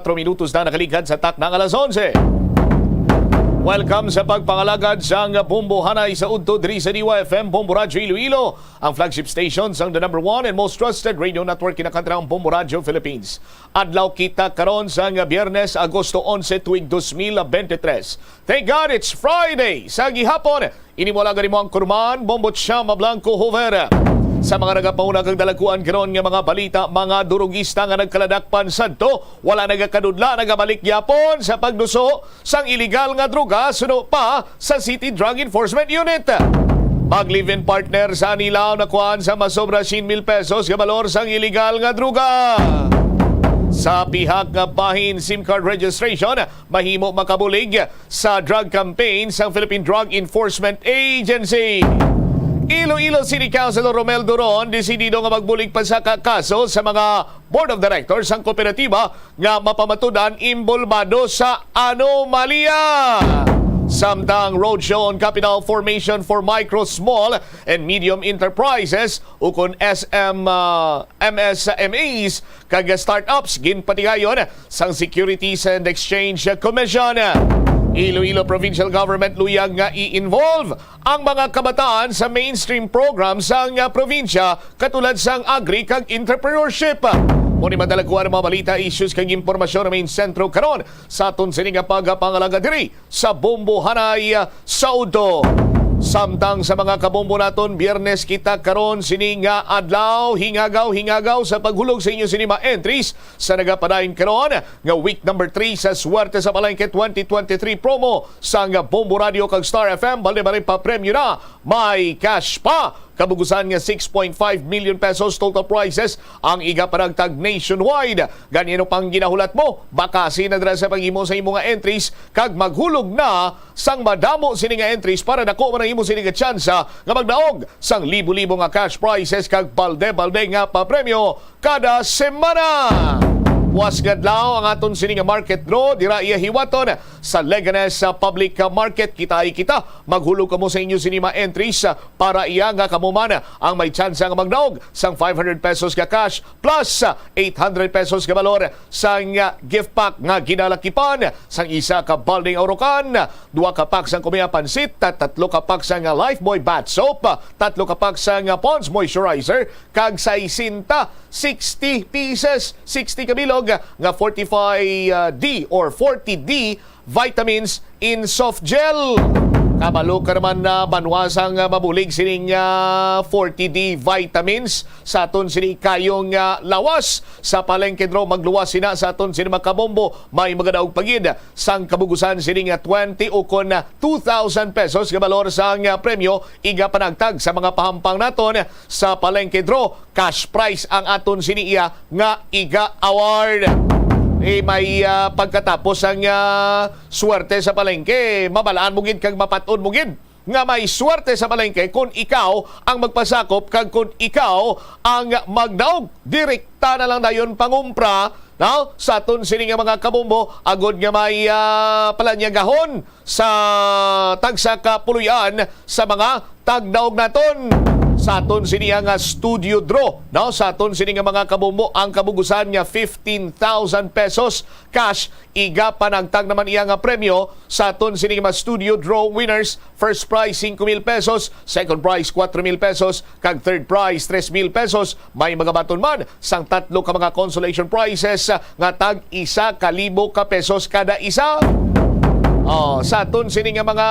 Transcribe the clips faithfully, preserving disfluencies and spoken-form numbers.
Tro minutos na nakaligad sa takna nga alas onse. Welcome sa pagpangalagad sang Bombo Hanay sa Udto diri sa D Y F M, Bombo Radyo Iloilo, ang flagship station sang the number one and most trusted radio network in the country, ang Bombo Radyo Philippines. Adlaw kita karon sang Biyernes, Agosto onse, tuig dos mil bente tres. Thank God it's Friday sa gihapon. Ini mo lang mo ang kurman, Bombo Chama Blanco Hoover. Sa mga nagapauna kag dalaguan karon nga mga balita, mga durugista nga nagkaladakpan sadto, wala nagakadudla, nagabalik gyapon sa pagduso sang iligal nga droga suno pa sa City Drug Enforcement Unit. Mag-live-in partner sa Anilao nakuhaan sa masobra siyam mil pesos nga balor sang iligal nga droga. Sa pihak nga bahin SIM card registration, mahimo makabulig sa drug campaign sang Philippine Drug Enforcement Agency. Iloilo City Councilor Romel Duron desidido nga magbulig pa sa ka-, kaso sa mga board of directors sang kooperatiba nga mapamatud-an inbolbado sa anomalya. Samtang roadshow on capital formation for micro, small, and medium enterprises, ukon S M, ah, M S M Es, kag startups ginpatigayon sang Securities and Exchange Commission. Iloilo Provincial Government luyag nga i-involve ang mga kabataan sa mainstream program sang probinsya, katulad sang agri kag entrepreneurship. Mo ni madalaguan ang mga balita, issues kag impormasyon nga main sentro karon sa aton sini nga pagpangalaga diri sa Bombo Hanay sa Udto. Samtang sa mga kabombo naton, Biyernes kita karon sini nga adlaw, hingagaw-hingagaw sa paghulog sa inyo sini mga entries sa nagapadayon karon nga week number three sa Swerte sa Palengke twenty twenty-three promo sang Bombo Radio kag Star F M. Balde-balde pa premyo na, may cash pa. Kabugusan nga six point five million pesos total prizes ang igapanagtag nationwide. Gani, ano pang ginahulat mo? Bakasi na dira sa paghimo sa imo nga entries kag maghulog na sang madamo sini nga entries para dako man ang imo sini nga tsansa nga magdaog sang libo-libo nga cash prizes kag balde-balde nga papremyo kada semana. Buas nga adlaw ang aton sini nga market draw, dira iya hiwaton sa Leganes, ah, Public, ah, Market. Kita ay kita, maghulog kamo sa inyo sini mga entries, ah, para iya nga kamo man ang may tsansa nga magdaog sang five hundred pesos nga cash plus, ah, eight hundred pesos nga balor sang, ah, gift pack nga ginalakipan sang isa ka balding aurokan, duha ka pack sang Kumea Pansit, tatlo ka pack sang, ah, Lifebuoy Bath Soap, tatlo ka pack sang, ah, Pond's Moisturizer, kag sesenta, sixty pieces, sixty ka bilog nga forty-five D or forty D vitamins in soft gel. Kabalo ka naman na banwa sang mabulig sining, ah, forty D vitamins sa aton sini kayong, ah, lawas. Sa palengke draw, magluwas sina sa aton sini mga kabombo. May magadaog pa gid sang kabugusan sini nga twenty o kon, ah, two thousand pesos nga balor sang, ah, premyo. Iga panagtag sa mga pahampang naton sa palengke draw, cash prize ang aton sini iya nga iga award. Eh, may, ah, pagkatapos ang, ah, swerte sa palengke, mabalaan mo gid kag mapat-on mo gid nga may swerte sa palengke kung ikaw ang magpasakop kag kung ikaw ang magdaog. Direkta na lang dayon pangumpra, no? Sa aton sini nga mga kabombo, agod nga may, ah, palanyagahon sa tagsa ka puloy-an sa mga tagdaog naton. Sa aton sini nga studio draw, no? Sa aton sini nga mga kabombo, ang kabugusan nga fifteen thousand pesos cash, iga panagtag naman iya nga premyo sa aton sini nga mga studio draw winners. First prize, singko mil pesos, second prize, kuwatro mil pesos, kag third prize, tres mil pesos. May magabaton man sang tatlo ka mga consolation prizes, ah, nga tag isa ka libo ka pesos kada isa. Oh, sa aton sini nga mga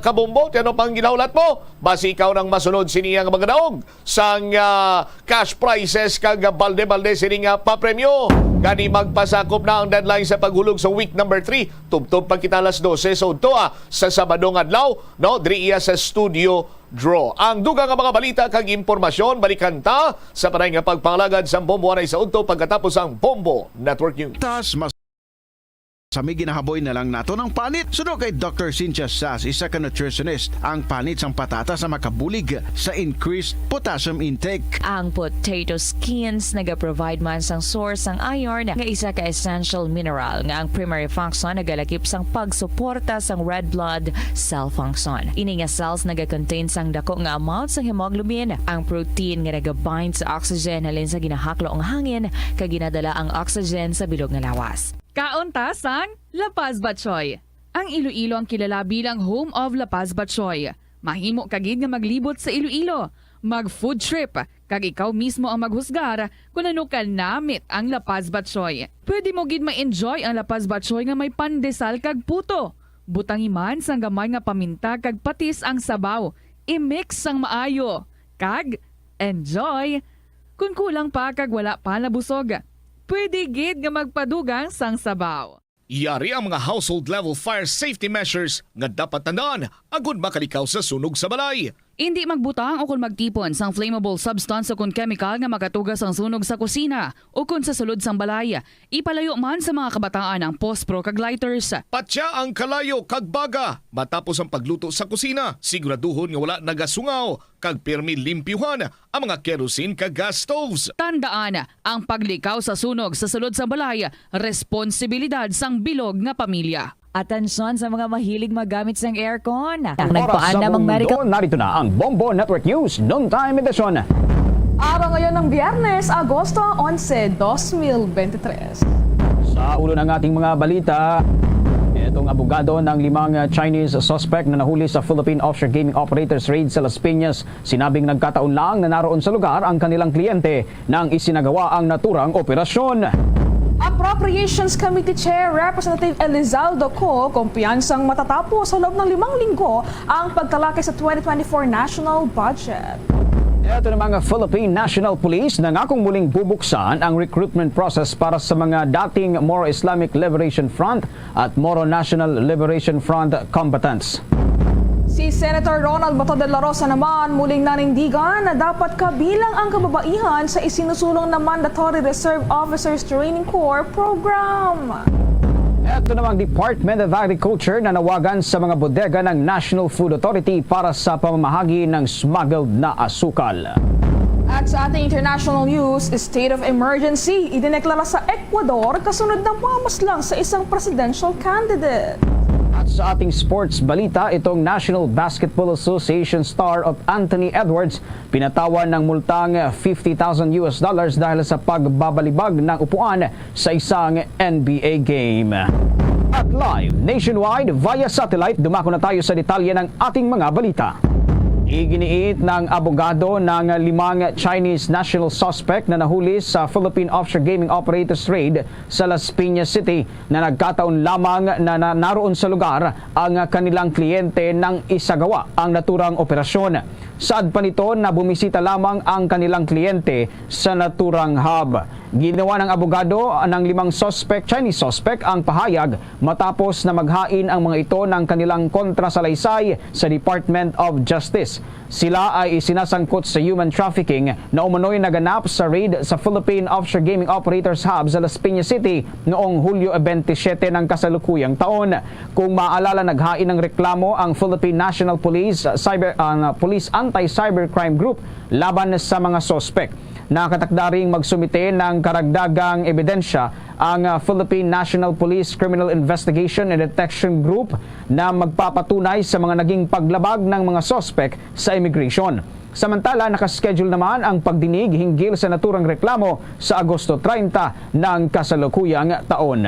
kabombo, ti ano pang ginahulat mo? Basi ikaw nang masunod sini nga magdaog sang, ah, cash prizes kag balde-balde sini nga papremyo. Gani, magpasakop na ang deadline sa paghulog sa week number three. Tubtob pa kita alas dose sa udto, ah, sa Sabado nga adlaw, no? Diri iya sa studio draw. Ang dugang nga mga balita kag impormasyon, balikan ta sa panay nga pagpangalagad sang Bombo anay sa udto pagkatapos ang Bombo Network News. Tas mas sa may ginahaboy na lang nato ng panit. Suno kay Doctor Cynthia Sas, isa ka nutritionist, ang panit sang patatas sa makabulig sa increased potassium intake. Ang potato skins nagaprovide man sang source sang iron nga isa ka essential mineral nga ang primary function nagalakip sang pagsuporta sang red blood cell function. Ini nga cells nagakontain sang dako nga amount sang hemoglobin, ang protein nga nagabind sa oxygen halin sa ginahaklo nga hangin kag ginadala ang oxygen sa bilog nga lawas. Kaon ta sang La Paz Batchoy. Ang Iloilo ang kilala bilang home of La Paz Batchoy. Mahimo ka gid nga maglibot sa Iloilo, mag-food trip, kag ikaw mismo ang maghusgar kon ano ka namit ang La Paz Batchoy. Pwede mo gid ma-enjoy ang La Paz Batchoy nga may pandesal kag puto. Butangi man sang gamay nga paminta kag patis ang sabaw. I-mix sang maayo. Kag enjoy! Kon kulang pa kag wala pa nabusog, pwede gid nga magpadugang sang sabaw. Yari ang mga household level fire safety measures nga dapat tandaan agud makalikaw sa sunog sa balay. Indi magbutang o kon magtipon sang flammable substance o kon kemikal nga makatuga sang sunog sa kusina o kon sa sulod sang balay. Ipalayo man sa mga kabataan ang pospro kag lighters. Patya ang kalayo kag baga matapos ang pagluto sa kusina. Siguraduhon nga wala nagasungaw kag pirmi limpyuhan ang mga kerosene kag gas stoves. Tandaan, ang paglikaw sa sunog sa sulod sang balay, responsibilidad sang bilog nga pamilya. Atensyon sa mga mahilig magamit sang aircon. Ang Oras sa nagpaandam ang buong Medical mundo, narito na ang Bombo Network News Noontime Edition. Araw ngayon ng Biyernes, Agosto onse, dos mil bente tres. Sa ulo ng ating mga balita, itong abogado ng limang Chinese suspect na nahuli sa Philippine Offshore Gaming Operators Raid sa Las Piñas, sinabing nagkataon lang na naroon sa lugar ang kanilang kliyente nang isinagawa ang naturang operasyon. Appropriations Committee Chair Representative Elizaldo Co, kumpiyansang matatapos sa loob ng limang linggo ang pagtalakay sa twenty twenty-four national budget. Ito namang Philippine National Police nangakong muling bubuksan ang recruitment process para sa mga dating Moro Islamic Liberation Front at Moro National Liberation Front combatants. Si Senator Ronald Bato de la Rosa naman muling nanindigan na dapat kabilang ang kababaihan sa isinusulong na Mandatory Reserve Officers Training Corps program. Ito namang Department of Agriculture nanawagan sa mga bodega ng National Food Authority para sa pamamahagi ng smuggled na asukal. At sa ating international news, state of emergency idineklara sa Ecuador kasunod ng pamamaslang sa isang presidential candidate. At sa ating sports balita, itong National Basketball Association star of Anthony Edwards pinatawan ng multang fifty thousand U S dollars dahil sa pagbabalibag ng upuan sa isang N B A game. At live nationwide via satellite, dumako na tayo sa detalye ng ating mga balita. Iginiit ng abogado ng limang Chinese national suspect na nahuli sa Philippine Offshore Gaming Operators Raid sa Las Piñas City na nagkataon lamang na, na naroon sa lugar ang kanilang kliyente nang isagawa ang naturang operasyon. Saad pa nito na bumisita lamang ang kanilang kliyente sa naturang hub. Ginawa ng abogado ng limang suspect, Chinese suspect, ang pahayag matapos na maghain ang mga ito ng kanilang kontrasalaysay sa Department of Justice. Sila ay isinasangkot sa human trafficking na umano'y naganap sa raid sa Philippine Offshore Gaming Operators Hub sa Las Piñas City noong Hulyo twenty-seven ng kasalukuyang taon. Kung maaalala, naghain ng reklamo ang Philippine National Police Cyber, ang Police Anti-Cybercrime Group laban sa mga suspek. Nakatakda ring magsumite ng karagdagang ebidensya ang, ah, Philippine National Police Criminal Investigation and Detection Group na magpapatunay sa mga naging paglabag ng mga suspek sa immigration. Samantala, nakaschedule naman ang pagdinig hinggil sa naturang reklamo sa Agosto treinta ng kasalukuyang taon.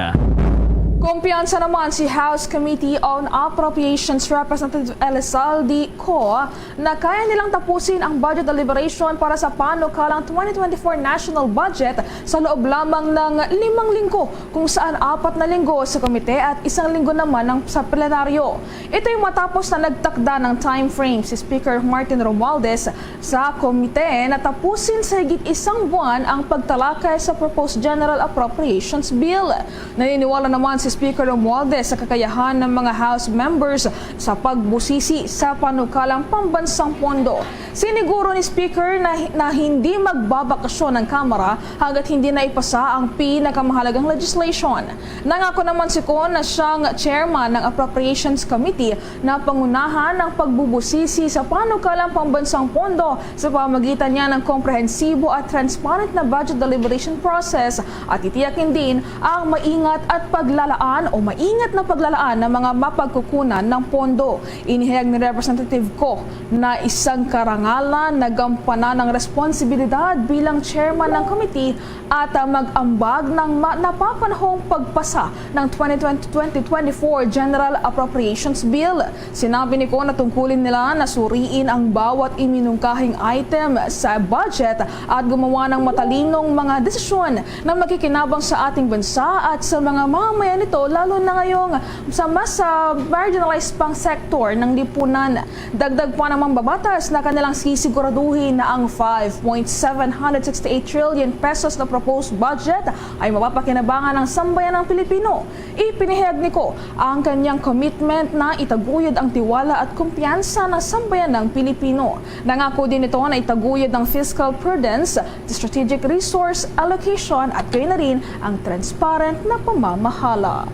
Kumpiyansa naman si House Committee on Appropriations Representative Elizalde Co na kaya nilang tapusin ang budget deliberation para sa panukalang twenty twenty-four national budget sa loob lamang ng limang linggo, kung saan apat na linggo sa komite at isang linggo naman ng, sa plenaryo. Ito'y matapos na nagtakda ng time frame si Speaker Martin Romualdez sa komite na tapusin sa higit isang buwan ang pagtalakay sa proposed General Appropriations Bill. Naniniwala naman si Speaker Romualdez sa kakayahan ng mga House members sa pagbusisi sa panukalang pambansang pondo. Siniguro ni Speaker na, na hindi magbabakasyon ang Kamara hanggat hindi na ipasa ang pinakamahalagang legislation. Nangako naman si Con na siyang chairman ng Appropriations Committee na pangunahan ang pagbubusisi sa panukalang pambansang pondo sa pamagitan niya ng komprehensibo at transparent na budget deliberation process at titiyakin din ang maingat at paglala an o maingat na paglalaan ng mga mapagkukunan ng pondo. Inihayag ni Representative Co na isang karangalan na gampanan ang responsibilidad bilang chairman ng committee at, ah, mag-ambag ng ma-, napapanahong pagpasa ng twenty twenty-twenty-four General Appropriations Bill. Sinabi ni Co na tungkulin nila na suriin ang bawat iminungkahing item sa budget at gumawa ng matalinong mga desisyon na makikinabang sa ating bansa at sa mga mamamayan nito, lalo na ngayong sa mas, ah, marginalized pang sektor ng lipunan. Dagdag pa ng mambabatas na kanilang sisiguraduhin na ang five point seven hundred sixty-eight trillion pesos na proposed budget ay mapapakinabangan ng sambayan ng Pilipino. Ipinahayag ni Co ang kanyang commitment na itaguyod ang tiwala at kumpiyansa ng sambayan ng Pilipino. Nangako din ito na itaguyod ang fiscal prudence, strategic resource allocation at gayon na rin ang transparent na pamamahala.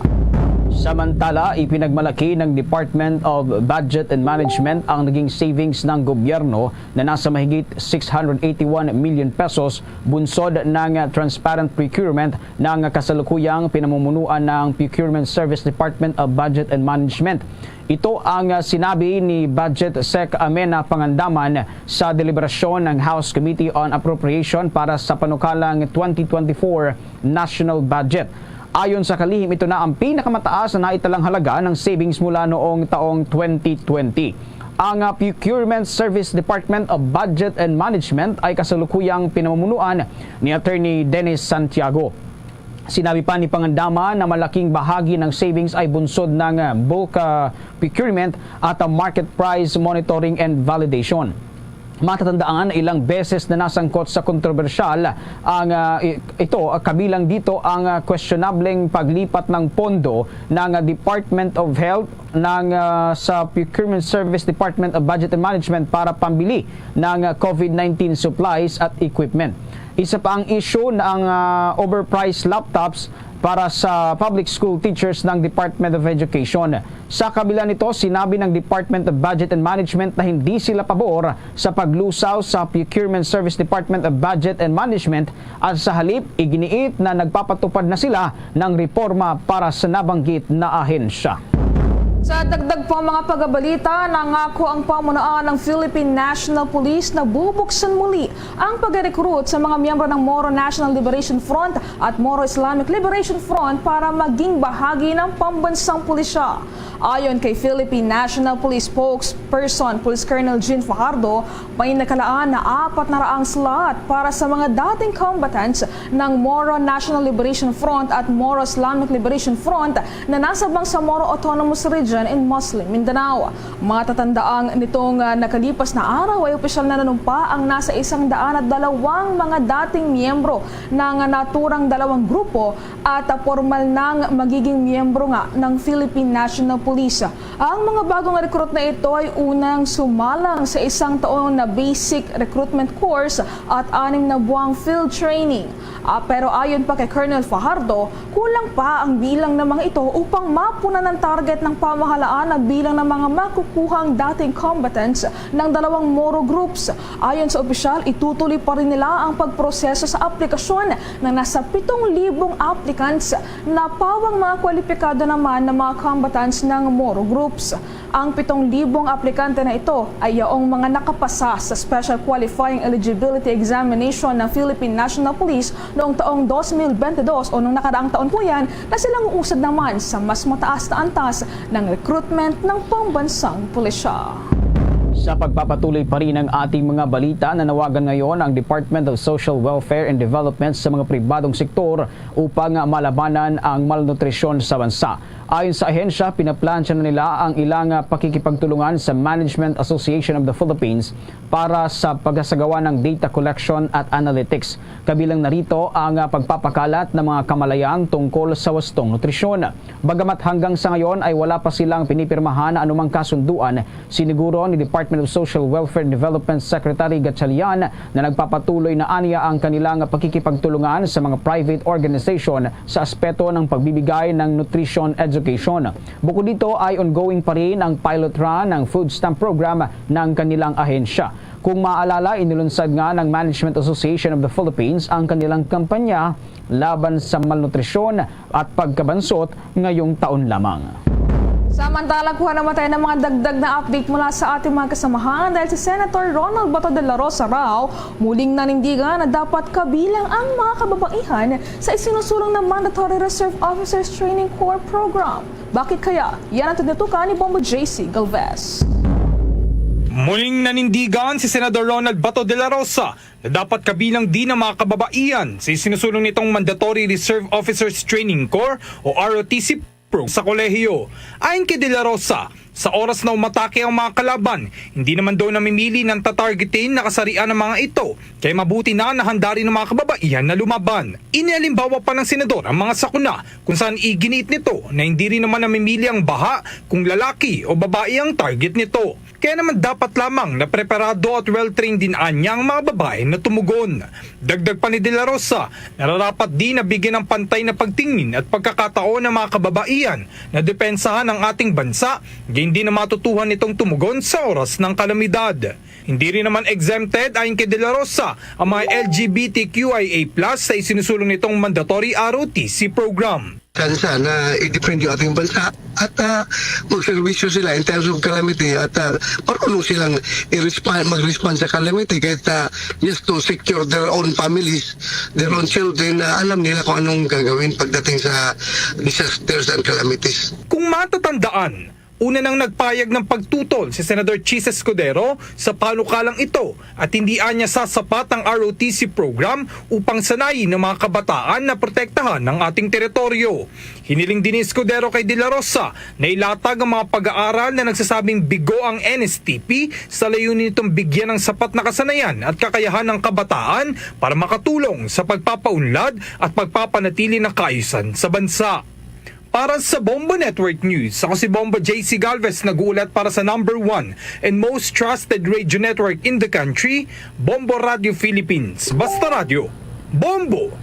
Samantala, ipinagmalaki ng Department of Budget and Management ang naging savings ng gobyerno na nasa mahigit six hundred eighty-one million pesos bunsod ng transparent procurement ng kasalukuyang pinamumunuan ng Procurement Service Department of Budget and Management. Ito ang, ah, sinabi ni Budget Sec Amena Pangandaman sa deliberasyon ng House Committee on Appropriation para sa panukalang twenty twenty-four national budget. Ayon sa kalihim, ito na ang pinakamataas na naitalang halaga ng savings mula noong taong twenty twenty. Ang, ah, Procurement Service Department of Budget and Management ay kasalukuyang pinamumunuan ni Attorney Dennis Santiago. Sinabi pa ni Pangandaman na malaking bahagi ng savings ay bunsod ng, ah, bulk, ah, procurement at, ah, market price monitoring and validation. Matatandaan na ilang beses na nasangkot sa kontrobersyal ang, ah, i-, ito, ah, kabilang dito ang, ah, questionableng paglipat ng pondo ng, ah, Department of Health ng, ah, sa Procurement Service Department of Budget and Management para pambili ng, ah, COVID nineteen supplies at equipment. Isa pa ang issue na ang, ah, overpriced laptops para sa public school teachers ng Department of Education. Sa kabila nito, sinabi ng Department of Budget and Management na hindi sila pabor sa paglusaw sa Procurement Service Department of Budget and Management at sa halip, iginiit na nagpapatupad na sila ng reporma para sa nabanggit na ahensya. Sa dagdag pang mga pagabalita, nangako ang pamunuan ng Philippine National Police na bubuksan muli ang pag-recruit sa mga miyembro ng Moro National Liberation Front at Moro Islamic Liberation Front para maging bahagi ng pambansang pulisya. Ayon kay Philippine National Police Spokesperson Police Colonel Jean Fajardo, may nakalaan na apat na raang slot para sa mga dating combatants ng Moro National Liberation Front at Moro Islamic Liberation Front na nasa Bangsamoro Autonomous Region in Muslim Mindanao. Matatandaang nitong, ah, nakalipas na araw ay opisyal na nanumpa ang nasa isang daan at dalawang mga dating miyembro ng naturang dalawang grupo at, ah, pormal nang magiging miyembro nga ng Philippine National Police. Ang mga bagong recruit na ito ay unang sumalang sa isang taon na basic recruitment course at anim na buwang field training. Ah, pero ayon pa kay Colonel Fajardo, kulang pa ang bilang ng mga ito upang mapunan ang target ng pamahalaan na bilang ng mga makukuhang dating combatants ng dalawang Moro groups. Ayon sa opisyal, itutuloy pa rin nila ang pagproseso sa aplikasyon ng nasa pitong libong applicants na pawang mga kwalipikado naman na mga combatants ng Moro groups. Ang pitong libong aplikante na ito ay yaong mga nakapasa sa Special Qualifying Eligibility Examination ng Philippine National Police noong taong dos mil bente dos o nung nakaraang taon po yan na silang uusad naman sa mas mataas na antas ng recruitment ng pambansang pulisya. Sa pagpapatuloy pa rin ng ating mga balita, nanawagan ngayon ang Department of Social Welfare and Development sa mga pribadong sektor upang malabanan ang malnutrisyon sa bansa. Ayon sa ahensya, pinaplansya na nila ang ilang, ah, pakikipagtulungan sa Management Association of the Philippines para sa pagsasagawa ng data collection at analytics. Kabilang na rito ang, ah, pagpapakalat ng mga kamalayan tungkol sa wastong nutrisyon. Bagamat hanggang sa ngayon ay wala pa silang pinipirmahan na anumang kasunduan, siniguro ni Department of Social Welfare and Development Secretary Gatchalian na nagpapatuloy na aniya ang kanilang pakikipagtulungan sa mga private organization sa aspeto ng pagbibigay ng nutrition education. Bukod dito ay ongoing pa rin ang pilot run ng food stamp program ng kanilang ahensya. Kung maalala, inilunsad nga ng Management Association of the Philippines ang kanilang kampanya laban sa malnutrisyon at pagkabansot ngayong taon lamang. Samantala, kuha naman tayo ng mga dagdag na update mula sa ating mga kasamahan, dahil si Senator Ronald Bato de la Rosa raw muling nanindigan na dapat kabilang ang mga kababaihan sa isinusulong na Mandatory Reserve Officers Training Corps Program. Bakit kaya? Yan ang tinutukan ni Bombo J C Galvez. Muling nanindigan si Senador Ronald Bato de la Rosa na dapat kabilang din ang mga kababaihan sa isinusulong nitong Mandatory Reserve Officers Training Corps o R O T C program sa kolehiyo. Ayon kay De La Rosa, sa oras na umatake ang mga kalaban, hindi naman daw namimili ng tatargetin na kasarian ng mga ito, kaya mabuti na nahanda rin ang mga kababaihan na lumaban. Inihalimbawa pa ng senador ang mga sakuna kung saan iginiit nito na hindi rin naman namimili ang baha kung lalaki o babae ang target nito. Kaya naman dapat lamang na preparado at well-trained din anya ang mga babae na tumugon. Dagdag pa ni De La Rosa, nararapat din na bigyan ng pantay na pagtingin at pagkakataon ang mga kababaihan na depensahan ang ating bansa, gayon din na matutuhan nitong tumugon sa oras ng kalamidad. Hindi rin naman exempted, ayon kay De La Rosa, ang mga L G B T Q I A plus sa isinusulong nitong mandatory R O T C program. Tsansa na i-defend yung ating bansa at, ah, magserbisyo sila in times of calamity at, ah, marunong silang i-respond, mag-respond sa calamity kahit, ah, just to secure their own families, their own children, na alam nila kung anong gagawin pagdating sa disasters and calamities. Kung matatandaan, una nang nagpayag ng pagtutol si Senador Chiz Escudero sa panukalang ito at hindi anya sasapat ang R O T C program upang sanayin ang mga kabataan na protektahan ang ating teritoryo. Hiniling din ni Escudero kay De La Rosa na ilatag ang mga pag-aaral na nagsasabing bigo ang N S T P sa layunin nitong bigyan ng sapat na kasanayan at kakayahan ng kabataan para makatulong sa pagpapaunlad at pagpapanatili ng kaayusan sa bansa. Para sa Bombo Network News, ako si Bombo J C Galvez, nag-uulat para sa number one and most trusted radio network in the country, Bombo Radio Philippines. Basta Radyo, Bombo!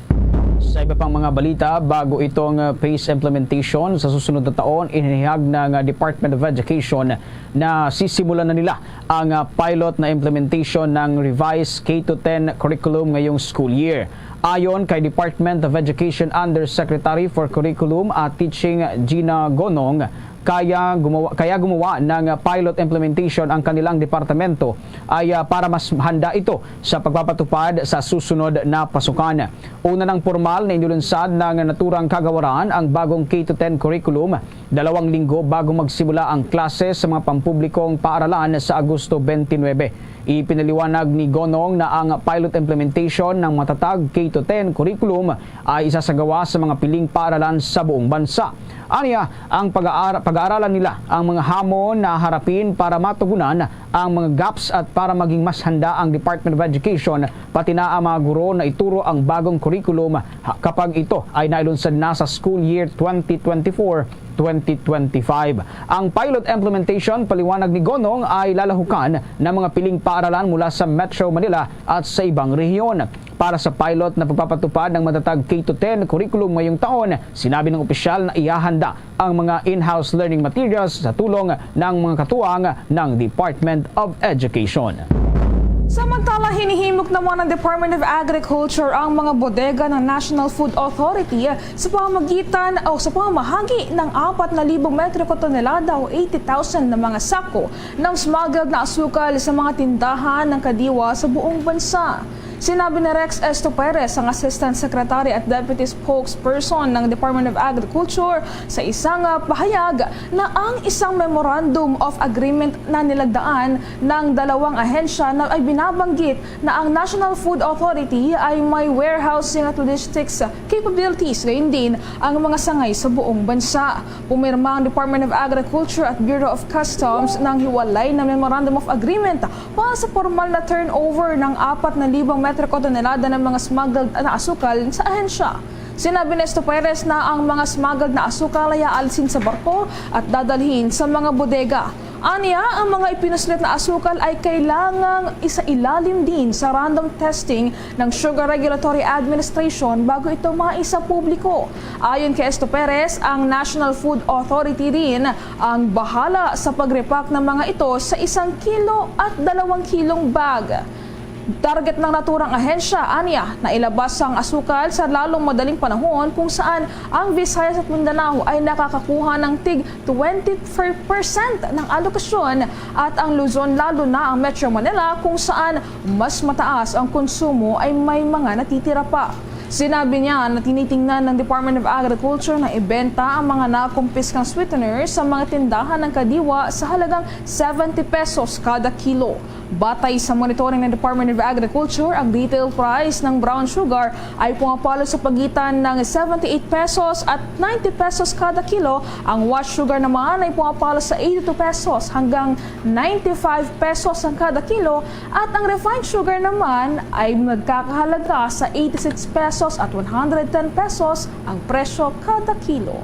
Sa iba pang mga balita, bago itong, uh, phase implementation sa susunod na taon, inihayag ng, uh, Department of Education na sisimulan na nila ang, uh, pilot na implementation ng revised K to ten curriculum ngayong school year. Ayon kay Department of Education Undersecretary for Curriculum at Teaching Gina Gonong, kaya gumawa, kaya gumawa ng pilot implementation ang kanilang departamento ay, ah, para mas handa ito sa pagpapatupad sa susunod na pasukan. Una nang pormal na inilunsad ng naturang kagawaran ang bagong K to ten curriculum, dalawang linggo bago magsimula ang klase sa mga pampublikong paaralan sa Agosto twenty-nine. Ipinaliwanag ni Gonong na ang pilot implementation ng matatag K to ten curriculum ay isasagawa sa mga piling paaralan sa buong bansa. Aniya, ang pag-aar-, pag-aaralan nila ang mga hamon na harapin para matugunan ang mga gaps at para maging mas handa ang Department of Education, pati na ang mga guro na ituro ang bagong curriculum ha-, kapag ito ay nailunsad na sa school year twenty twenty-four twenty twenty-five. Ang pilot implementation, paliwanag ni Gonong, ay lalahukan ng mga piling paaralan mula sa Metro Manila at sa ibang rehiyon. Para sa pilot na pagpapatupad ng matatag K to ten curriculum ngayong taon, sinabi ng opisyal na ihahanda ang mga in-house learning materials sa tulong ng mga katuwang ng Department of Education. Samantala, hinihimok naman ng Department of Agriculture ang mga bodega ng National Food Authority sa pamamagitan o sa pamamahagi ng apat na libong metriko tonelada o eighty thousand na mga sako ng smuggled na asukal sa mga tindahan ng kadiwa sa buong bansa. Sinabi ni Rex Esto Perez, ang Assistant Secretary at Deputy Spokesperson ng Department of Agriculture, sa isang, ah, pahayag na ang isang Memorandum of Agreement na nilagdaan ng dalawang ahensya na ay binabanggit na ang National Food Authority ay may warehousing at logistics capabilities, gayon din ang mga sangay sa buong bansa. Pumirma ang Department of Agriculture at Bureau of Customs ng hiwalay na Memorandum of Agreement para sa pormal na turnover ng apat na libong metriko tonelada ng mga smuggled na asukal sa ahensya. Sinabi ni Esto Perez na ang mga smuggled na asukal ay aalsin sa barko at dadalhin sa mga bodega. Anya, ang mga ipinuslit na asukal ay kailangang isailalim din sa random testing ng Sugar Regulatory Administration bago ito maisa publiko. Ayon kay Esto Perez, ang National Food Authority din ang bahala sa pag-repack ng mga ito sa isang kilo at dalawang kilong bag. Target ng naturang ahensya, anya, na ilabas ang asukal sa lalong madaling panahon, kung saan ang Visayas at Mindanao ay nakakakuha ng tig twenty-five percent ng alokasyon at ang Luzon, lalo na ang Metro Manila, kung saan mas mataas ang konsumo, ay may mga natitira pa. Sinabi niya na tinitingnan ng Department of Agriculture na ibenta ang mga nakumpiskang sweeteners sa mga tindahan ng Kadiwa sa halagang seventy pesos kada kilo. Batay sa monitoring ng Department of Agriculture, ang retail price ng brown sugar ay pumapalo sa pagitan ng seventy-eight pesos at ninety pesos kada kilo. Ang white sugar naman ay pumapalo sa eighty-two pesos hanggang ninety-five pesos ang kada kilo, at ang refined sugar naman ay nagkakahalaga sa eighty-six pesos at one hundred ten pesos ang presyo kada kilo.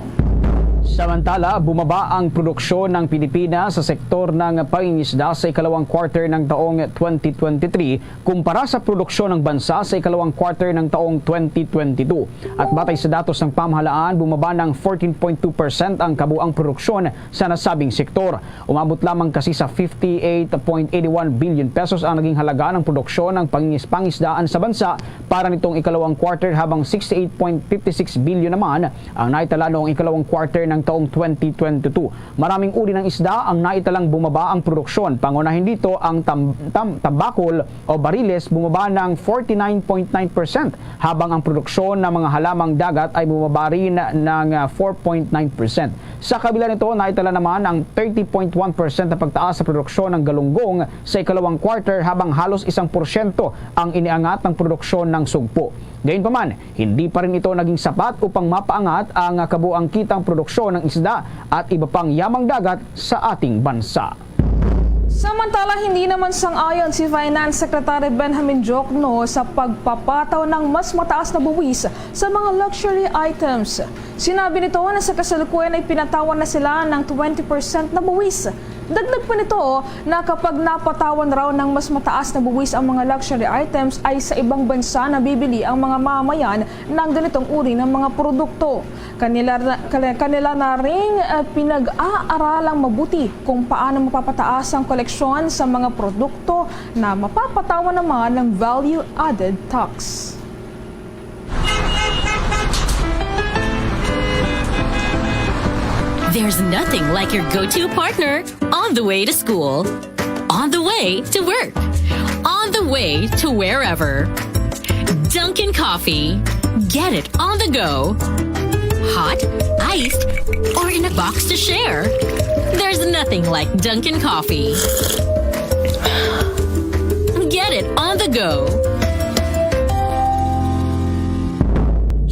Samantala, bumaba ang produksyon ng Pilipinas sa sektor ng pangingisda sa ikalawang quarter ng taong twenty twenty-three kumpara sa produksyon ng bansa sa ikalawang quarter ng taong twenty twenty-two. At batay sa datos ng pamahalaan, bumaba ng fourteen point two percent ang kabuang produksyon sa nasabing sektor. Umabot lamang kasi sa fifty-eight point eighty-one billion pesos ang naging halaga ng produksyon ng pangis-, pangisdaan sa bansa para nitong ikalawang quarter, habang sixty-eight point fifty-six billion naman ang naitala noong ikalawang quarter ng taong twenty twenty-two. Maraming uri ng isda ang naitalang bumaba ang produksyon. Pangunahin dito ang tam- tam- tambakol o bariles, bumaba ng forty-nine point nine percent, habang ang produksyon ng mga halamang dagat ay bumaba rin ng, ah, four point nine percent. Sa kabila nito, naitala naman ang thirty point one percent na pagtaas sa produksyon ng galunggong sa ikalawang quarter, habang halos isang porsyento ang iniangat ng produksyon ng sugpo. Gayunpaman, hindi pa rin ito naging sapat upang mapaangat ang kabuang kitang produksyon ng isda at iba pang yamang dagat sa ating bansa. Samantala, hindi naman sang-ayon si Finance Secretary Benjamin Diokno sa pagpapataw ng mas mataas na buwis sa mga luxury items. Sinabi nito na sa kasalukuyan ay pinatawan na sila ng twenty percent na buwis. Dagdag pa nito na kapag napatawan raw ng mas mataas na buwis ang mga luxury items, ay sa ibang bansa nabibili ang mga mamamayan ng ganitong uri ng mga produkto. Kanila, kanila na ring, ah, pinag-aaralang mabuti kung paano mapapataas ang koleksyon sa mga produkto na mapapatawan naman ng value-added tax. There's nothing like your go-to partner on the way to school, on the way to work, on the way to wherever. Dunkin' Coffee. Get it on the go. Hot, iced, or in a box to share. There's nothing like Dunkin' Coffee. Get it on the go.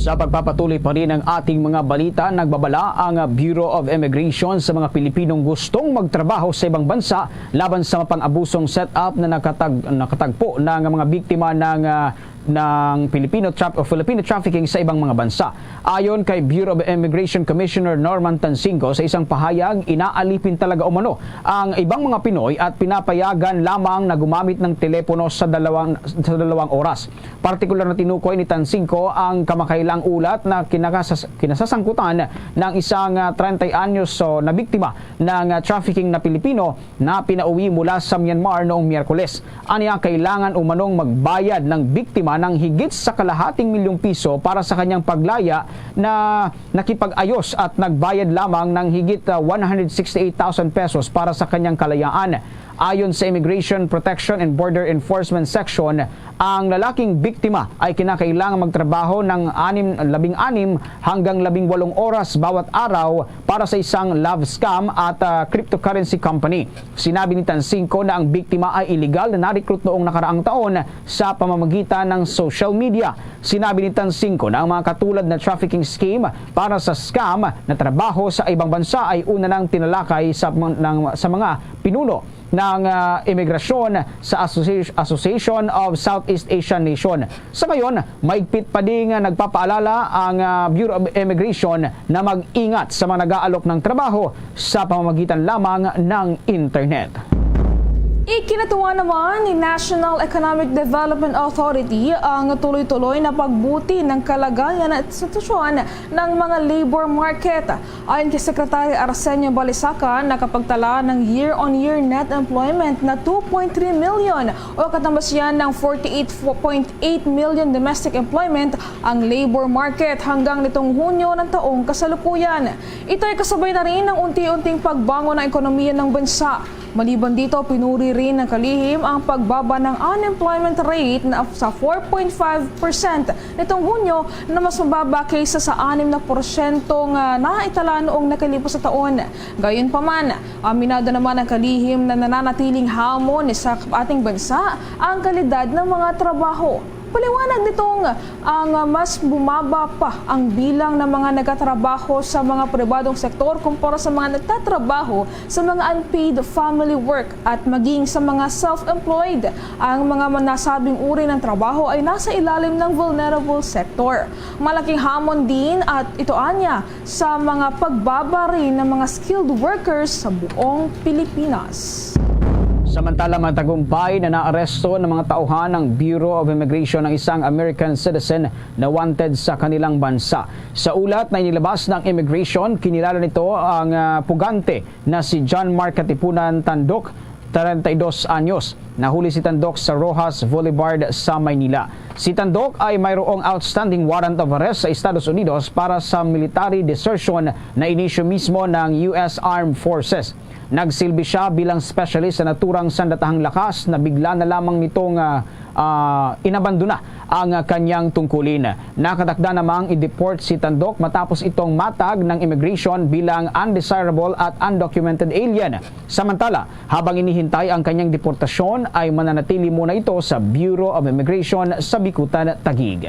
Sa pagpapatuloy pa rin ng ating mga balita, nagbabala ang Bureau of Immigration sa mga Pilipinong gustong magtrabaho sa ibang bansa laban sa mapang-abusong setup na nakatag-, nakatagpo ng mga biktima ng, ah, ng Filipino traf-, o Filipino trafficking sa ibang mga bansa. Ayon kay Bureau of Immigration Commissioner Norman Tansingo, sa isang pahayag, inaalipin talaga umano ang ibang mga Pinoy at pinapayagan lamang na gumamit ng telepono sa dalawang, sa dalawang oras. Partikular na tinukoy ni Tansingo ang kamakailang ulat na kinakasas-, kinasasangkutan ng isang, ah, treinta anyos, so, na biktima ng, ah, trafficking na Pilipino na pinauwi mula sa Myanmar noong Miyerkules. Anya, kailangan umanong magbayad ng biktima ng higit sa kalahating milyong piso para sa kanyang paglaya na nakipag-ayos at nagbayad lamang ng higit, ah, one hundred sixty-eight thousand pesos para sa kanyang kalayaan. Ayon sa Immigration Protection and Border Enforcement Section, ang lalaking biktima ay kinakailangang magtrabaho ng anim, labing-anim hanggang labing-walong oras bawat araw para sa isang love scam at, ah, cryptocurrency company. Sinabi ni Tansinko na ang biktima ay iligal na na-recruit noong nakaraang taon sa pamamagitan ng social media. Sinabi ni Tansinko na ang mga katulad na trafficking scheme para sa scam na trabaho sa ibang bansa ay una nang tinalakay sa, ng, sa mga pinuno ng, ah, imigrasyon sa Associ-, Association of Southeast Asian Nation. Sa ngayon, maigpit pa ding nagpapaalala ang, ah, Bureau of Immigration na mag-ingat sa mga nag-aalok ng trabaho sa pamamagitan lamang ng internet. Ikinatuwa naman ni National Economic Development Authority ang tuloy-tuloy na pagbuti ng kalagayan at sitwasyon ng mga labor market. Ayon kay Secretary Arsenio Balisacan, nakapagtala ng year-on-year net employment na two point three million o katambas yan ng forty-eight point eight million domestic employment ang labor market hanggang nitong Hunyo ng taong kasalukuyan. Ito ay kasabay na rin ng unti-unting pagbangon ng ekonomiya ng bansa. Maliban dito, pinuri rin ng kalihim ang pagbaba ng unemployment rate na sa four point five percent nitong Hunyo, na mas mababa kaysa sa anim na porsyento nga naitala noong nakalipas na taon. Gayunpaman, aminado naman ang kalihim na nananatiling hamon sa ating bansa ang kalidad ng mga trabaho. Paliwanag nitong ang mas bumaba pa ang bilang ng mga nagtatrabaho sa mga pribadong sektor kumpara sa mga nagtatrabaho sa mga unpaid family work at maging sa mga self-employed. Ang mga nasabing uri ng trabaho ay nasa ilalim ng vulnerable sector. Malaking hamon din at ito anya sa mga pagbaba rin ng mga skilled workers sa buong Pilipinas. Samantala, matagumpay na naaresto ng mga tauhan ng Bureau of Immigration ang isang American citizen na wanted sa kanilang bansa. Sa ulat na inilabas ng immigration, kinilala nito ang, ah, pugante na si John Mark Katipunan Tandok, treinta y dos anyos. Nahuli si Tandok sa Roxas Boulevard sa Maynila. Si Tandok ay mayroong outstanding warrant of arrest sa Estados Unidos para sa military desertion na inisyu mismo ng U S Armed Forces. Nagsilbi siya bilang specialist sa naturang sandatahang lakas na bigla na lamang nitong, ah, ah, inabandona ang kanyang tungkulin. Nakatakda namang i-deport si Tandok matapos itong matag ng immigration bilang undesirable at undocumented alien. Samantala, habang inihintay ang kanyang deportasyon, ay mananatili muna ito sa Bureau of Immigration sa Bicutan, Taguig.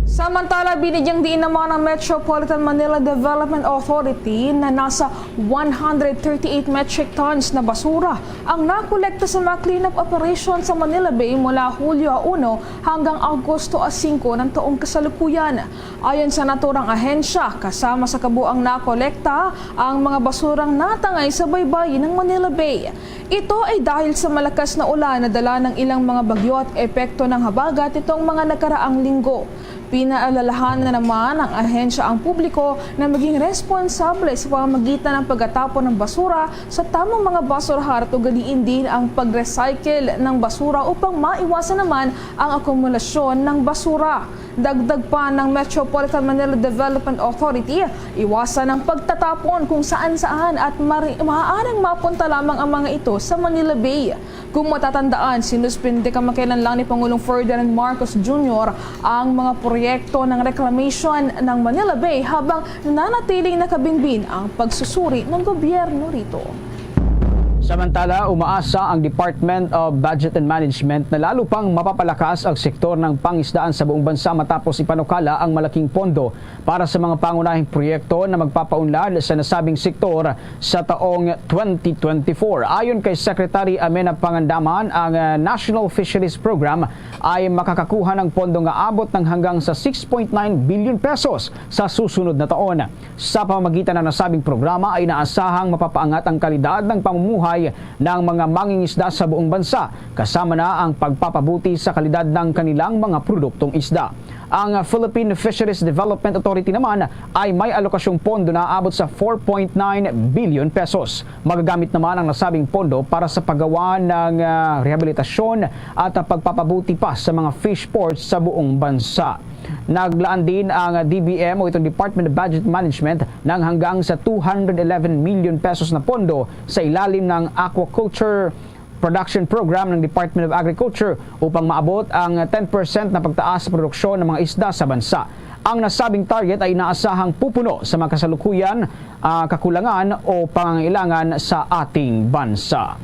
Samantala, binigyang diin naman ng Metropolitan Manila Development Authority na nasa one hundred thirty-eight metric tons na basura ang nakolekta sa mga cleanup operation sa Manila Bay mula Hulyo uno hanggang Agosto singko ng taong kasalukuyan. Ayon sa naturang ahensya, kasama sa kabuang nakolekta ang mga basurang natangay sa baybayin ng Manila Bay. Ito ay dahil sa malakas na ulan na dala ng ilang mga bagyo at epekto ng habagat nitong mga nakaraang linggo. Pinaalalahanan na naman ng ahensya ang publiko na maging responsable sa pamamagitan ng pagtatapon ng basura sa tamang mga basurahan at ugaliin din ang pag-recycle ng basura upang maiwasan naman ang akumulasyon ng basura. Dagdag pa ng Metropolitan Manila Development Authority, iwasan ang pagtatapon kung saan-saan at mari-, maaaring mapunta lamang ang mga ito sa Manila Bay. Kung matatandaan, sinuspinde kamakailan lang ni Pangulong Ferdinand Marcos Junior ang mga proyekto ng reclamation ng Manila Bay habang nananatiling nakabinbin ang pagsusuri ng gobyerno rito. Samantala, umaasa ang Department of Budget and Management na lalo pang mapapalakas ang sektor ng pangisdaan sa buong bansa matapos ipanukala ang malaking pondo para sa mga pangunahing proyekto na magpapaunlad sa nasabing sektor sa taong twenty twenty-four. Ayon kay Secretary Amenah Pangandaman, ang, ah, National Fisheries Program ay makakakuha ng pondo nga abot ng hanggang sa six point nine billion pesos sa susunod na taon. Sa pamamagitan ng nasabing programa ay inaasahang mapapaangat ang kalidad ng pamumuhay ng mga mangingisda sa buong bansa, kasama na ang pagpapabuti sa kalidad ng kanilang mga produktong isda. Ang Philippine Fisheries Development Authority naman ay may alokasyong pondo na aabot sa four point nine billion pesos. Magagamit naman ang nasabing pondo para sa paggawa ng, ah, rehabilitasyon at, ah, pagpapabuti pa sa mga fish ports sa buong bansa. Naglaan din ang D B M o itong Department of Budget Management ng hanggang sa two hundred eleven million pesos na pondo sa ilalim ng Aquaculture Production Program ng Department of Agriculture upang maabot ang ten percent na pagtaas sa produksyon ng mga isda sa bansa. Ang nasabing target ay inaasahang pupuno sa mga kasalukuyan, ah, kakulangan o pangangailangan sa ating bansa.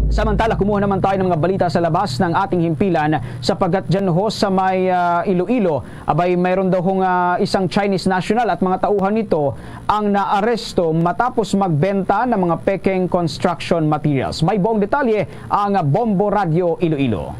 Samantala, kumuha naman tayo ng mga balita sa labas ng ating himpilan, sapagkat dyan ho sa may, ah, Iloilo, abay, mayroon daw hong, ah, isang Chinese national at mga tauhan nito ang naaresto matapos magbenta ng mga pekeng construction materials. May buong detalye ang Bombo Radyo Iloilo.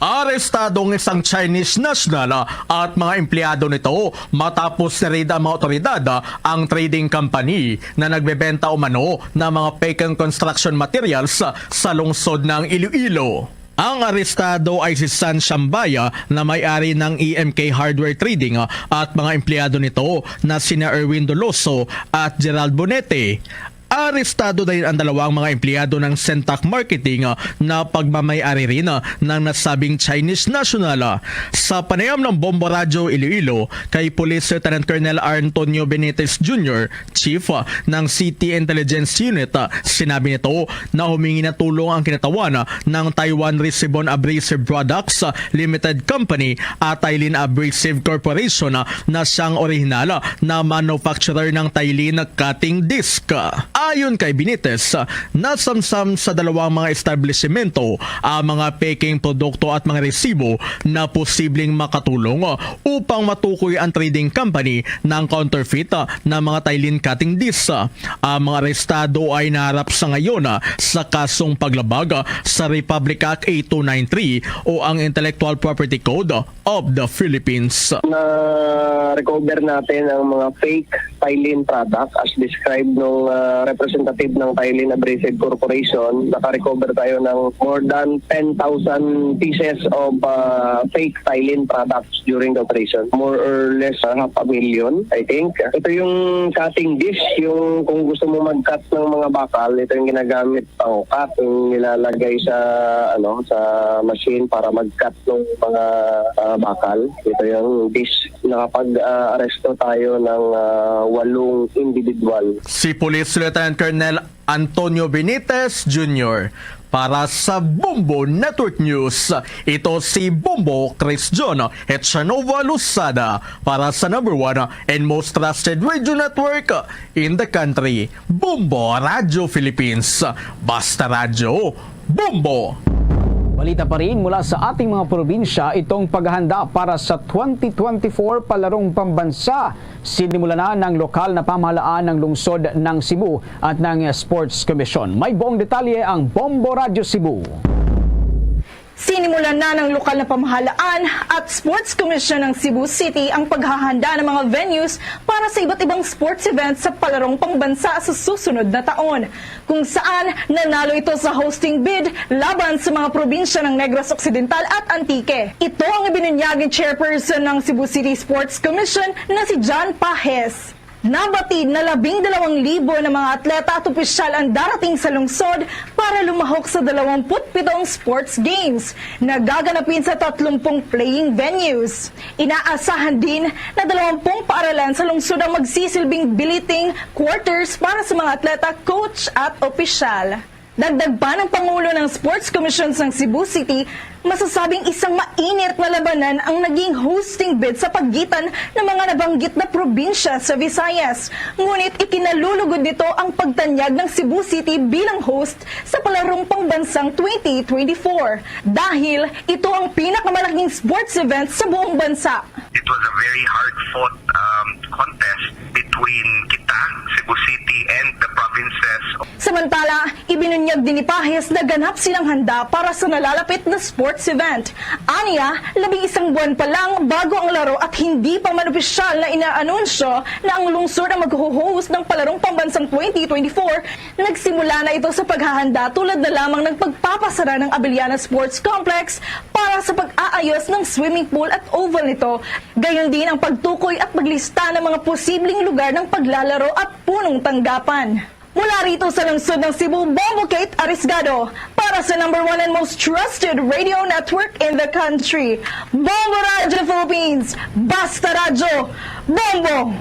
Arestado ang isang Chinese national at mga empleyado nito matapos nirida ang mga otoridad ang trading company na nagbebenta umano ng mga pekeng construction materials sa lungsod ng Iloilo. Ang arestado ay si San Shambaya na may-ari ng E M K Hardware Trading at mga empleyado nito na sina Erwin Doloso at Gerald Bonete. Arestado din ang dalawang mga empleyado ng Sentac Marketing, ah, na pagmamay-ari rin, ah, ng nasabing Chinese national. Ah, sa panayam ng Bombo Radyo Iloilo kay Police Lieutenant Colonel Antonio Benitez Junior, Chief, ah, ng City Intelligence Unit, ah, sinabi nito na humingi na tulong ang kinatawan, ah, ng Taiwan Risibon Abrasive Products, ah, Limited Company at Thailand Abrasive Corporation, ah, na siyang orihinal, ah, na manufacturer ng Thailand cutting disc. Ayon kay Benitez, nasamsam sa dalawang mga establisimento ang mga peking produkto at mga resibo na posibleng makatulong upang matukoy ang trading company ng counterfeit na mga Thailand cutting discs. Ang mga arestado ay naharap sa ngayon sa kasong paglabag sa Republic Act eight two nine three o ang Intellectual Property Code of the Philippines. Na-recover natin ang mga fake Thailand product as described nung, ah, representative ng Thailand Abrasive Corporation. Naka-recover tayo ng more than ten thousand pieces of, ah, fake Thailand products during the operation. More or less, ah, half a million, I think. Ito yung cutting disc, yung kung gusto mo mag-cut ng mga bakal, ito yung ginagamit pang-cut, yung nilalagay sa, ano, sa machine para mag-cut ng mga, ah, bakal. Ito yung disc. Nakapag, ah, aresto tayo ng, ah, walong individual. Si Police Lieutenant Colonel Antonio Benitez Junior para sa Bombo Network News. Ito si Bombo Chris John Echanova Losada para sa number one and most trusted radio network in the country, Bombo Radyo Philippines. Basta Radyo, Bombo! Balita pa rin mula sa ating mga probinsya, itong paghahanda para sa twenty twenty-four Palarong Pambansa. Sinimulan na ng lokal na pamahalaan ng lungsod ng Cebu at ng Sports Commission. May buong detalye ang Bombo Radyo Cebu. Sinimulan na ng lokal na pamahalaan at Sports Commission ng Cebu City ang paghahanda ng mga venues para sa iba't ibang sports events sa Palarong Pambansa sa susunod na taon, kung saan nanalo ito sa hosting bid laban sa mga probinsya ng Negros Occidental at Antique. Ito ang ibinunyag ni Chairperson ng Cebu City Sports Commission na si John Pajes. Nabatid na labing dalawang libo na mga atleta at opisyal ang darating sa lungsod para lumahok sa dalawampu't pitong sports games na gaganapin sa tatlumpung playing venues. Inaasahan din na dalawampung paaralan sa lungsod ang magsisilbing billeting quarters para sa mga atleta, coach at opisyal. Dagdag pa ng Pangulo ng Sports Commission sang Cebu City, masasabing isang mainit na labanan ang naging hosting bid sa pagitan ng mga nabanggit na probinsya sa Visayas. Ngunit ikinalulugod nito ang pagtanyag ng Cebu City bilang host sa Palarong Pambansang twenty twenty-four, dahil ito ang pinakamalaking sports event sa buong bansa. It was a very hard-fought, um, contest between kita, Cebu City, and the provinces. Samantala, ibinunyag din ni Pajes na ganap silang handa para sa nalalapit na sports event. Aniya, labing isang buwan pa lang bago ang laro at hindi pa man opisyal na inaanunsyo na ang lungsod ang magho-host ng Palarong Pambansang twenty twenty-four, nagsimula na ito sa paghahanda tulad na lamang ng pagpapasara ng Abellana Sports Complex para sa pag-aayos ng swimming pool at oval nito. Gayon din ang pagtukoy at paglista ng mga posibleng lugar ng paglalaro at punong tanggapan. Mula rito sa lungsod ng Cebu, Bombo Kate Arisgado para sa number one and most trusted radio network in the country, Bombo Radyo Philippines. Basta Radyo, Bombo!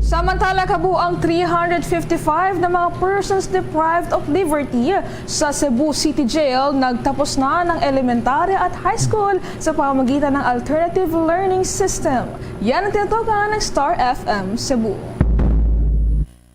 Samantala, kabuang three hundred fifty-five na mga persons deprived of liberty sa Cebu City Jail nagtapos na ng elementarya at high school sa pamamagitan ng alternative learning system. Yan ang tinutukan ng Star F M Cebu.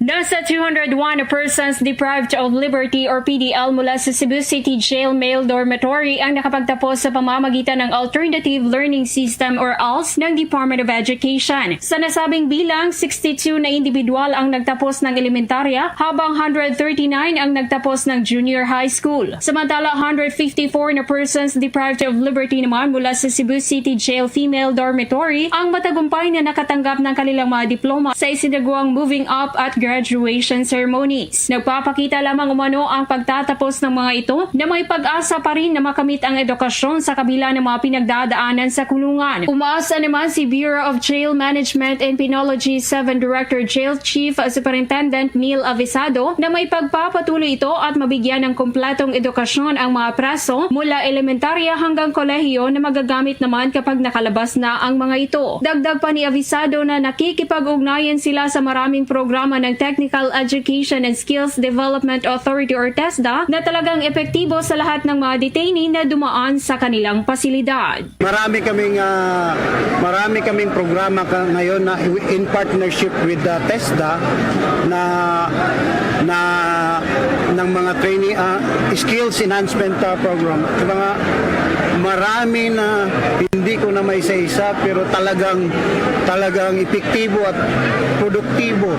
Nasa two hundred one persons deprived of liberty or P D L mula sa Cebu City Jail Male Dormitory ang nakapagtapos sa pamamagitan ng Alternative Learning System or ALS ng Department of Education. Sa nasabing bilang, sixty-two na individual ang nagtapos ng elementarya, habang one hundred thirty-nine ang nagtapos ng junior high school. Samantala, one hundred fifty-four na persons deprived of liberty naman mula sa Cebu City Jail Female Dormitory ang matagumpay na nakatanggap ng kanilang mga diploma sa isinagwang Moving Up at Graduation Ceremonies. Nagpapakita lamang umano ang pagtatapos ng mga ito na may pag-asa pa rin na makamit ang edukasyon sa kabila ng mga pinagdadaanan sa kulungan. Umaasa naman si Bureau of Jail Management and Penology seven Director Jail Chief Superintendent Neil Avisado na may pagpapatuloy ito at mabigyan ng kompletong edukasyon ang mga preso mula elementarya hanggang kolehiyo na magagamit naman kapag nakalabas na ang mga ito. Dagdag pa ni Avisado na nakikipag-ugnayan sila sa maraming programa ng Technical Education and Skills Development Authority or TESDA na talagang epektibo sa lahat ng mga detainee na dumaan sa kanilang pasilidad. Marami kaming, ah, marami kaming programa ka-, ngayon na in partnership with the TESDA na, na ng mga training, ah, skills enhancement, ah, program. Mga marami na hindi ko na may isa-isa, pero talagang, talagang epektibo at produktibo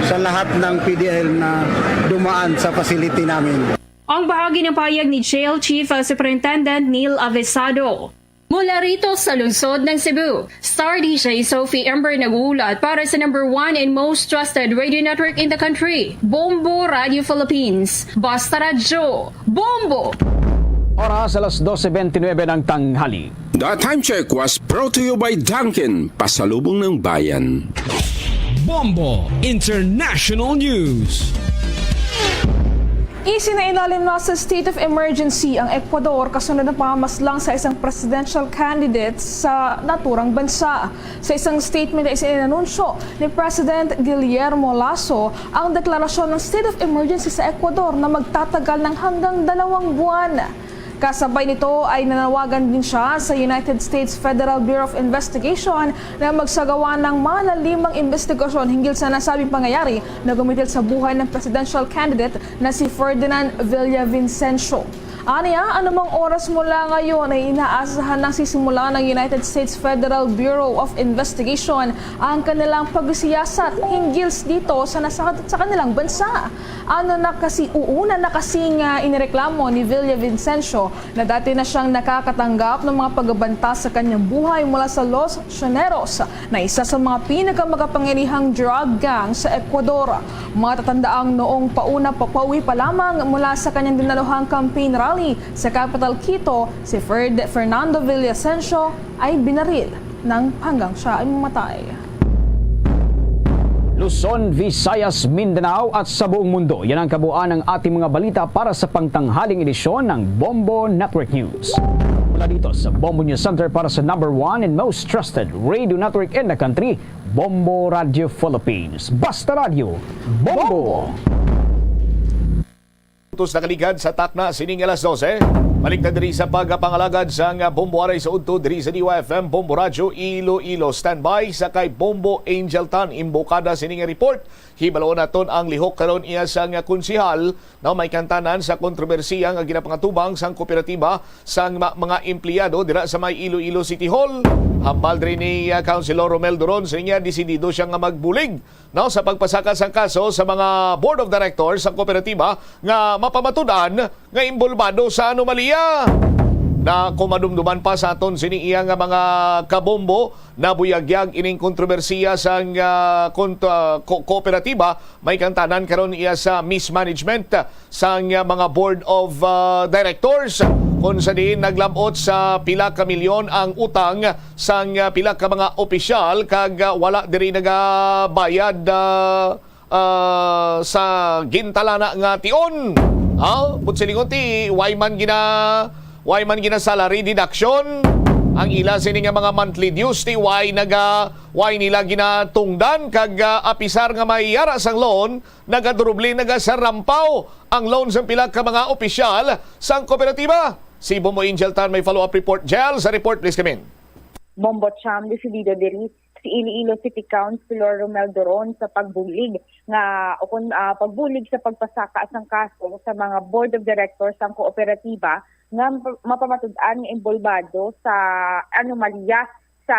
sa lahat ng P D L na dumaan sa facility namin. Ang bahagi ng pahayag ni Jail Chief, uh, Superintendent Neil Avisado. Mula rito sa lungsod ng Cebu, Star D J Sophie Ember nag-uulat para sa number one and most trusted radio network in the country, Bombo Radio Philippines. Basta Radyo, Bombo! Oras alas dose bentinuebe ng tanghali. The time check was brought to you by Dunkin, pasalubong ng bayan. Bombo International News. Isinailalim na sa state of emergency ang Ecuador kasunod ng pamamaslang sa isang presidential candidate sa naturang bansa. Sa isang statement na isinanunsyo ni President Guillermo Lasso ang deklarasyon ng state of emergency sa Ecuador na magtatagal ng hanggang dalawang buwan. Kasabay nito ay nanawagan din siya sa United States Federal Bureau of Investigation na magsagawa ng malalimang investigasyon hinggil sa nasabing pangyayari na gumitil sa buhay ng presidential candidate na si Ferdinand Villavicencio. Aniya, anumang oras mula ngayon ay inaasahan ng sisimula ng United States Federal Bureau of Investigation ang kanilang pagsiyasat hinggil dito sa nasa sa kanilang bansa. Ano na kasi, una na kasi nga inireklamo ni Villavicencio na dati na siyang nakakatanggap ng mga pagbabanta sa kanyang buhay mula sa Los Llaneros, na isa sa mga pinakamakapangyarihang drug gang sa Ecuador. Matatandaang noong pauna, papauwi pa lamang mula sa kanyang dinaluhang campaign rally sa capital Quito, si Ferd-, Fernando Villavicencio ay binaril nang hanggang siya ay mamatay. Luzon, Visayas, Mindanao at sa buong mundo. Yan ang kabuuan ng ating mga balita para sa pangtanghaling edisyon ng Bombo Network News. Mula dito sa Bombo News Center para sa number one and most trusted radio network in the country, Bombo Radio Philippines. Basta Radyo, Bombo! Utos na kaligad sa takna sining alas dose. Balik na diri sa pagpangalagad sang Bombo Aray sa udto diri sa D Y F M, Bombo Radyo Iloilo. Standby sa kay Bombo Angel Tan, imbokada sining report. Hibaloon naton ang lihok karon iya sang konsehal na may kantanan sa kontrobersiya nga ginapangatubang sang kooperatiba sang ma-, mga empleyado dira sa may Iloilo City Hall. Hambal diri ni, ah, Councilor Romel Duron, sining niya desidido siya nga magbulig, no, sa pagpasaka sang kaso sa mga board of directors sang kooperatiba nga mapamatud-an nga imbolbado sa anomalya. Na kung madumduman pa sa aton sini iya nga mga kabombo, nabuyagyag ining kontrobersiya sang, ah, kont-, ah, ko-, kooperatiba, may kantanan karon iya sa mismanagement sang, ah, mga board of, ah, directors, kung sa diin naglabot sa pila ka milyon ang utang sang, ah, pila ka mga opisyal kag, ah, wala diri nagabayad, ah, ah, sa gintalana nga tion. Ha? But silingon ti, why man gina-, why man gina-salary deduction ang ila sini nga mga monthly dues, ti why naga-, why nila ginatungdan kag, ah, apisar nga may yara sang loan, nagaduruble, nagasarampaw ang loan sang pila ka mga opisyal sang kooperatiba. Si Bombo Angel Tan may follow-up report. Jel, sa report, please come in. Bombo Cham, desidido diri si Iloilo City Councilor Romel Doron sa pagbulig nga, o kun, ah, pagbulig sa pagpasaka sang kaso sa mga board of directors sang kooperatiba nga map-, mapamatud-an nga inbolbado sa anomalya sa,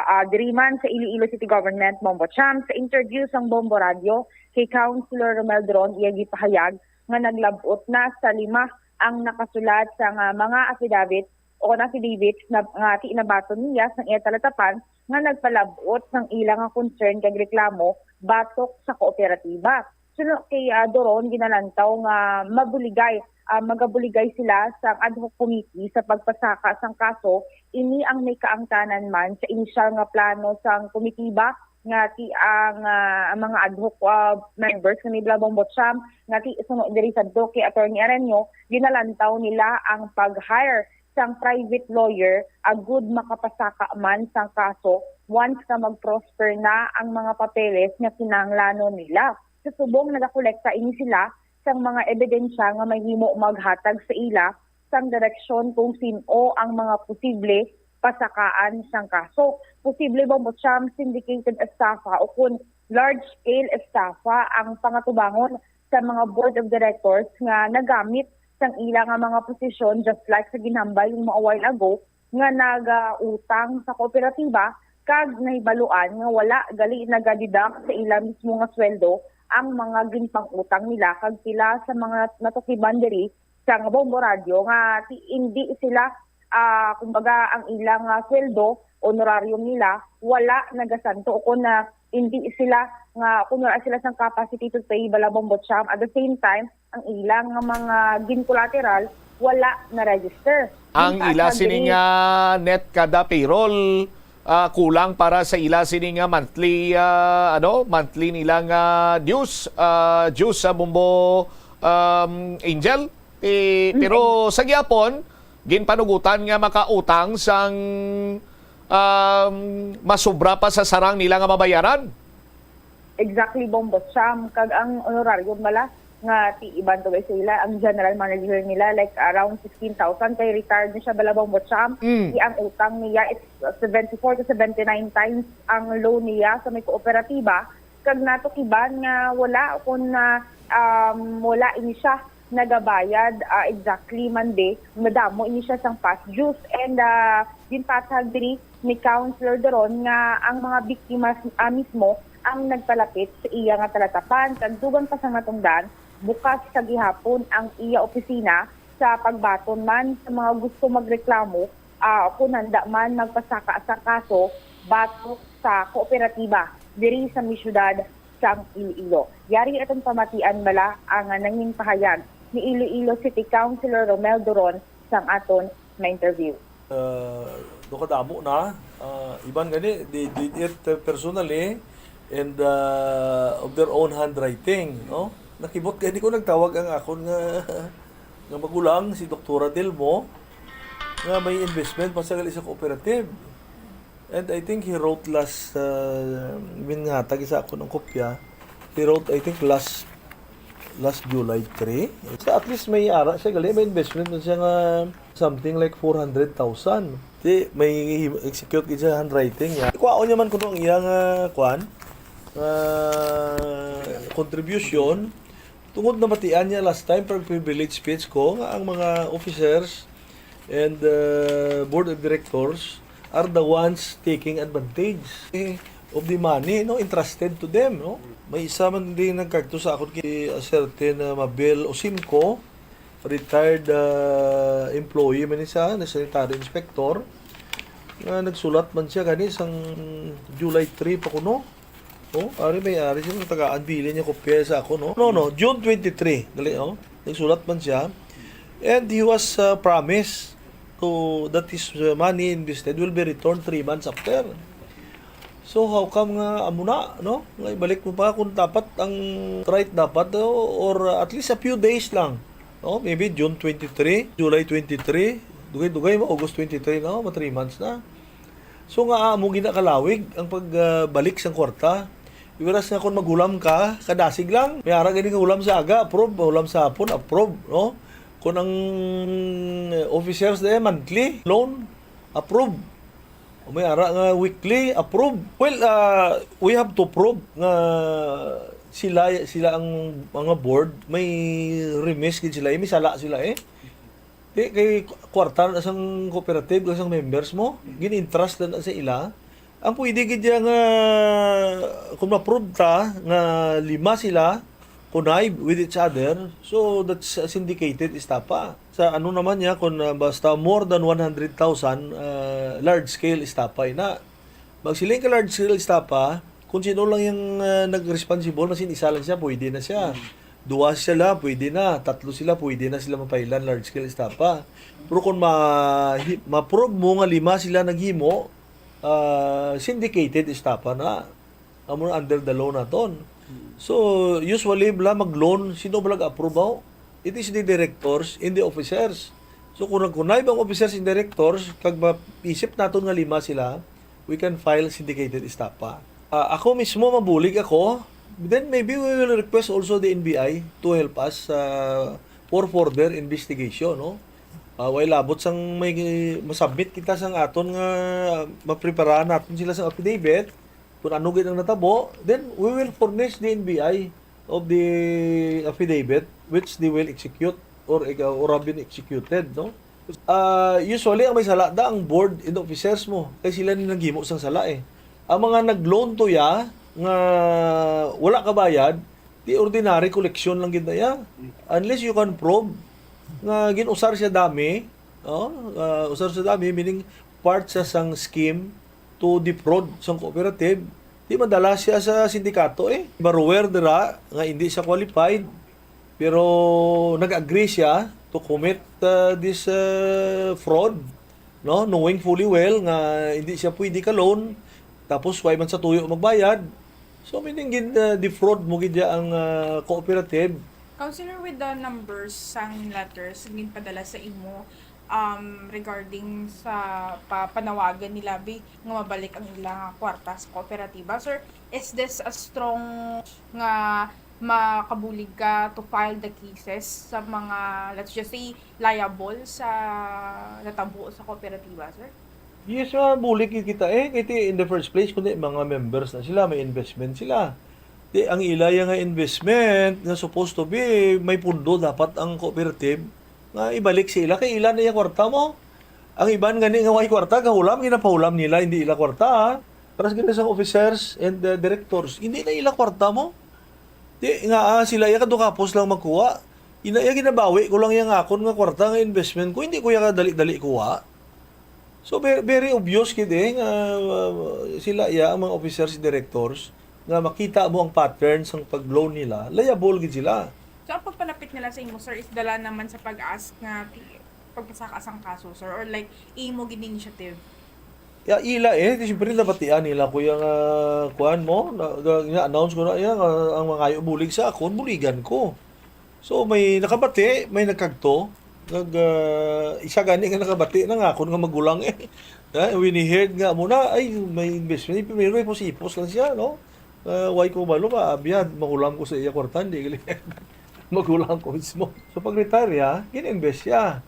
ah, diri man sa Iloilo City Government, Bombo Cham. Sa interview sang Bombo Radio kay Councilor Romel Doron, iya gipahayag nga naglab-ot na sa lima ang nakasulat sang, ah, mga affidavit o kon affidavits na, nga ti-, nabaton niya sang iya talatapan nga nagpalab-ot sang ila nga concern kag reklamo batok sa kooperatiba. Suno kay, ah, Doron, ginalantaw nga mabuligay, ah, magabuligay sila sang ad hoc committee sa pagpasaka sang kaso. Ini ang may kaangtanan man sa inisyal nga plano sang komitiba nga ti ang, ah, ang mga ad hoc, ah, members nga ni Blabombot Cham nga ti suno diri sadto kay Attorney Areño, ginalantaw nila ang pag-hire sang private lawyer agud makapasaka man sang kaso once nga mag-prosper na ang mga papeles nga kinahanglanon nila. Sa subong, nagakolekta ini sila sang mga ebidensya nga mahimo maghatag sa ila sang direksyon kung sin-o ang mga posible pasakaan sang kaso. Posible ba mo siyang syndicated estafa o kun large-scale estafa ang pangatubangon sa mga board of directors nga nagamit sang ila nga mga posisyon, just like sa ginhambal yung mga while ago, nga nagautang sa kooperatiba kag nahibaluan nga wala gali nagadeduct sa ila mismo nga sweldo ang mga ginpang-utang nila, kag pila sa mga natukiban diri sa nga Bombo Radyo nga ti-, hindi sila, ah, kumbaga, ang ilang, ah, sweldo, honorarium nila, wala nagasanto, o kung na, hindi sila nga, kung wala sila sang capacity to pay bala Bombo Cham. At the same time, ang ilang nga mga gin-collateral wala na-register. Ang Yung ila taas sini diri nga net kada payroll, ah, kulang para sa ila sini nga monthly, ah, ano, monthly nila nga dues, ah, dues sa Bombo, um, Angel. Eh, Mm. pero sa gihapon, ginpanugutan nga makautang sang, um, masubra pa sa sarang nila nga mabayaran. Exactly, Bombo Cham. Kag ang honorarium bala nga ti-, iban to guys sila, ang general manager nila, like, around sixteen thousand, kay retired na siya bala, Bombo Cham. Mm. Di ang utang niya is seventy-four to seventy-nine times ang loan niya sa may kooperatiba. Kag natukiban nga wala, kung na, um, wala ini siya nagabayad, ah, exactly man di, madamo ini siya sang past dues. And, ah, ginpatag diri ni Councilor Doron nga ang mga biktima, ah, mismo ang nagpalapit sa iya nga talatapan. Kag dugang pa sang natungdan, bukas sa gihapon ang iya opisina sa pagbaton man sa mga gusto magreklamo, ah, kung handa man magpasaka sa kaso batok sa kooperatiba diri sa may siyudad sang Iloilo. Yari aton pamatian bala ang nangin pahayag ni Iloilo City Councilor Romel Doron sang aton na interview. Ah, do kadamo na. Ah, iban gani, they did it, uh, personally and, uh, of their own handwriting, no? Nakibot gani ko nagtawag ang akon nga, nga magulang, si Doktora Delmo, nga may investment pa sa gali sa cooperative. And I think he wrote last, uh, minhatag sa akon ang kopya. He wrote, I think, last last July three. So, at least may ara siya, gali, may investment man siya nga something like four hundred thousand. Di, may execute gid siya handwriting niya. Kuhaon niya man kuno ang iya nga, kuan, nga contribution. Tungod na matian niya last time, pag privilege speech ko, nga ang mga officers and, uh, board of directors are the ones taking advantage, eh, of the money, no, entrusted to them, no? May isa man din nagkadto sa akon kay a certain, uh, Mabel Osimco, retired, uh, employee man siya, na sanitary inspector, nga nagsulat man siya gani sang July three pa kuno. Oh, ari may ari siya, tagaan, bilin niya kopya sa ako, no? No, no, June twenty-three, gali, oh. Nagsulat man siya. And he was, uh, promised to, that his, uh, money invested will be returned three months after. So, how come nga amo na, no? Nga ibalik mo pa kung dapat ang right dapat, oh, or, uh, at least a few days lang, no? Maybe June twenty-three, July twenty-three, dugay-dugay mo, August twenty-three na, ma three months na. So, nga amo gina kalawig ang pag, ah, balik sang kwarta. Whereas nga kung maghulam ka, kadasig lang. May ara gani nga hulam sa aga, approve. Hulam sa hapon, approve, no? Kung ang officers na monthly loan, approve. May ara nga weekly approve. Well, ah, we have to prove nga sila, sila ang mga board, may remiss gid sila, eh, may sala sila, eh. Di kay kwarta na sang cooperative, sang members mo, gin-entrust na sa ila. Ang pwede gid diya nga, kung ma-prove ta nga lima sila, connive with each other, so that's, uh, syndicated estafa. Sa ano naman niya, kung, uh, basta more than one hundred thousand, uh, large scale estafa ina. Magsiling ka large scale estafa, kung sino lang yung, uh, nag-responsible, masin isa lang siya, pwede na siya. Mm. Duwa sila, pwede na. Tatlo sila, pwede na sila mapailan large scale estafa. Pero kung ma-, hi-, ma-prove mo nga lima sila naghimo, uh, syndicated estafa na. Amo na under the law naton. Hmm. So, usually, bala mag-loan, sino ba nag-approve, ho? It is the directors and the officers. So, kung nag-connive ang officers and directors, kag maisip naton nga lima sila, we can file syndicated estafa. Ah, ako mismo, mabulig ako, then maybe we will request also the N B I to help us, ah, for further investigation, no? Ah, way labot sang may masubmit kita sang aton nga mapreparahan naton sila sang affidavit, kung ano gid ang natabo, then we will furnish the N B I of the affidavit which they will execute or, or have been executed, no? Ah, usually, ang may sala da ang board and officers mo, kay sila ni naghimo sang sala, eh. Ang mga nag-loan to ya, nga wala kabayad, di ordinary collection lang gid na ya. Unless you can prove nga gin-usar siya dami, oh, ah, usar siya dami, meaning part siya sang scheme to defraud sang cooperative, di madala siya sa sindikato, eh. Borrower dira nga hindi siya qualified, pero nag-agree siya to commit, uh, this, uh, fraud, no? Knowing fully well nga hindi siya pwede ka-loan, tapos wala man sa tuyo magbayad. So, meaning, gin, uh, defraud mo gid ya ang, uh, cooperative. Counselor, with the numbers sang letters nga ginpadala sa imo, um, regarding sa pa-, panawagan nila, bi, nga mabalik ang ila nga kwarta sa kooperatiba, sir, is this a strong nga makabulig ka to file the cases sa mga, let's just say, liable sa natabo sa kooperatiba, sir? Yes, mabulig gid kita, eh. Kay ti, in the first place, kundi mga members na sila, may investment sila. Ti, ang ila ya nga investment nga supposed to be, may pundo dapat ang cooperative nga ibalik sa ila. Kay ila na ya kwarta mo. Ang iban gani nga way kwarta, gahulam, ginapahulam nila, hindi ila kwarta, ha. Para sa gani sang officers and, uh, directors, hindi na ila kwarta mo. Di nga, ah, sila ya kadukapos lang magkuha. Ina ya ginabawi ko lang yang akon nga kwarta nga investment ko, hindi ko ya kadali-dali kuha. So, ve-, very obvious gid, eh, nga, uh, sila ya, ang mga officers, directors, nga makita mo ang pattern sang pag-loan nila, liable gid sila. So, ang pagpalapit nila sa imo, sir, is dala naman sa pag-ask nga ti-, pagpasaka sang kaso, sir, or, like, imo gid initiative? Ya, ila, eh. Di, siyempre, nabatian nila ko yung, ah, kuan mo, na, ga-, ina-announce ko na, ya, nga ang mangayo bulig sa akon, buligan ko. So, may nakabati, may nagkagto. Nag, ah, isa gani nga nakabati na nga akon nga magulang, eh. Ha, when he heard nga muna, ay, may investment, pero ipos-ipos lang siya, no? Ah, why ko balo ka, abyan, magulang ko sa iya kwarta, hindi gali. Magulang ko mismo. So, pag-retire ya, gin-invest siya.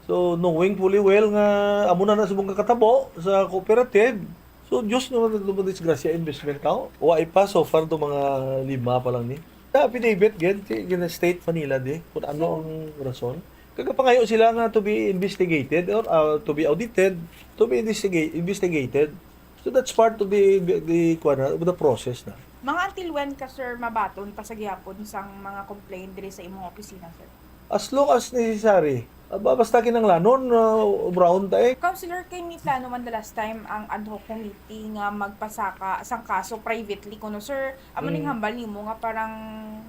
So, knowing fully well nga amo na na sa mga katabo sa cooperative, so, Diyos naman, nagdumang disgrasya, investment tao. Wa pa, so far, to mga lima pa lang ni. Sa affidavit, gid, si, gina-state pa nila, di, kung ano ang rason. Kagapangayo sila nga to be investigated or, ah, to be audited, to be investigate, investigated. So, that's part of the, the, the, kuwan na, of the process na. Mga until when ka, sir, mabaton pa sa gihapon sang mga complaint diri sa imong opisina, sir? As long as necessary. Ah, ba-, basta kinanglanon, ah, obrahon ta, eh. Counselor, kay may plano man the last time ang ad hoc committee nga magpasaka sang kaso privately kuno, sir. Amo ning Mm. hambal nimo nga parang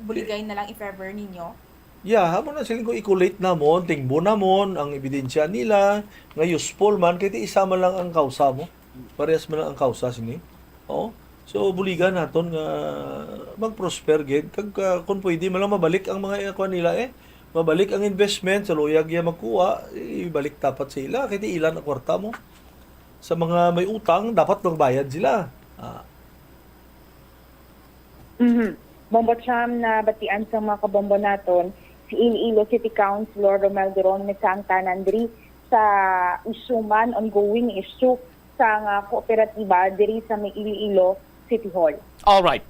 buligay na lang if ever ninyo? Yeah, amo na siling ko, i-collate namon, tingbo namon ang ebidensya nila nga useful man, kay ti isa man lang ang kausa mo. Parehas man lang ang kausa sini. Oo. So, buligan naton nga mag-prosper gid. Kag, ah, kung pwede man lang, mabalik ang mga, eh, kuwan nila, eh. Mabalik ang investment sa luyag niya magkuha, ibalik dapat sa ila. Kay ti ila na kwarta mo. Sa mga may utang, dapat magbayad sila. Ah. Mhm. Bombo Cham, nabatian sa mga kabombo naton, si Iloilo City Councilor Romel Duron, may sa ang tanan diri sa issue man, ongoing issue sang ah, kooperatiba diri sa may Iloilo City Hall. All right.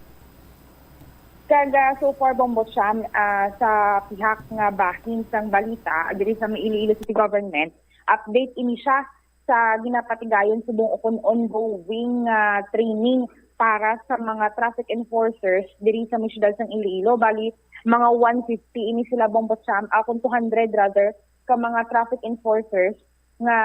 Kag ah, so far, Bombo Cham, ah, sa pihak nga bahin sang balita diri sa may Iloilo City Government, update ini siya sa ginapatigayon subong ukon ongoing ah, training para sa mga traffic enforcers diri sa may siyudad sang Iloilo. Bali, mga one fifty ini sila, Bombo Cham, ah, kung two hundred rather, ka mga traffic enforcers nga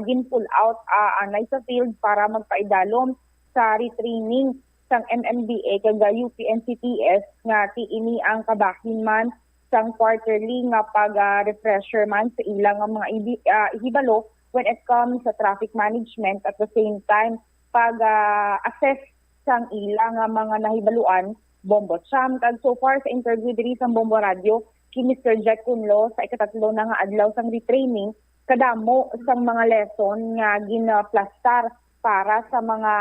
gin-pull out ah, anay sa field para magpaidalom sa retraining sang M M D A kag U P N C T S nga ti ini ang kabahin man sang quarterly nga pag-refresher man sa ila nga mga ibi- ah, ihibalo when it comes sa traffic management, at the same time pag-assess sang ila nga mga nahibaluan, Bombo Cham. Kag so far sa interview diri sa Bombo Radio kay Mister Jack Cunlo sa ikatatlo na nga adlaw sang retraining, kadamo sang mga lesson nga ginaplastar para sa mga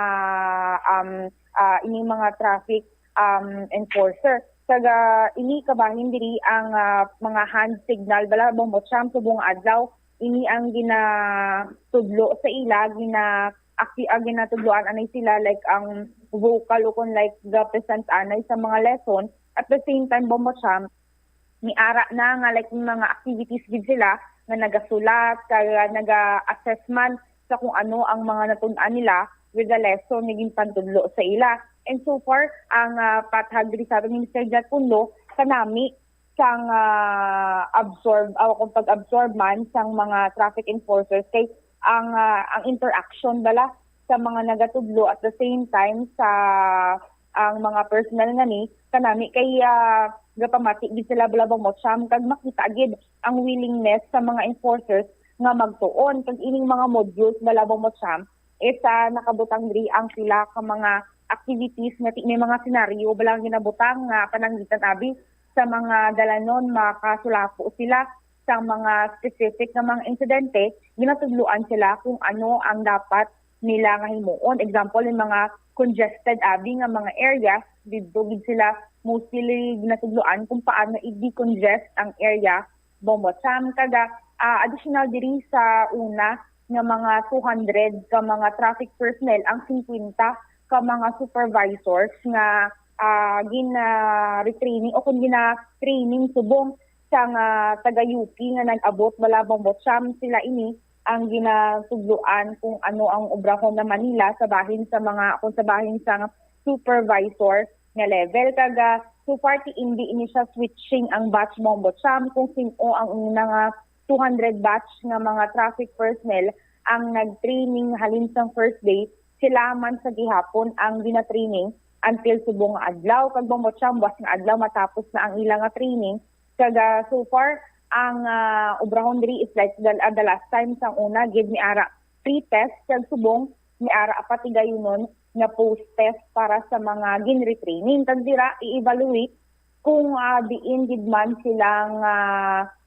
um, ah, ining mga traffic um, enforcer. Kag ah, ini kabahin diri ang ah, mga hand signal bala, Bombo Cham, subong adlaw. Ini ang ginatudlo sa ila, gina acti- ah, ginatudloan anay sila, like ang vocal o kung like gapresent anay sa mga lesson. At the same time, Bombo Cham, may ara na nga like may mga activities gid sila nga nagasulat kag naga-assessment sa kung ano ang mga natun-an nila with the lesson nga ginpantudlo sa ila. And so far, ang ah, pathag diri sa aton ni Mister Jack Cunlo, kanami sang ah, absorb o kung pag-absorb man sang mga traffic enforcers kay ang ah, ang interaction bala sa mga nagatudlo, at the same time sa ang mga personnel nga ni kanami kay ah, gapamati gid sila bala, Bombo Cham, kag makita gid ang willingness sa mga enforcers nga magtuon. Kag ining mga modules bala, Bombo Cham, is ah, nakabutang diri ang pila ka mga activities nga ti- may mga senaryo bala nga ginabutang nga pananglitan abi sa mga dalanon makasulapo sila sa mga specific nga mga insidente, ginatudloan sila kung ano ang dapat nila nga himuon. Example, yung mga congested abi nga mga areas, didto gid sila mostly ginatudloan kung paano i-decongest ang area, Bombo Cham. Kag ah, additional diri sa una nga mga two hundred ka mga traffic personnel ang fifty ka mga supervisors nga ah, gina-retraining o kung gina-training subong sang ah, taga U P nga nag-abot bala, Bombo Cham. Sila ini ang ginatudloan kung ano ang obrahon naman nila sa bahin sa mga, kung sa bahin sang supervisor nga level. Kag ah, so far, ti indi ini siya switching ang batch, Bombo Cham, kung sin-o ang una nga two hundred batch nga mga traffic personnel ang nag-training halin sang first day, sila man sa gihapon ang gina-training until subong nga adlaw. Kag, Bombo Cham, buwas nga adlaw matapos na ang ila nga training. Kag ah, so far, ang ah, obrahon diri is like the, ah, the last time sang una, gid may ara pre-test, kag subong may ara pa ti gayunon nga post-test para sa mga ginretraining. Kag dira, i-evaluate kung ah, diin gid man sila nga,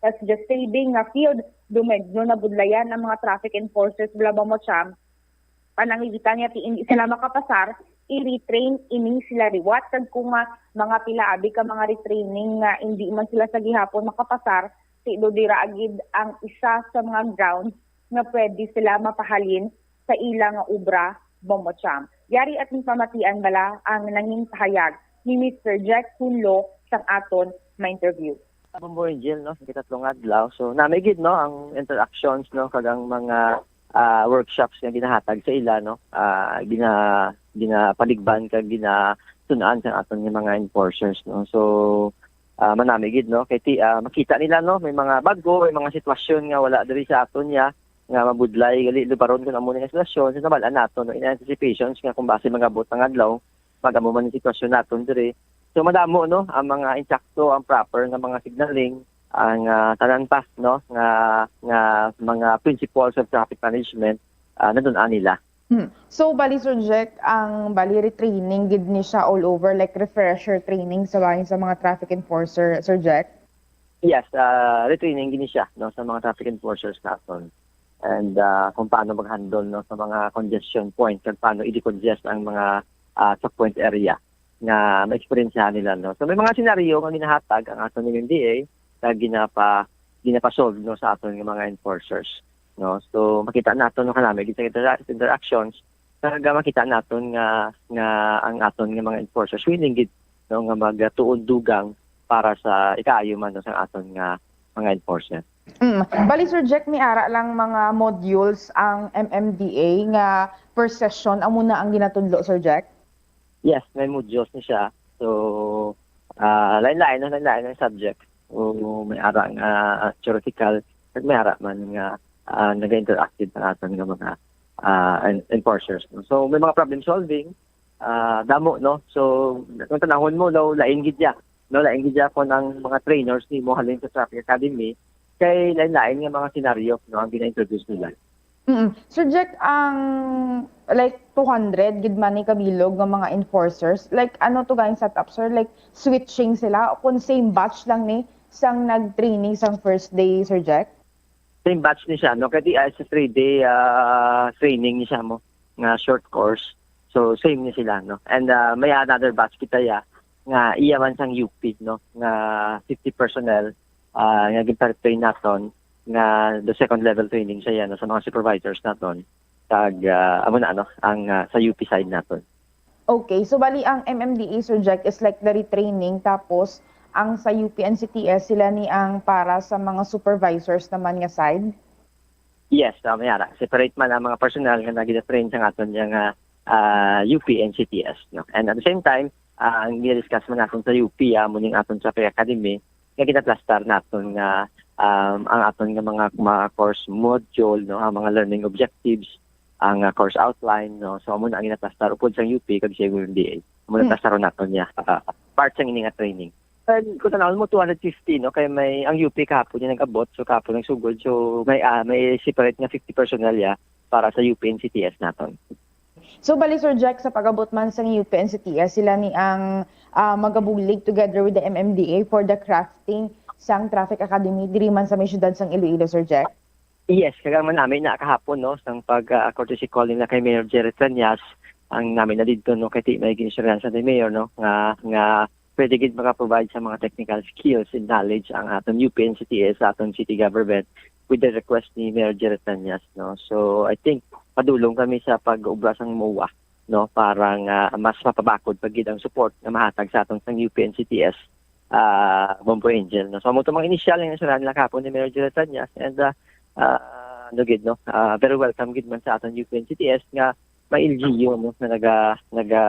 let's just say, di nga field, dumedno nabudlayan ang mga traffic enforcers bala, Bombo Cham, pananglitan nga ti indi sila makapasar, i-retrain ini sila liwat. Kag kung ah, mga pila abi ka mga retraining nga indi man sila sa gihapon makapasar, ti do dira gid ang isa sa mga grounds nga pwede sila mapahalin sa ila nga obra, Bombo Cham. Yari aton pamatian bala ang nangin pahayag ni Mister Jack Cunlo sang aton ma-interview. Bombo Angel, no, sa ikatatlo nga adlaw. So, nami gid, no, ang interactions, no, kag ang mga ah, workshops nga ginahatag sa ila, no, ah, gina ginapaligban kag ginatun-an sa aton nga mga enforcers, no. So, ah, manami gid, no, kay ti, ah, makita nila, no, may mga bag-o, may mga sitwasyon nga wala diri sa aton ya nga mabudlay gali lubaron kun amo ni nga sitwasyon. So, nabal-an naton, no, in anticipations nga kung basi mag-abot ang adlaw, mag-amo man ang sitwasyon naton diri. So, madamo, no, ang mga insakto, ang proper nga mga signaling, ang ah, tanan pa, no, nga nga mga principles of traffic management, ah, nadun-an nila. Hmm. So, bali, Sir Jack, ang bali retraining gid ni siya all over, like refresher training sa bahin sa mga traffic enforcer, Sir Jack? Yes, ah, retraining gid ni siya, no, sa mga traffic enforcers naton. And ah, kung paano mag-handle, no, sa mga congestion point, kag paano i-decongest ang mga ah, choke point area nga maeksperiensyahan nila, no. So, may mga senaryo nga ginahatag ang aton M M D A nga ginapa ginapasolve, no, sa aton nga mga enforcers. no? So, makita naton, no, kanami gid sa intera-, interactions, talaga makita naton nga, nga ang aton nga mga enforcers willing gid, no, nga magtuon dugang para sa ikaayo man, no, sa aton nga mga enforcer. Mm. Bali, Sir Jack, may ara lang mga modules ang M M D A nga per session, amo na ang ginatudlo, Sir Jack? Yes, may modules ni siya. So, ah, lain-lain, no? Lain-lain ang subject. O may ara nga theoretical, kag may ara man nga, ah, naga-interactive ang aton nga mga, ah, en-, enforcers, no? So, may mga problem solving, ah, damo, no? So, kung tanahon mo, daw, lain gid ya, no? Lain gid ya kung ang mga trainers nimo halin sa Traffic Academy, kay lain-lain nga mga senaryo, no, ang gina-introduce nila. Mm. Sir Jack, ang, like, two hundred gid man ni kabilog nga mga enforcers, like, ano to gani setup, sir? Like, switching sila o kung same batch lang ni sang nag-training sang first day, Sir Jack? Same batch ni siya, no? Kay di, ah, sa three-day, ah, training ni siya mo, nga short course. So, same ni sila, no? And, ah, may another batch kita ya, nga iya man sang U P, no? Nga fifty personnel, ah, nga gin-train naton, nga the second level training siya yan, no? Sa mga supervisors naton. Kag, ah, amo na, no? Ang, ah, sa U P side naton. Okay, so bali ang M M D A, Sir Jack, is like the retraining, tapos ang sa U P N C T S, sila ni ang para sa mga supervisors naman nga side? Yes, ah, may ara. Separate man ang mga personnel nga nagina-train sa aton yang, ah, ah, U P N C T S, no? And at the same time, ah, ang gina-discuss man naton sa U P, ah, muning aton sa Traffic Academy, nga ginaplastar naton nga, um, ang aton nga mga, mga course module, no, ang mga learning objectives, ang, ah, course outline, no. So, amo na ang ginaplastar upod sang U P kag sa M M D A. Amo na Mm. plastaron naton niya. Ah, part sang ini nga training. And kung tanawon mo, two hundred fifty, no, kay may ang U P kahapon yung nag-abot, so kahapon nagsugod. So, may, ah, may separate nga fifty personnel ya para sa U P N C T S naton. So, bali, Sir Jack, sa pag-abot man sang U P N C T S, sila ni ang, ah, magabulig together with the M M D A for the crafting sang Traffic Academy diri man sa may siyudad sang Iloilo, Sir Jack? Yes, kag ang man nami na kahapon, no, sang pag, ah, courtesy call nila kay Mayor Jerry Treñas, ang nami na didto, no, kay ti may ginistoryahan sa ni Mayor, no, nga, nga pwede gid maka-provide sa mga technical skills and knowledge ang aton U P N C T S sa aton city government with the request ni Mayor Jerry Treñas, no. So, I think padulong kami sa pag-ubra sang MOA, no, para nga mas mapabakod pa gid ang support nga mahatag sa aton sang U P N C T S, ah, Bombo Angel, no. So, amo to mga initial nga sila nila kahapon ni Mayor Jerry Treñas, and, ah, ah, ano gid, no, ah, very welcome gid man sa aton U P N C T S nga may L G U, no, na naga, naga,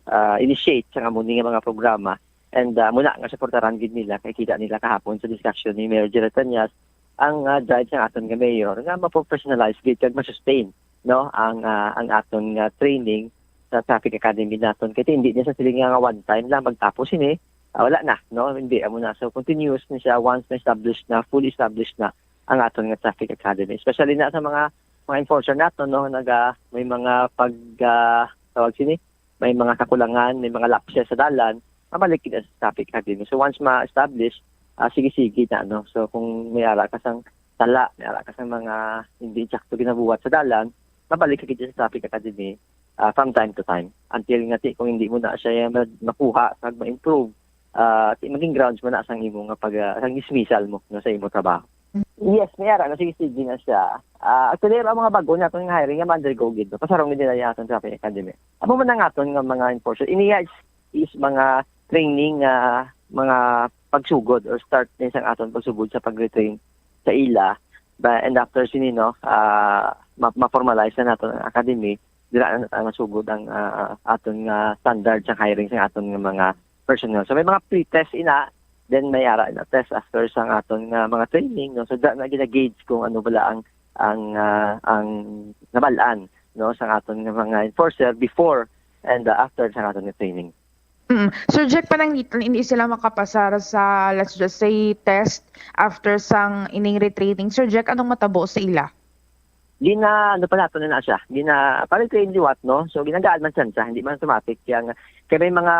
ah, initiate sa amo ni nga mga programa. And, ah, muna nga suportaran gid nila, kay kita nila kahapon sa discussion ni Mayor Jerry Treñas ang, ah, drive sa aton nga mayor nga ma-professionalize gid kag ma-sustain, no, ang, ah, ang aton nga training sa Traffic Academy naton. Kay hindi niya sa siling nga one time lang magtapos ini, ah, wala na, no? Hindi, amo na. So, continuous na siya once na established na, fully established na ang aton nga Traffic Academy. Especially na sa mga, mga enforcer naton, no, naga, may mga pag, ah, tawag sini, may mga kakulangan, may mga lapses sa dalan, mabalik kita sa Traffic Academy. So, once ma-establish, ah, sige-sige na, no? So, kung may ara ka sang sala, may ara ka sang mga hindi insakto ginabuhat sa dalan, mabalik ka gid sa Traffic Academy, ah, from time to time. Until nga ti, kung hindi mo na siya ma-, makuha, kag ma-improve, ah, ti maging grounds mo na sang imo nga pag, ah, sang dismissal mo, no, sa imo trabaho. Yes, may ara na, sige-sige na siya. Ah, actually, ang mga bago naton nga hiring nga ma-undergo gid, no? Pasarong gid nila yung aton Traffic Academy. Amo man ang aton nga mga enforcer. Iniya is, is mga training nga mga pagsugod or start na isang aton pagsugod sa pag-retrain sa ila. Ba, and after sini, no, ah, ma-, ma-formalize na naton ang academy, dira na, na masugod ang, ah, aton nga standard sa hiring sa aton nga mga personnel. So, may mga pre-test ina, then may ara na test after sa aton nga mga training, no? So, dira na gina-gauge kung ano bala ang, ang, ah, ang nabal-an, no, sa aton nga mga enforcer before and, ah, after sa aton nga training. Mm. Sir Jack, pananglitan, hindi sila makapasar sa, let's just say, test after sang ining retraining. Sir Jack, anong matabo sa ila? Gina, ano pa nato na, na siya? Gina, pa-retrain liwat, no? So, ginagaan man siya, siya. Hindi man automatic. Kaya nga, kaya may mga,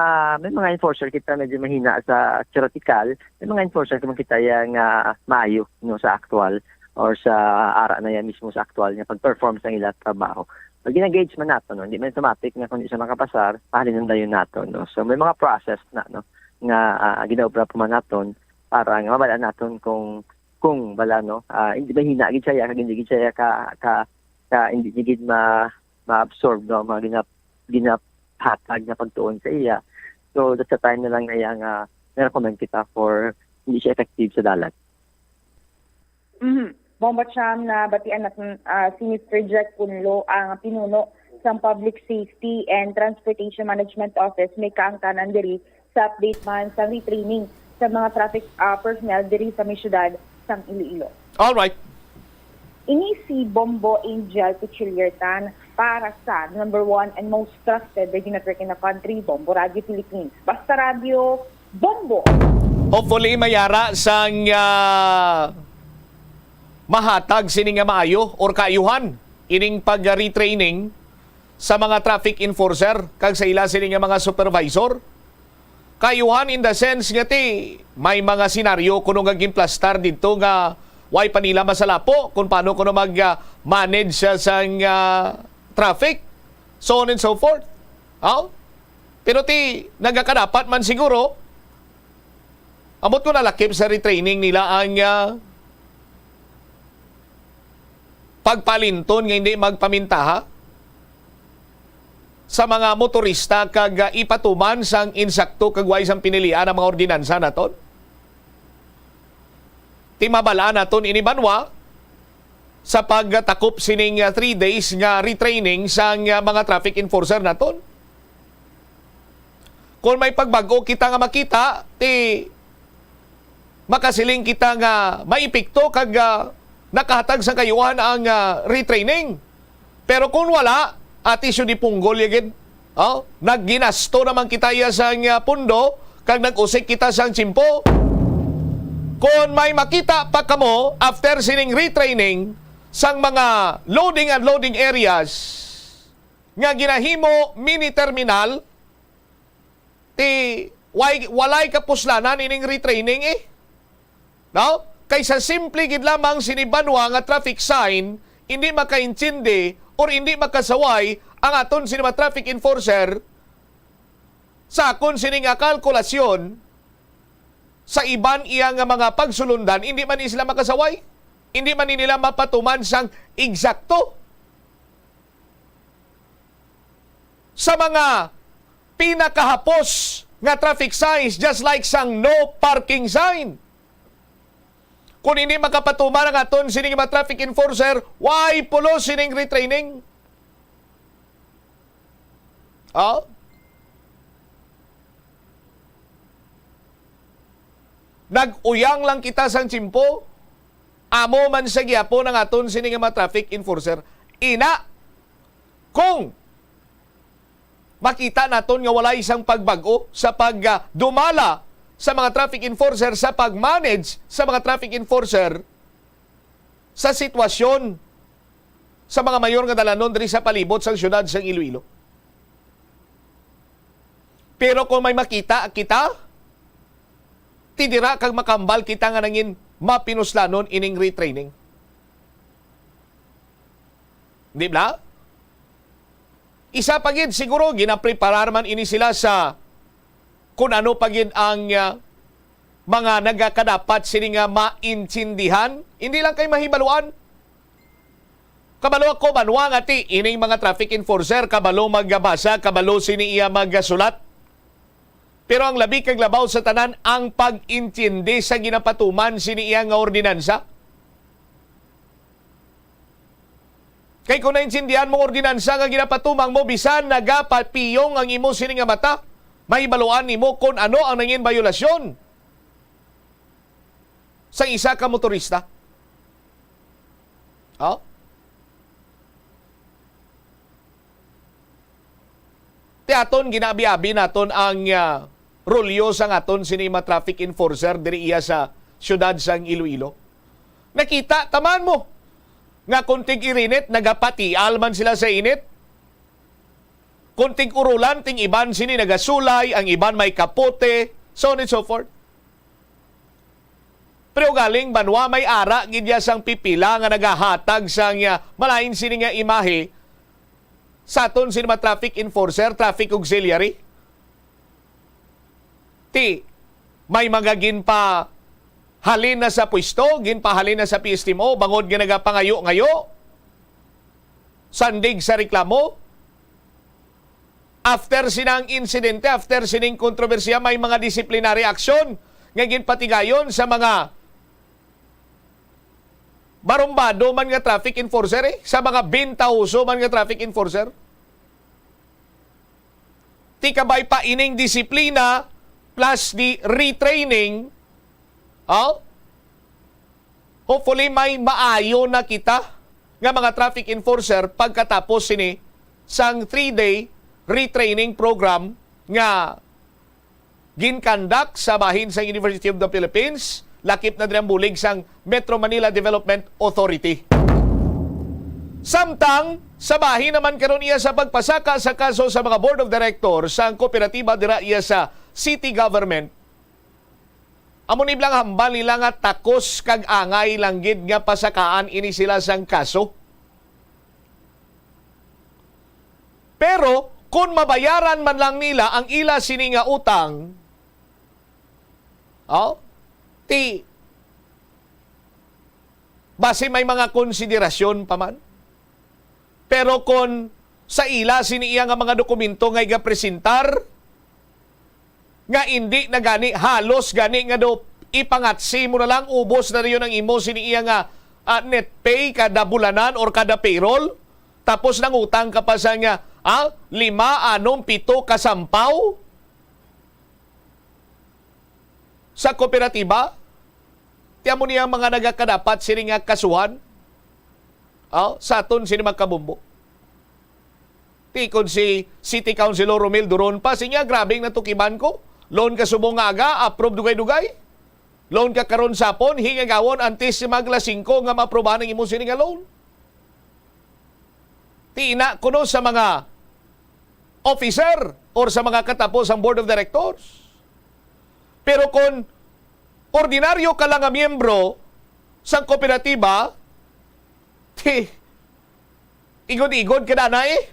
may mga enforcer kita medyo mahina sa theoretical. May mga enforcer naman kita yan nga maayo, no, sa actual or sa ara na yan mismo sa actual nga pag-perform sa ila trabaho. Pag gina-gauge man nato, no, hindi man automatic nga kung di siya makapasar, pahalin ang dayon nato, no. So, may mga process na, no, nga, ah, ginaobra pa man naton para nga mabal-an naton kung kung wala, no, ah, hindi, mahina gid siya, kag hindi gid siya ka, ka, ka, hindi niya gid ma-, ma-absorb, no, ang mga ginap-, ginahatag nga pagtuon sa iya. So, that's the time na lang na iya nga na-recommend kita for hindi siya effective sa dalan. Mhm. Bombo Cham, nabatian naton, ah, si Mister Jack Punlo, ang pinuno sang Public Safety and Transportation Management Office, may kaangtanan diri sa update man sang retraining sa mga traffic, ah, personnel diri sa may siyudad sang Iloilo. All right. Ini si Bombo Angel Pichiliertan para sa number one and most trusted radio network in the country, Bombo Radio Philippines. Basta Radio, Bombo! Hopefully, may ara sang, ah, mahatag sini nga maayo or kaayuhan ining pag-retraining sa mga traffic enforcer kag sa ila sini nga mga supervisor. Kaayuhan in the sense nga ti may mga senaryo kuno nga ginplastar didto nga way pa nila masalapo kung paano kuno mag, ah, manage sa, sang, ah, traffic, so on and so forth. Oh? Pero ti nagakadapat man siguro, ambot ko nalakip sa retraining nila ang, ah, pagpalinton nga hindi magpamintaha sa mga motorista kag, ah, ipatuman sang insakto kag wais ang pinilian ang mga ordinansa naton. Ti mabalaan naton ini banwa sa pagtakop sining, ah, three days nga retraining sang, ah, mga traffic enforcer naton. Kung may pagbag-o kita nga makita, ti makasiling kita nga may epekto kag, ah, nakahatag sang kaayuhan ang, ah, retraining. Pero kung wala, ati siya di punggol ya gid. Oh, nagginasto naman kita iya sang, ah, pundo kag nag-usik kita sang tiyempo. Kung may makita pa kamo after sining retraining sang mga loading and unloading areas nga ginahimo mini terminal, ti way, walay kapuslanan ining retraining, eh. No? Kay sa simple gid lamang sini banwa nga traffic sign, hindi makaintindi or hindi makasaway ang aton sini mga traffic enforcer sa akon sini nga kalkulasyon sa iban iya nga mga pagsulundan, hindi man ni sila makasaway, hindi man ni nila mapatuman sang eksakto. Sa mga pinakahapos nga traffic signs, just like sang no parking sign. Kung hindi makapatuman ang aton sining mga traffic enforcer, why pulo sining retraining? Oh? Nag-uyang lang kita sang tiyempo. Amo man sa gihapon ang aton sini nga mga traffic enforcer. Ina, kung makita naton nga walay sang pagbag-o sa pag, ah, dumala sa mga traffic enforcer, sa pag-manage sa mga traffic enforcer sa sitwasyon sa mga mayor nga dalanon diri sa palibot sang siyudad sang Iloilo. Pero kung may makita kita, ti dira kag makambal kita nga nangin mapinuslanon ining retraining. Di ba? Isa pa gid, siguro ginapreparar man ini sila sa kung ano pa gid ang, ah, mga nagakadapat sini nga maintindihan, hindi lang kay mahibaluan. Kabalo ako, banwa, nga ti ining mga traffic enforcer, kabalo magbasa, kabalo sini iya magsulat. Pero ang labi kag labaw sa tanan, ang pag-intindi sa ginapatuman sini iya nga ordinansa. Kay kung naintindihan mo ang ordinansa nga ginapatumang mo, bisan nagapapiyong ang imo sini nga mata, mahibaluan nimo kung ano ang nangin bayolasyon sang isa ka motorista. Oh? Ti aton, ginaabi-abi naton ang, ah, rolyo sang aton sini mga traffic enforcer diri iya sa siyudad sang Iloilo. Nakita taman mo nga kung tig-irinit, nagapatial man sila sa init. Kung tig-urulan, ting iban sini nagasulay, ang iban may kapote, so on and so forth. Pero galing banwa, may ara gid ya sang pipila nga nagahatag sang, ah, malain sini nga imahe sa aton sini mga traffic enforcer, traffic auxiliary. Ti, may mga ginpa halin na sa pwesto, ginpahalin na sa P S T M O, bangod nga nagapangayo-ngayo, sandig sa reklamo. After sinang insidente, after sining kontrobersiya, may mga disciplinary action nga ginpatigayon sa mga barumbado man nga traffic enforcer, eh, sa mga bintahoso man nga traffic enforcer. Ti kabay pa ining disiplina plus di retraining, oh, hopefully may maayo na kita nga mga traffic enforcer pagkatapos sini sang three-day retraining program nga ginkandak sa bahin sang University of the Philippines, lakip na diri ang bulig sang Metro Manila Development Authority. Samtang sa bahin naman karon iya sa pagpasaka sa kaso sa mga board of directors sang kooperatiba dira iya sa city government, amo ni bala ang hambal nila nga takos kag angay lang gid nga pasakaan ini sila sang kaso. Pero kon mabayaran man lang nila ang ila sini nga utang, oh, ti basi may mga konsiderasyon pa man. Pero kon sa ila sini iya nga mga dokumento nga igapresentar, nga indi na gani, halos gani nga do ipangatsi mo na lang, ubos na dayon ang imo sini iya nga, ah, net pay kada bulanan or kada payroll, tapos nangutang ka pa sa nga, ah, lima, anom, pito ka sampaw sa kooperatiba? Ti amo niya mga nagakadapat sini nga kasuhan, oh, sa aton sini, mga kabombo. Ti kon si City Councilor Romel Duron pa, siya, "Grabe ang natukiban ko. Loan ka subong nga aga, approve dugay-dugay. Loan ka karon sapon, hingagawon antes si magla singko nga maaprubahan ang imo sini nga loan." Ti ina kuno sa mga officer or sa mga katapo sang board of directors. Pero kon ordinaryo ka lang nga miyembro sang kooperatiba, ti igod-igod ka na, eh.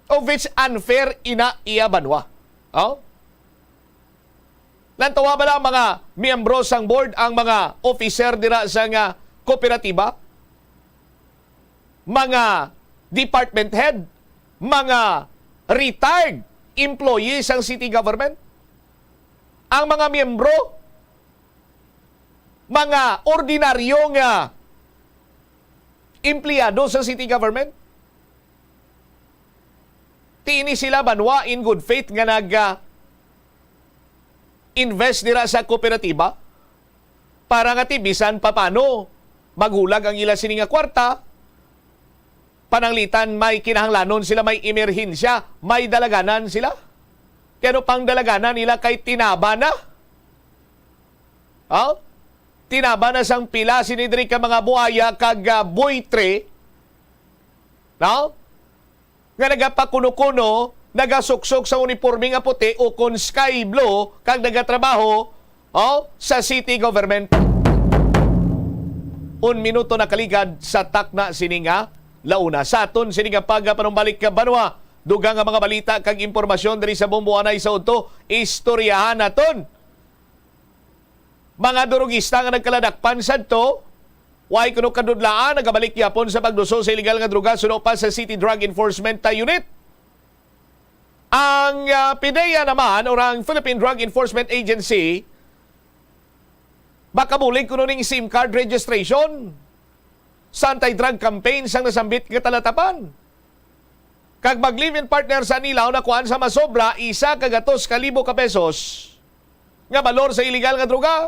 Of which unfair ina iya banwa. Oh? Lantawa bala ang mga miyembro sang board, ang mga officer dira sa nga kooperatiba, mga department head, mga retired employee sang city government, ang mga miyembro, mga ordinaryo nga empleyado sa city government? Ti ini sila banwa in good faith nga nag, ah, invest dira sa kooperatiba para nga ti bisan papano maghulag ang ila sini nga kwarta, pananglitan may kinahanglanon sila, may emerhensya, may dalaganan sila. Ti ano pang dalaganan nila kay tinaba na? Oh? Tinaba na sang pila sini diri ka mga buaya kag, ah, buitre, no? Nga nagapakuno-kuno, nagasuksok sa uniporme nga puti o kon sky blue kag nagatrabaho, oh, sa city government. Un minuto nakaligad sa takna sini nga launa. Sa aton sini nga pagpanumbalik ka banwa, dugang nga mga balita kag impormasyon diri sa Bombo Anay sa udto, istoryahan naton. Mga durugista nga nagkaladakpan sadto, way kuno kadudlaan, nagabalik gyapon sa pagduso sa iligal nga droga suno pa sa City Drug Enforcement Unit. Ang, ah, PDEA naman, or ang Philippine Drug Enforcement Agency, makabulig kuno ning SIM card registration sa anti-drug campaign sang nasambit nga talatapan. Kag mag-live-in partner sa Anilao nakuhaan sa masobra isa ka gatos ka libo ka pesos nga balor sa iligal nga droga.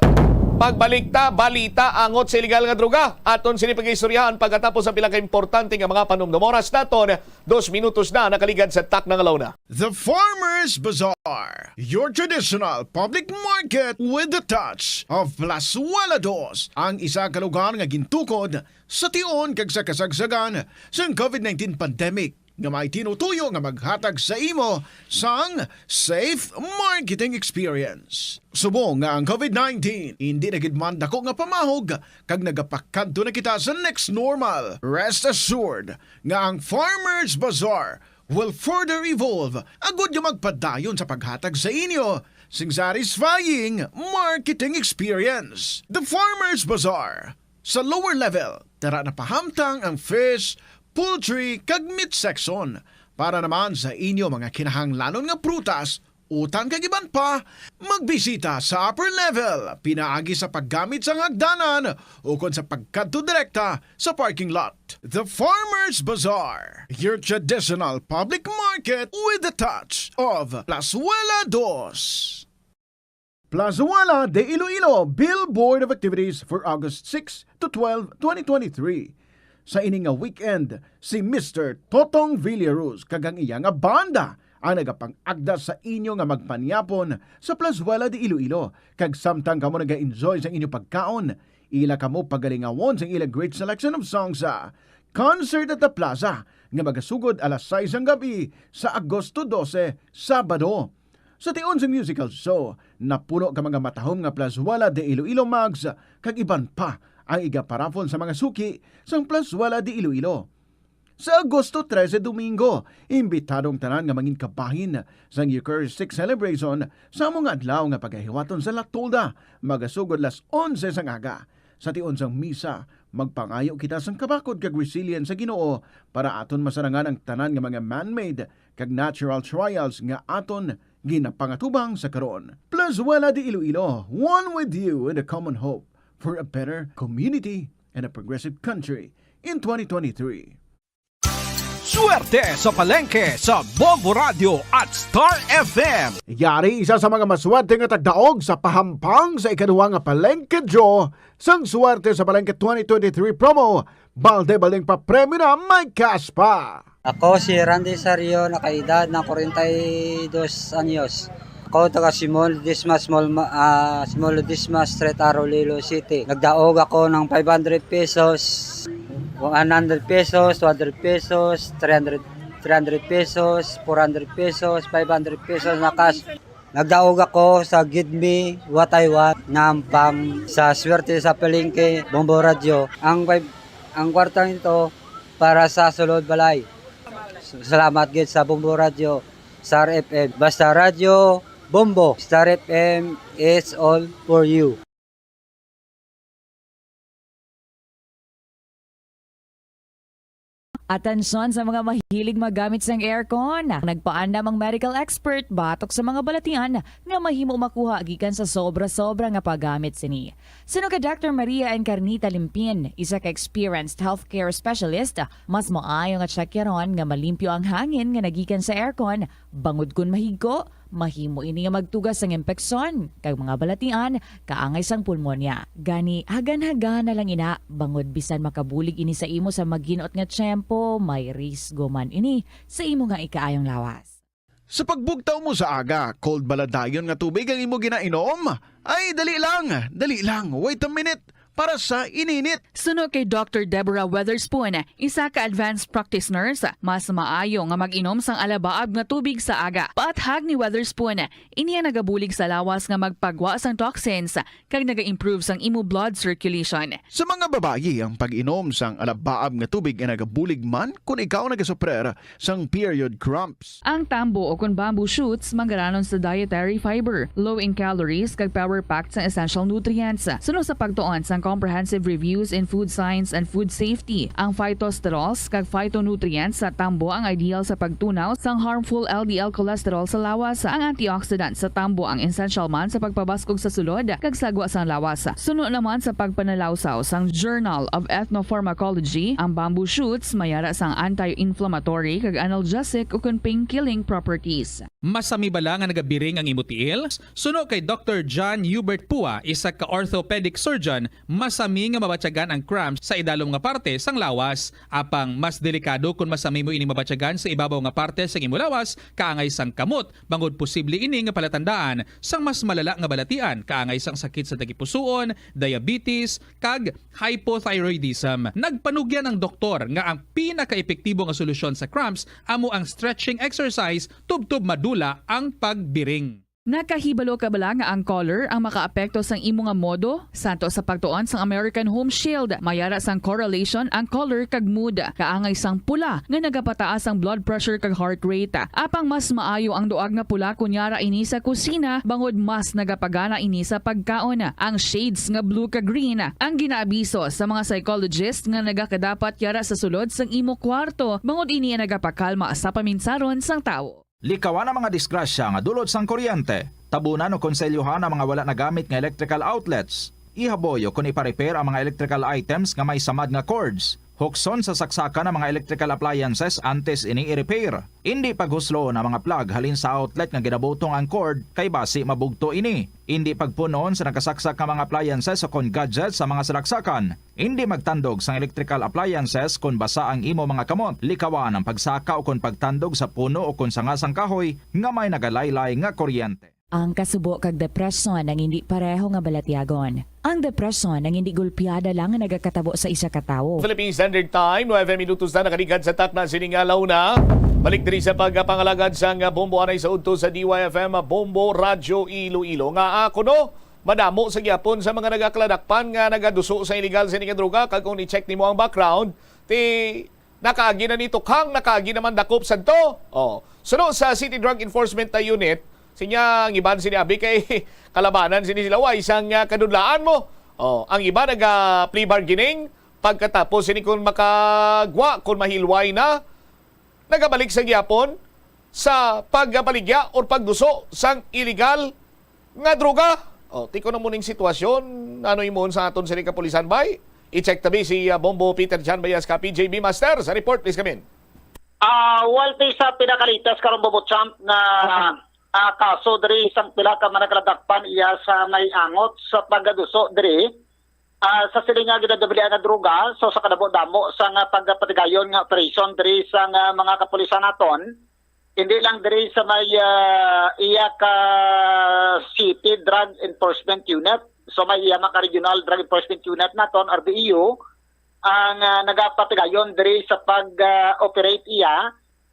Pagbalik ta, balita angot sa iligal nga droga. Aton sini pag-istoryahan pagkatapos sa pila ka importante nga mga panumdom. Oras naton, dos minutos na nakaligad sa takna nga launa. The Farmers Bazaar, your traditional public market with the touch of Plazuela Dos, ang isa ka lugar nga gintukod sa tion kag sa kasagsagan sang COVID nineteen pandemic, nga may tinutuyo nga maghatag sa imo sang safe marketing experience. Subong nga ang COVID nineteen indi na gid man dako nga pamahog kag nagapakadto na kita sa next normal, rest assured nga ang Farmers Bazaar will further evolve agud nga magpadayon sa paghatag sa inyo sing satisfying marketing experience. The Farmers Bazaar, sa lower level, tara na pahamtang ang fish, poultry, kag meat section. Para naman sa inyo mga kinahanglanon nga prutas, utan kag iban pa, magbisita sa upper level pinaagi sa paggamit sang hagdanan ukon sa pagkadto direkta sa parking lot. The Farmers Bazaar, your traditional public market with the touch of Plazuela Dos. Plazuela de Iloilo, billboard of activities for August six to twelve, twenty twenty-three. Sa ini nga weekend, si Mister Totong Villaruz kag ang iya nga banda ang nagapang-agda sa inyo nga magpanyapon sa Plazuela de Iloilo, kag samtang kamo naga-enjoy sa inyo pagkaon, ila kamo pagalingawon sa ila great selection of songs sa Concert at the Plaza nga magasugod alas sais sang gab-i sa Agosto dose, Sabado. Sa tion sang musical show, napuno ka mga matahom nga Plazuela de Iloilo mugs kag iban pa ang igaparafol sa mga suki sang Plazuela de Iloilo. Sa Agosto trese, Domingo, imbitado ang tanan nga mangin kabahin sang Eucharistic celebration sa amo nga adlaw nga pagahiwaton sa La Tolda, magasugod las onse sang aga. Sa tion sang misa, magpangayo kita sang kabakod kag resilience sa Ginoo para aton masarangan ang tanan nga mga man-made kag natural trials nga aton ginapangatubang sa karon. Plazuela de Iloilo, one with you in a common hope for a better community and a progressive country in twenty twenty-three. Swerte sa palengke sa Bombo Radio at Star F M. Yari isa sa mga maswerte nga tagdaog sa pahampang sa ikaduha nga Palengke Draw sang Swerte sa Palengke twenty twenty-three promo. Balde-baldeng papremyo na, may cash pa. Ako si Randy Sario, nakaedad na forty-two anyos. Ako taga Simon Ledesma, Small Ma-, ah, Simon Ledesma Street, Arroyuelo City. Nagdaog ako ng five hundred pesos, one hundred pesos, two hundred pesos, three hundred, three hundred pesos, four hundred pesos, five hundred pesos na cash. Nagdaog ako sa Give Me What I Want nga hampang sa Swerte sa Palengke, Bombo Radyo. Ang five, ang kwartang ito para sa sulod balay. Salamat gid sa Bombo Radyo, Star F M. Basta Radyo Bombo, Star F M, it's all for you. Atensyon sa mga mahilig magamit sang aircon. Nagpaandam ang medical expert batok sa mga balatian nga mahimo makuha gikan sa sobra-sobra nga paggamit sini. Suno kay Doctor Maria Encarnita Limpin, isa ka experienced healthcare specialist, mas maayo nga tsakyaron nga malimpyo ang hangin nga nagikan sa aircon, bangod kon mahigko, mahimo ini nga magtuga sang impeksyon kag mga balatian kaangay sang pulmonya. Gani, hagan-hagan na lang ina, bangod bisan makabulig ini sa imo sa maginot nga tiyempo, may risgo man ini sa imo nga ikaayong lawas. Sa pagbugtaw mo sa aga, cold bala dayon nga tubig ang imo ginainom? Ay, dali lang, dali lang, wait a minute, para sa ininit. Suno kay Doctor Deborah Weatherspoon, isa ka advanced practice nurse, mas maayo nga mag-inom sang alabaab nga tubig sa aga. Paathag ni Weatherspoon, ini ang nagabulig sa lawas nga magpagwa sang toxins kag naga-improve sang imo blood circulation. Sa mga babayi, ang pag-inom sang alabaab nga tubig ay nagabulig man kon ikaw nagasuprer sang period cramps. Ang tambo o kon bamboo shoots manggaranon sa dietary fiber, low in calories, kag power-packed sang essential nutrients. Suno sa pagtuon sang Comprehensive Reviews in Food Science and Food Safety, ang phytosterols kag phytonutrients sa tambo ang ideal sa pagtunaw sang harmful L D L cholesterol sa lawas. Ang antioxidant sa tambo ang essential man sa pagpabaskog sa sulod kag sagwa sang lawas. Suno naman sa pagpanalawsaw sang Journal of Ethnopharmacology, ang bamboo shoots may ara sang anti-inflammatory kag analgesic ukon pain-killing properties. Masami bala nga nagabiring ang imo tiil? Suno kay Doctor John Hubert Pua, isa ka orthopedic surgeon, masami nga mabatyagan ang cramps sa idalom nga parte sang lawas. Apang mas delikado kon masami mo ini mabatyagan sa ibabaw nga parte sang imo lawas, kaangay sang kamot, bangod posible ini nga palatandaan sang mas malala nga balatian, kaangay sang sakit sa tagipusoon, diabetes, kag hypothyroidism. Nagpanugyan ang doktor nga ang pinakaepektibo nga solusyon sa cramps amo ang stretching exercise tubtob madula ang pagbiring. Nakahibalo ka bala nga ang color ang makaapekto sang imo nga modo? Santo sa pagtuon sang American Home Shield, may ara sang correlation ang color kag mood. Kaangay sang pula nga nagapataas ang blood pressure kag heart rate. Apang mas maayo ang duag nga pula kon yara ini sa kusina, bangod mas nagapagana ini sa pagkaon. Ang shades nga blue kag green ang ginaabiso sa mga psychologist nga nagakadapat yara sa sulod sang imo kwarto, bangod ini ang nagapakalma sa paminsaron sang tawo. Likawan ang mga disgrasya nga dulot sang kuryente. Tabunan o konselyuhan ang mga wala nagamit nga electrical outlets. Ihaboy o kon ipa-repair ang mga electrical items nga may samad nga cords. Hukson sa saksakan ang mga electrical appliances antes ini i-repair. Indi paghusloon ang mga plug halin sa outlet nga ginabutong ang cord, kay basi mabugto ini. Indi pagpunon sa nakasaksak nga mga appliances o kon gadgets sa mga salaksakan. Indi magtandog sang electrical appliances kon basa ang imo mga kamot. Likawan ang pagsaka o kon pagtandog sa puno o kon sanga sang kahoy nga may nagalaylay nga kuryente. Ang kasubo kag depresyon ang indi pareho nga balatyagon. Ang depresyon ang indi gulpiada lang nga nagakatabo sa isa ka tawo. Philippine Standard Time, nuebe minutos na nakaligad sa takna sining alauna. Balik diri sa pagpangalagad sang Bombo anay sa udto sa D Y F M Bombo Radyo Iloilo. Nga ako, no, madamo sa gyapon sa mga nagakaladakpan nga nagaduso sa illegal sini nga droga, kag kung i-check nimo ang background, ti nakaagi na ni tukhang, nakaagi naman dakop sadto. Oh, suno sa City Drug Enforcement Unit, sinya ang iban sini abi kay kalabanan sini sila, way sang, ah, kadudlaan mo. Oh, ang iba naga plea bargaining, pagkatapos sini kung makagwa, kung mahilway na, nagabalik sa gyapon sa pagbaligya or pagduso sang illegal nga droga. O, tiko na mo ning sitwasyon, ano imon sa aton sini kapulisan, bay? I-check tabi si, ah, Bombo Peter John Bayas ka, P J B Master, sa report, please come in. Ah, well, ti sa pinakalitas karon, Bombo Champ, nga, ah, kaso diri sang pila ka managkaladakpan iya sa may angot sa pagkaduso diri, ah, sa sini nga ginadabilian nga droga. So, sa kadamo-damo sa nga pagpatigayon nga operation diri sa nga mga kapulisan naton, hindi lang diri sa may, ah, iya ka City Drug Enforcement Unit, so may iya man ka Regional Drug Enforcement Unit naton, R D E U, ang, ah, nagapatigayon diri sa pag, ah, operate iya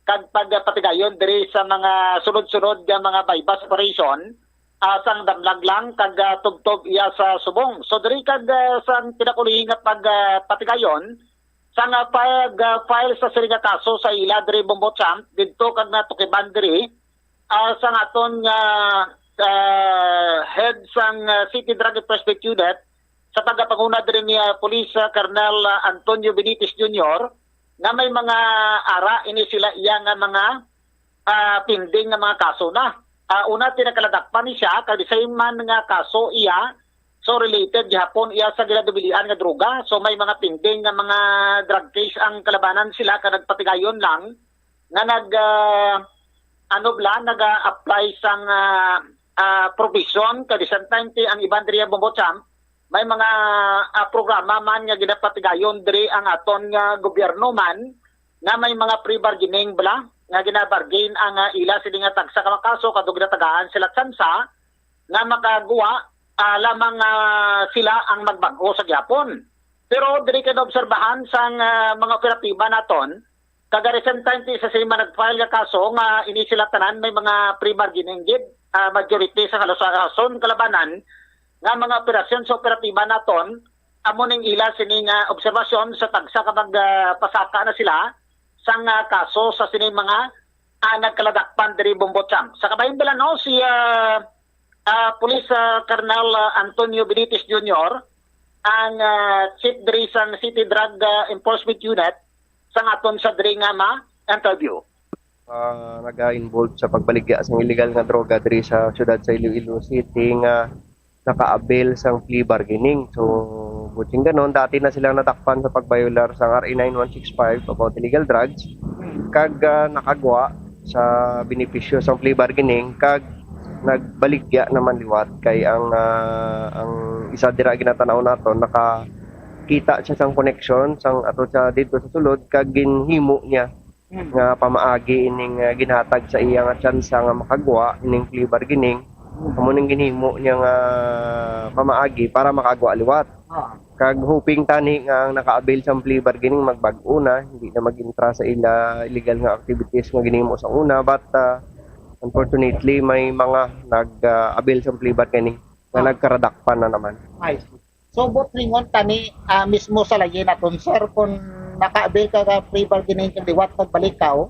kag pagpatigayon diri sa mga sunod-sunod nga mga buy-bust operation, ah, sang damlag lang kag, ah, tubtob iya sa subong. So diri kag, ah, sang pinakaulihi nga pag, ah, patigayon, sang, ah, pag, ah, file sa sini nga kaso sa ila diri, Bombo Champ, didto kag natukiban diri, ah, sang aton nga, ah, head sang, ah, City Drug Enforcement Unit, sa tagapanguna diri ni, ah, Police, ah, Colonel, ah, Antonio Benitez Junior, nga may mga ara ini sila iya nga mga, ah, pending nga mga kaso na. Ah, una, ti nakaladakpan ni siya, kag the same man nga kaso iya, so related gihapon iya sa ginadabilian nga droga. So may mga pending nga mga drug case ang kalabanan sila, kag nagpatigayon lang nga nag, ah, ano bala, nag-a-apply sang, ah, ah, provision, kag the same time, ti ang iban diri, Bombo Champ, may mga, ah, programa man nga ginapatigayon diri ang aton nga gobyerno man, nga may mga pre-bargaining bala, nga ginabargain ang, ah, ila sini nga tagsa ka mga kaso, kadto ginatagaan sila tsansa nga makagwa, ah, lamang, ah, sila ang magbag-o sa gihapon. Pero diri kay naobserbahan sang, ah, mga operatiba naton, kag recent time ti sa sini man nag-file nga kaso nga ini sila tanan may mga pre-bargaining gid, ah, majority sa halos, ah, rason kalabanan nga mga operasyon sa operatiba naton, amo ning ila sini nga obserbasyon sa tagsa ka mag, ah, pasaka na sila sang, ah, kaso sa sini mga, ah, nagkaladakpan diri, Bombo Champ. Sa kabahin bala, no, si, ah, ah, Police, ah, Colonel, ah, Antonio Benitez Junior, ang, ah, chief diri sang City Drug, ah, Enforcement Unit, sang aton sa diri nga ma-interview. Ah, naga-involve sa pagbaligya sang illegal nga droga diri sa siyudad sa Iloilo City nga naka-avail sang plea bargaining. So, buting ganon, dati na silang nadakpan sa pagbayolar sang R A nine one six five about illegal drugs, kag, ah, nakagwa sa benepisyo sang plea bargaining, kag nagbaligya naman liwat kay ang, ah, ang isa dira ginatanaw naton, nakakita siya sang koneksyon sang ato siya dito sa sulod, kag ginhimo niya nga pamaagi ining, ah, ginhatag sa iya nga tsansa nga makagwa ining plea bargaining. Amo ning ginhimo niya nga pamaagi para makagwa liwat. Ah. Kag hoping tani nga ang naka-avail sang plea bargaining magbag-o na, hindi na mag-intra sa ila illegal nga activities nga ginhimo sa una. But, ah, Unfortunately, may mga nag-avail sa plea bargaining nga Ah. nagkaradakpan na naman. I see. So, buot silingon tani, ah, mismo sa layi naton, sir, kung naka-avail ka ka plea bargaining kag liwat pagbalik ka, oh,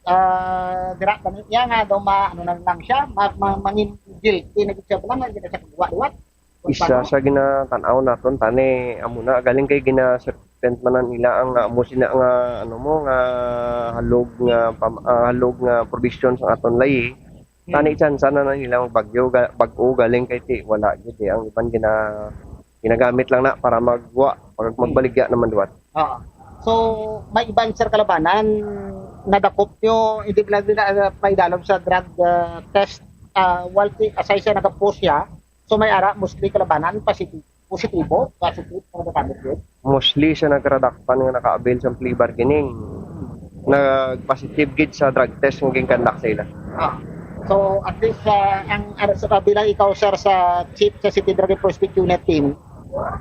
ah, dira tani, iya nga daw ma-, ano na lang siya, ma-, ma-, mangin guilty na gid siya, bala, nga gid siya kagwa-liwat. Kung Isa paano? sa ginatan-aw naton tani, amo na, galing kay gina-circumvent man na nila ang, ah, amo sina nga, ano mo, nga halog nga pam-, ah, halog nga provision sa aton layi. Tani, Hmm. tsansa na na nila ang bagyo, ga-, bag-o galing kay ti wala gid eh. Ang iban gina-, ginagamit lang na para magwa, pag magbaligya naman liwat. Oo. So, may iban, sir, kalabanan nadakop nyo, hindi lang nila, ah, paidalom sa drug, ah, test, ah, while ti-, aside sa nagapost siya, so may ara mostly kalabanan positive, positibo, positive ang nagamit yun. Mostly sa nagkaradakpan nga naka-avail sa plea bargaining, nag-positive gid sa drug test nga ginkandak sa ila. Ah. So, at least, ah, ang, ang sa bilang ikaw, sir, sa chief sa City Drug Enforcement Unit team,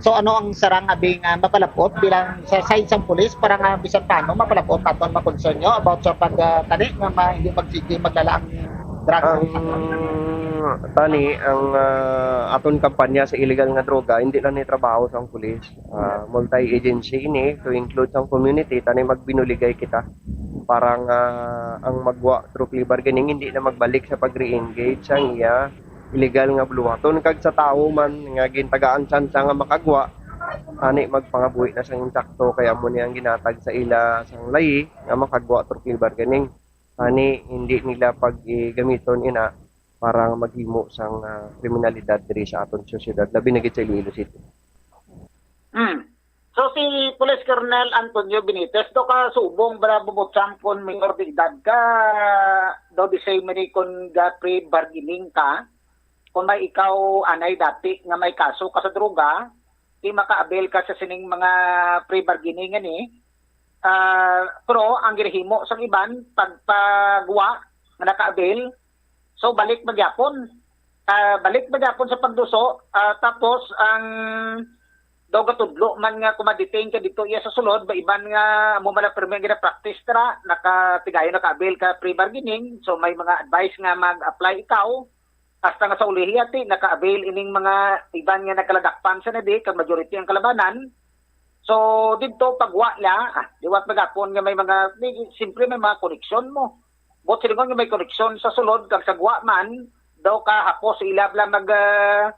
so ano ang sarang abi nga mapalabot bilang sa side sang pulis para nga bisan paano mapalabot naton makonsern nyo about sa pag, ah, tani nga ma-, hindi magsige maglala ang drugs? Ang tani, ang, ah, aton kampanya sa illegal nga droga, hindi lang ni trabaho sa ang pulis. Ah, multi-agency ini, to include sa community, tani magbinuligay kita para nga ang magwa through plea bargaining hindi na magbalik sa pag-re-engage sa iya illegal nga buluhaton, kag sa tawo man nga gintagaan tsansa nga makagwa, ani magpangabuhi na sang insakto, kay amo ni ang ginatag sa ila sang layi nga makagwa through plea bargaining. Ani hindi nila pag-igamiton ina para nga maghimo sang, ah, kriminalidad diri sa aton sosyedad, labi na gid sa Iloilo City. Hmm. So si Police Colonel Antonio Benitez, do ka subong bala, Bobotsang, kon mayor de edad ka, do di say mani kon ga-pre-bargaining ka, kung may ikaw anay dati nga may kaso ka sa droga, di maka-avail ka sa sining mga pre-bargaining ani. Ah, pero ang ginahimo sang iban, pagpagwa nga naka-avail, so balik magyapon. Ah, balik magyapon sa pagduso, ah, tapos ang daw gatudlo man nga kung ma-detain ka dito iya sa sulod, ba iban nga mo man ang permi nga gina-practice dira, nakatigayon naka-avail ka pre-bargaining, so may mga advice nga mag-apply ikaw, hasta nga sa ulihi ati naka-avail ining mga iban nga nagkaladakpan sa nadi, kag majority ang kalabanan. So didto pagwa niya, ah, liwat magapon nga may mga, may, siyempre may mga koneksyon mo. Buot silingon nga may koneksyon sa sulod kag sa gwa man, daw ka hapos sa ila bala mag, ah,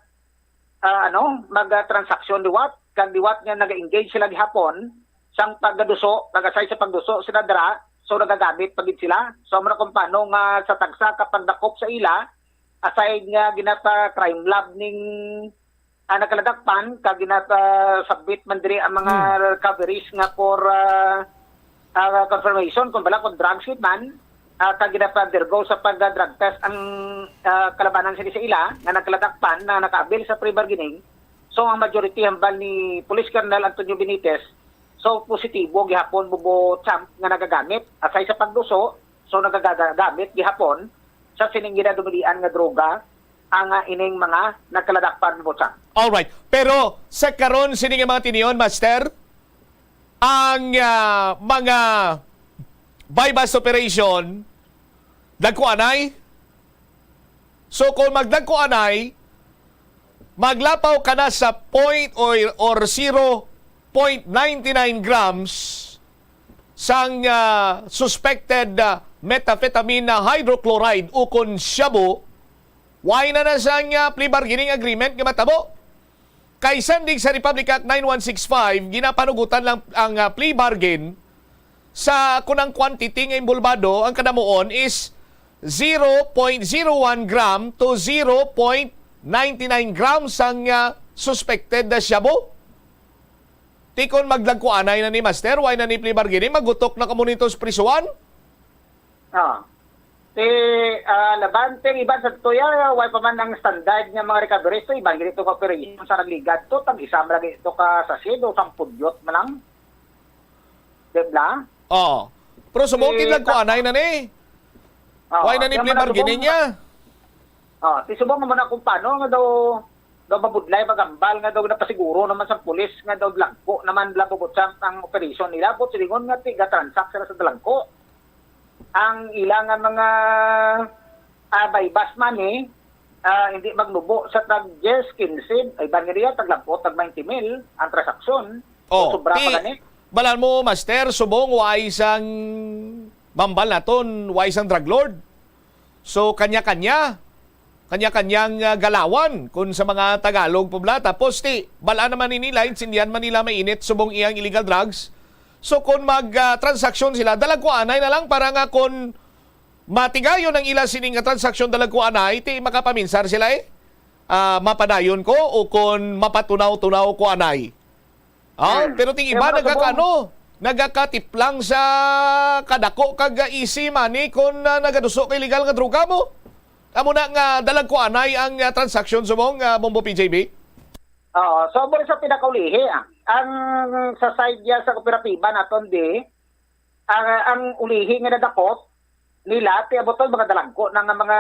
ah, ano, mag, ah, transaksyon liwat, kag liwat nga naga-engage sila gihapon sang pagduso, kag aside sa pagduso sila dira, so nagagamit pa gid sila. So amo na kung paano nga sa tagsa ka pagdakop sa ila, aside nga ginapa-crime lab ning, ah, nagkaladakpan, kag ginapa-submit man diri ang mga Hmm. recoveries nga for, ah, ah, confirmation kung bala kung drugs gid man, ah, kag ginapa-undergo sa pag-drug test ang, ah, kalabanan sini sa ila nga nagkaladakpan na naka-avail sa pre-bargaining. So ang majority hambal ni Police Colonel Antonio Benitez, so positibo gihapon, Bobotsang, nga nagagamit aside sa pagduso, so nagagamit gihapon sa sining ginadumilian nga droga ang, ah, ining mga nagkaladakpan, Bobotsang. Alright. Pero sa karon sini nga mga tinion, Master, ang, ah, mga buy-bust operation, dagko anay. So kung magdagko anay, maglapaw ka na sa point or, or zero point nine nine grams sang, ah, suspected, ah, methamphetamine na hydrochloride ukon shabu, wala na na sang, ah, plea bargaining agreement nga matabo. Kay sandig sa Republic Act nine one six five, ginapanugutan lang ang, ah, plea bargain sa kung ang quantity nga involbado, ang kadamuon is zero point zero one gram to zero point nine nine grams ang, ah, suspected na shabu. Ti kon magdagko anay na ni, Master, wala na ni plea bargaining, magutok na kamo nito sa prisuan? Ah. Ti, ah, laban, ti iban sa tuya, wala pa man ang standard nga mga recoveries to, iban gid ito ka operation sa nagligad to, tag isa man lagi ito ka sachet, o sang pudyot man lang. Di ba? Oo. Pero subong Eh, kay dagko anay na ni. Ah, Wala na ni kaya plea man bargaining subong- niya. Ah, ti subong mo na kung paano nga daw, daw mabudlay, magambal nga daw napasiguro naman sa pulis nga daw dlangko naman bala, Bobotsang, ang operation nila. Buot silingon nga ti gatransact sila sa dlangko. Ang ila nga mga ah, buy-bust money, ah, hindi magnubo sa tag diyes, kinse, ay, iban nga diya, tag lampot, tag twenty mil ang transaksyon. Oh, sobra pa ti-, gani. Balan mo, Master, subong, wa isang mambal naton, wa isang drug lord. So, kanya-kanya, kanya-kanyang, ah, galawan, kung sa mga Tagalog po bala. Tapos, ti, balaan naman nila, intindihan man nila mainit, subong iyang illegal drugs. So, kung mag, ah, transaksyon sila, dalagkuanay na lang para nga kung matigayon ang ila sini nga transaksyon, dalagkuanay, ti makapaminsar sila, eh. Ah, mapadayon ko o kung mapatunaw-tunaw ko anay. Ah, Hmm. pero ting Kaya iba mga nagaka-, subong ano, nagakatiplang sa kadako kag easy money kon, ah, nagaduso ka illegal nga droga mo. Amo na nga dalagkuanay ang, ah, transaksyon subong, ah, Bombo P J B. Oo, so, amo sa pinakaulihi, ah. Ang sa side niya sa kooperatiba naton di, ang, ang ulihi nga nadakop nila, ti abot ang mga dalagko na nga mga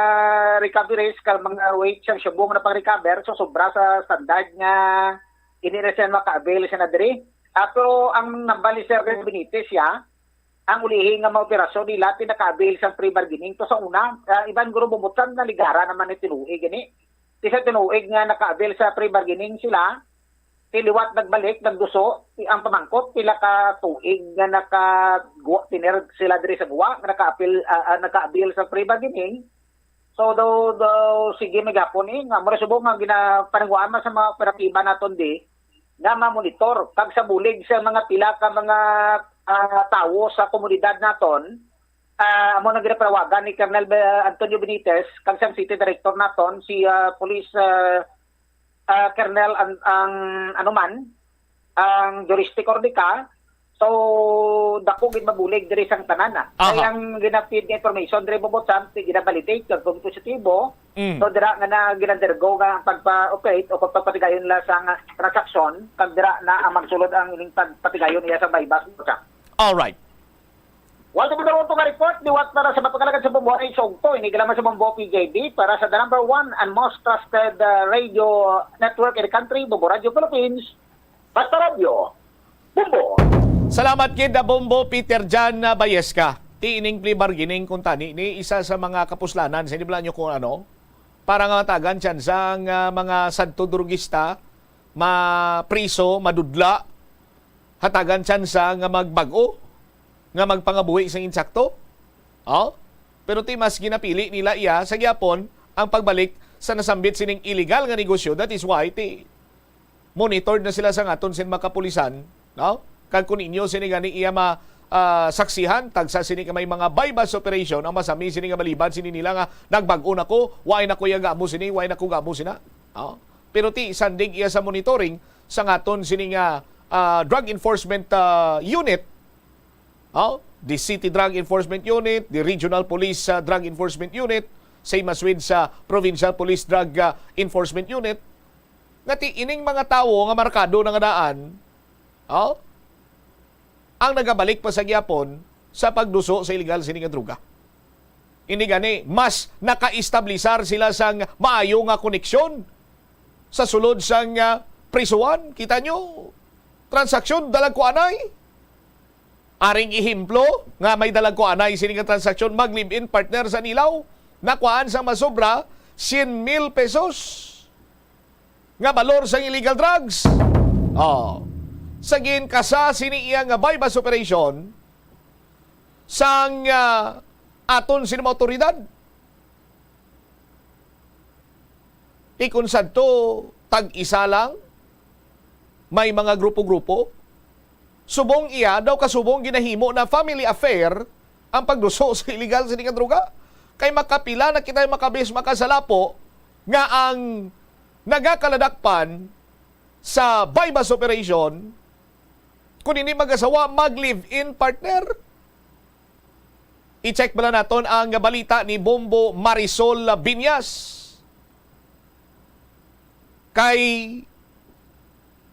recoveries, kag mga weight sang subong na pang-recover, so sobra sa standard nga hindi na siya maka-avail siya na diri. Ah, pero ang nambal ni Sir Benitez siya, ang ulihi nga mga operasyon nila, ti naka-avail sang pre-bargaining. To sa una, ah, iban guro bumutang na ligara naman ni tinuig gani. Ti sa tinuig nga naka-avail sa pre-bargaining sila, ti liwat nagbalik, nagduso, ti ang pamangkot, pila ka tuig nga naka-, guwa, tiner sila diri sa guwa, nga naka-apil, ah, ah, naka-avail sa pre-bargaining. So, daw, daw, sige, may gapon, eh, nga, mura subong nga ginapanangguan man sa mga operatiba naton di, nga mamonitor, kag sa bulig sa mga pila ka mga, ah, tawo sa komunidad naton, ah, amo nang ginapawagan ni Colonel Be-, Antonio Benitez, kag sa City Director naton, si, ah, Police, ah, ah, Colonel ang, ang, ano man, ang juristic order ka, so, dako gid mabulig diri sang tanan na. Aha. Kay ang ginapid nga information diri, Bobotsang, ti ginabalidate kag kung positibo, Mm. so, dira nga na gin-undergo nga ang pagpa-operate o pagpapatigayon nila sang transaksyon, kag dira na ang magsulod ang ining pagpatigayon niya sa buy-bust, Bobotsang. All right. Wala mo daw ito nga report, liwat para sa mapagalagan sa Bombo, ay sugto, ini galaman sa Bombo P J B para sa the number one and most trusted, uh, radio network in the country, Bombo Radio Philippines, Basta Radyo, Bombo. Salamat kid, uh, Bombo Peter Jan, uh, Bayesca. Ti ining plea bargaining kung tani ni isa sa mga kapuslanan, sa inyo kung ano, para nga matagan tsansa ang, uh, mga sadto drugista, mapriso, madudla, hatagan tsansa nga magbag-o, nga magpangabuhi sang insakto. Oh? Pero ti mas ginapili nila iya sa gihapon ang pagbalik sa nasambit sining illegal nga negosyo. That is why ti monitored na sila sa ngaton sin mga kapulisan, no? Kag kung inyo sini gani iya ma-, ah, saksihan, tagsa sini ka may mga buy-bust operation ang masami sini nga malibad sini nila nga nagbag-o na ko, why na ko iya gamo sini, why na ko gamo sina. No? Pero ti sandig iya sa monitoring sa ngaton sini nga, ah, drug enforcement, ah, unit, oh, the City Drug Enforcement Unit, the Regional Police, ah, Drug Enforcement Unit, same as with sa Provincial Police Drug, ah, Enforcement Unit, nga ti ining mga tawo nga markado na nga daan, oh, ang nagabalik pa sa gihapon sa pagduso sa illegal sini nga droga. Ini gani, mas nakaestablisar sila sang maayo nga koneksyon sa sulod sang, ah, prisuhan. Kita nyo, transaksyon, dalagkuanay. Aring ehemplo nga may dalagkuanay sini nga transaksyon, mag-live-in partner sa Nilaw, nakuhaan sang masobra cien mil pesos nga balor sang illegal drugs. Oh. Sa ginkasa sini iya nga buy-bust operation sang, ah, aton sini mga awtoridad. Ti kon sadto, tag-isa lang, may mga grupo-grupo. Subong iya, daw kasubong ginahimo na family affair ang pagduso sa illegal sini nga droga. Kay makapila na kita makabis makasalapo nga ang nagakaladakpan sa buy-bust operation, kung hindi mag-asawa, mag-live-in partner. I-check bala naton ang balita ni Bombo Marisol Binyas. Kay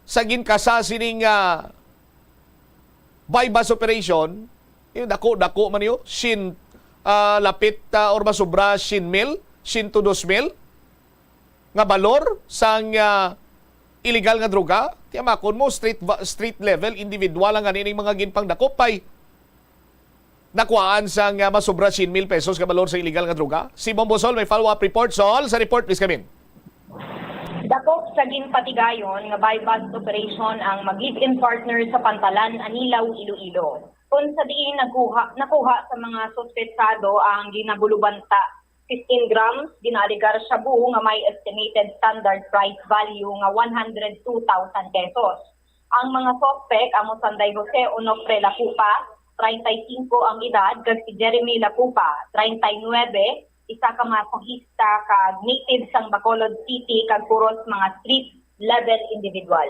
sa ginkasa sining, ah, buy-bust operation, yung dako-dako man yun, sin, ah, lapit, ah, or masobra sin mil, sin to dos mil nga balor sang, ah, illegal nga droga. Tiyamakon mo, street va-, street level, individual ang ganing mga ginpangdakop, pay. nakuhaan sang, ah, masobra siyam mil pesos nga balor sa illegal nga droga. Si Bombo Sol may follow-up report. Sol, sa report, please come in. Dakop sa ginpatigayon nga buy-bust operation ang mag-live-in partner sa Pantalan, Anilao, Iloilo, kon sa diin nagkuha, nakuha sa mga suspetsado ang ginagulubanta, fifteen grams, ginaalegar shabu nga may estimated standard price value nga one hundred two thousand pesos. Ang mga suspek amo sanday Jose Onofre Lapupa, treinta y cinco ang edad, kag si Jeremy Lapupa, treinta y nuebe, isa ka masahista kag native sang Bacolod City kag puros mga street level individual.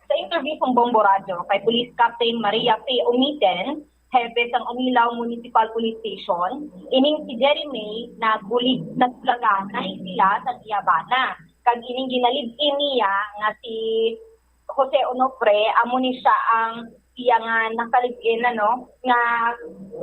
Sa interview sang Bombo Radyo kay Police Captain Maria Fe Umiten, hepe sang Anilao Municipal Police Station, ining si Jeremy nagulig, naglaganay sila sa iya bana. Kag ining ginalib-in niya nga si Jose Onofre, amo ni siya ang iya nga nakalive-in, ano, nga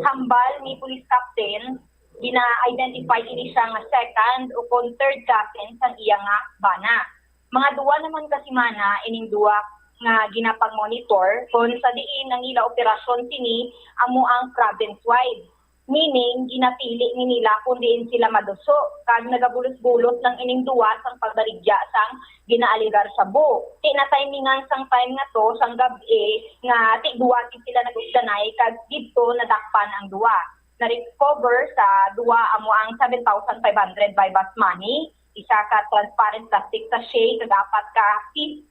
hambal ni Police Captain, gina-identify ini siya nga second o kon third cousin sang iya nga bana. Mga duwa naman ka semana ining duwa nga ginapang-monitor, kon sa diin ang ila operasyon sini amo ang province-wide. Meaning, ginapili ni nila kung diin sila maduso, kag nagabulos-bulos lang ining duwa sang pagbaligya sang ginaalegar shabu. Ti natimingan sang time nga to, sang gab-i, nga ti duwa gid sila nag-ugdanay, kag didto nadakpan ang duwa. Na-recover sa duwa amo ang seven thousand five hundred buy-bust money, isa ka transparent plastic sachet, kag apat ka heat,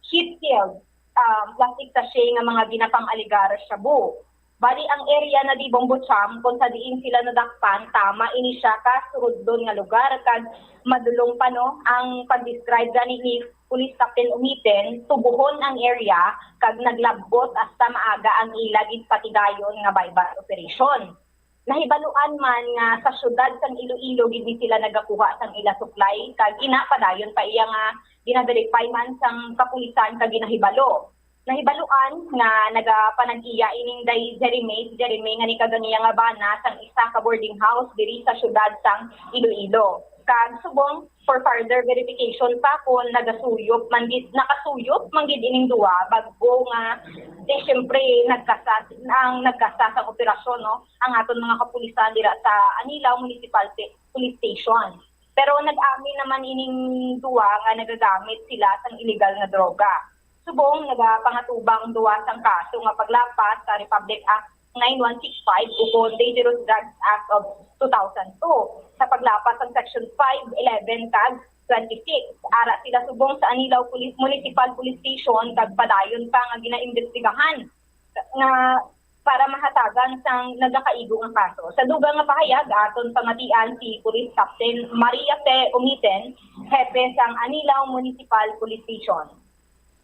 heat sealed, um, plastic sachet nga mga ginapang-alegar shabu. Bali, ang area na di Bombo Cham, kung sa diin sila nadakpan, tama ini siya ka surudlon nga lugar, kag madulong pa, no, ang pag-describe gani ni Police Captain Umiten, tubuhon ang area, kag naglabot hasta maaga ang ila ginpatigayon nga buy-bust operation. Nahibaluan man nga sa siyudad sang Iloilo gid ni sila nagakuha sang ila supply, kag ina padayon pa iya nga gina-verify man sang kapulisan kag ginahibalo. Nahibaluan nga nagapanag-iya ining day Jeremy, si Jeremy nga ni kag ang iya nga bana sang isa ka boarding house diri sa siyudad sang Iloilo. Kag subong for further verification pa kung nagasuyop man gid, nakasuyop man gid ining duwa bag-o nga, di, syempre, nagkasa, ang nagkasa sang operasyon, no, ang aton mga kapulisan dira sa Anilao Municipal Sta-, Police Station. Pero nag-amin naman ining duwa nga nagagamit sila sang illegal nga droga. Subong nagapangatubang duwa sang kaso nga paglapas sa Republic Act nine one six five ukon Dangerous Drugs Act of two thousand two, sa paglapas sang Section five eleven kag twenty-six. Ara sila subong sa Anilao Police, Municipal Police Station, kag padayon pa nga ginaimbestigahan nga para mahatagan sang nagakaigo nga kaso. Sa dugang nga pahayag, aton pamatian si Police Captain Maria Fe Umiten, hepe sang Anilao Municipal Police Station.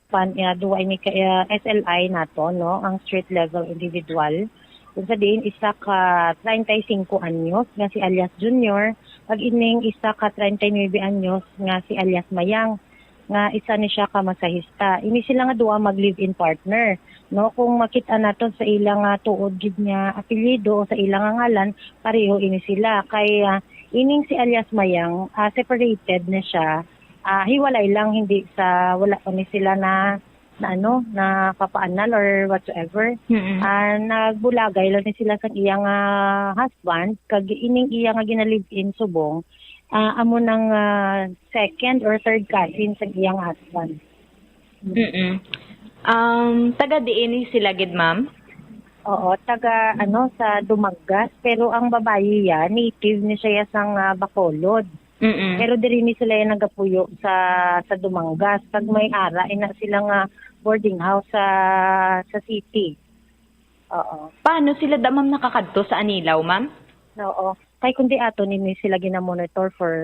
Pan, ah, duwa ini ka, ah, S L I nato, no, ang street level individual. Kung sa diin isa ka treinta y cinco anyos nga si alias Junior, kag ining isa ka treinta y nuebe anyos nga si alias Mayang, nga isa ni siya ka masahista. Ini sila nga duha mag-live-in partner, no? Kung makita naton sa ila nga tuod gid nga apelyido o sa ila nga ngalan, pareho ini sila. Kay, ah, ining si alias Mayang, ah, separated na siya. Ah, hiwalay lang, hindi sa, wala pa ni sila na, na ano, na papaanal or whatsoever. Mm-mm. Ah, nagbulagay lang ni sila sa iyang, ah, husband, kag ining iya nga gina-live-in subong, ah, amo nang, ah, second or third cousin sa iyang husband. Mm-mm. Um, taga diin sila gid, ma'am? Oo, taga, ano, sa Dumangas, pero ang babayi ya, native ni siya sang, ah, Bacolod. Mm-mm. Pero diri ni sila ya nagapuyo sa, sa Dumangas. Kag may ara ina sila nga boarding house sa, sa city. Oo. Paano sila da, ma'am, nakakadto sa Anilao, ma'am? Oo. Kay kundi ato nini sila gina-monitor for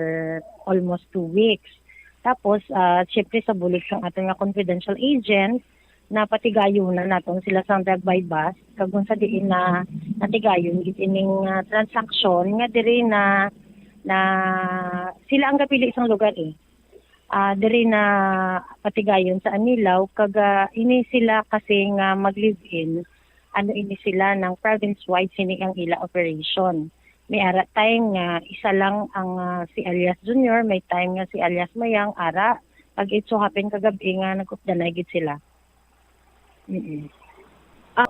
almost two weeks. Tapos, ah, syempre sa bulig sang aton nga confidential agent, napatigayon na naton sila sa drug buy-bust, kag kung sa diin na natigayon gid ining, ah, transaksyon nga diri na, na sila ang gapili sang lugar, eh. Ah, diri na patigayon sa Anilao, kag, ah, ini sila kasi nga mag-live-in, ano ini sila, nang province-wide sini ang ila operation. May ara time nga isa lang ang, ah, si alias Junior, may time nga si alias Mayang, ara, pag it so happen kagab-i nga nag-updanay gid sila. Mm-mm. Ah.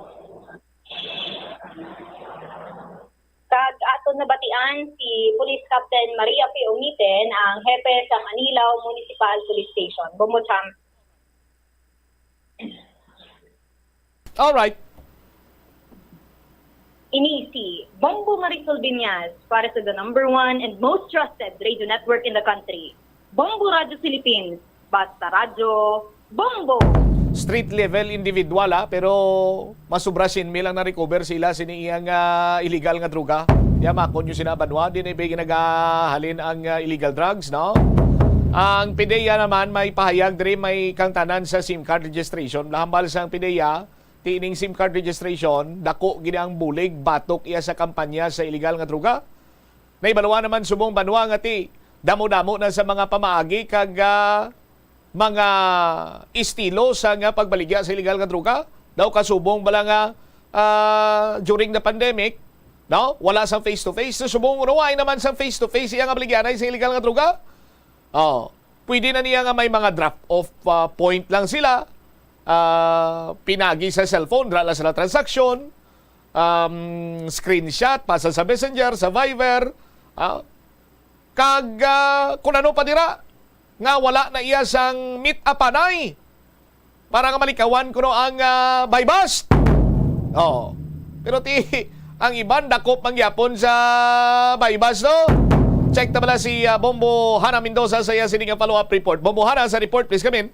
Kag aton nabatian si Police Captain Maria P. Ungiten, ang hepe sa Manilao Municipal Police Station. Bombo Cham. Alright. Ini si Bombo Marisol Viñas para sa the number one and most trusted radio network in the country, Bombo Radyo Philippines. Basta radyo, Bombo! Street level individual, ah, pero masubra cien mil ang na-recover sila sini iyang, ah, illegal nga droga. Ya, makon yung sinabanwa, di na ibig nagahalin ang, ah, illegal drugs, no? Ang PDEA naman may pahayag diri may kangtanan sa SIM card registration. Lahambal sang PDEA, tining SIM card registration, dako gid ang bulig batok iya sa kampanya sa illegal nga droga. Naibalwa naman subong banwa nga ti damo-damo na sa mga pamaagi kag, ah, mga estilo sa nga pagbaligya sa illegal nga droga. Daw kasubong bala nga, ah, during the pandemic, no? Wala sang face to face. So, subong ruway naman sang face to face iya nga baligyanay sa illegal nga droga. Oh, pwede na niya nga may mga drop off, ah, point lang sila. Ah, pinagi sa cellphone, dra lang sila transaksyon, um, screenshot, pasa sa Messenger, sa Viber, ah, kag, ah, kung ano pa dira, nga wala na iya sang meet-upanay para nga malikawan kuno ang, ah, buy bust. Oh. Pero ti, ang iban dakop man gyapon sa buy bust, no? Check ta bala si, ah, Bombo Hana Mendoza sa iya sini nga follow-up report. Bombo Hana, sa report, please come in.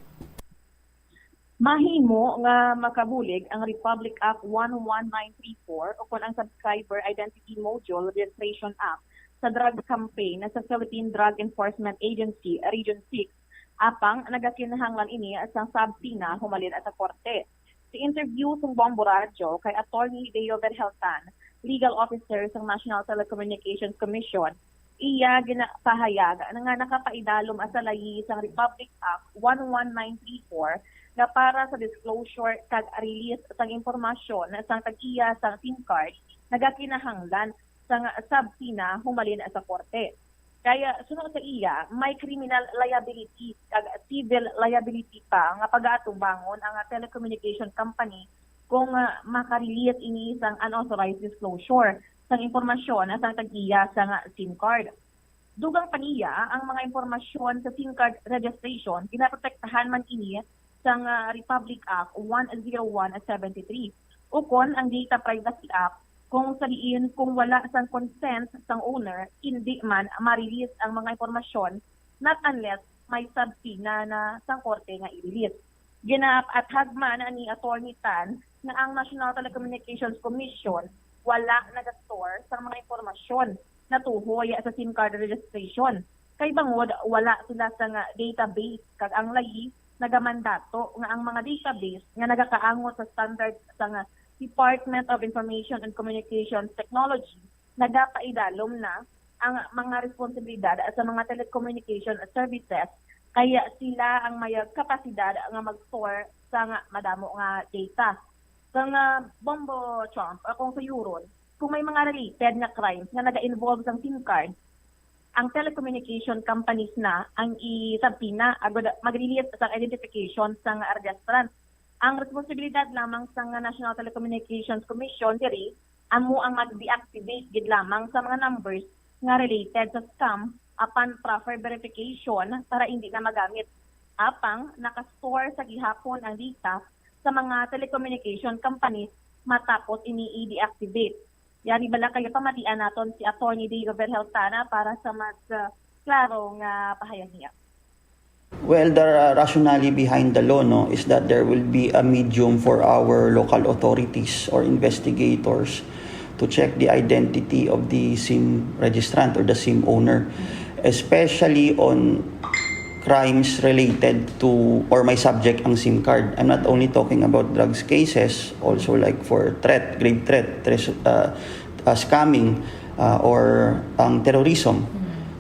Mahimo nga makabulig ang Republic Act one one nine three four ukon ang Subscriber Identity Module Registration Act sa drug campaign sa Philippine Drug Enforcement Agency Region six, apang nagakinahanglan ini sang subpoena humalin sa korte. Sa interview sang Bombo Radyo kay Attorney Deo Verheltan, Legal Officer sang National Telecommunications Commission, iya ginapahayag nga nakapaidalom sa layi sang Republic Act one one nine three four nga para sa disclosure kag release sang impormasyon sang tag-iya sang SIM card nagakinahanglan sang subpoena humalin sa korte. Kay suno sa iya, may criminal liability kag civil liability pa nga pagaatubangon ang telecommunication company kung, ah, maka-release ini sang unauthorized disclosure sang impormasyon sang tag-iya sang SIM card. Dugang pa niya, ang mga impormasyon sa SIM card registration ginaprotektahan man ini sang, ah, Republic Act one zero one seventy-three ukon ang Data Privacy Act, kung sa diin kung wala sang consent sang owner, indi man ma-release ang mga impormasyon, not unless may subpoena na sang korte nga i-release. Ginaathag man ni Attorney Tan nga ang National Telecommunications Commission wala nag-store sang mga impormasyon natuhoy sa SIM card registration, kay bangod wala sila sang database kag ang layi nagamandato nga ang mga database nga nagakaangot sa standard sang Department of Information and Communications Technology nagapaidalom na ang mga responsibilidad sa mga telecommunication services, kay sila ang may kapasidad nga mag-store sang madamo nga data. Kang, ah, Bombo Trump, ah, kung sayuron, kung may mga related nga crimes nga naga-involve sang SIM card, ang telecommunication companies na ang i-subpoena agud mag-release sang identification sang registrant. Ang responsibilidad lamang sang National Telecommunications Commission diri amo ang mag-deactivate gid lamang sa mga numbers nga related sa scam apan proper verification para indi na magamit. Apang naka-store sa gihapon ang data sa mga telecommunication companies matapos ini i-deactivate. Yari bala kay pamatian naton si Attorney Deo Verheltana para sa mas, ah, klaro nga pahayag niya. Well, the rationale behind the law, no, is that there will be a medium for our local authorities or investigators to check the identity of the SIM registrant or the SIM owner, especially on crimes related to or may subject ang SIM card. I'm not only talking about drugs cases, also like for threat, grave threat, tres-, uh, uh, scamming, uh, or ang terrorism.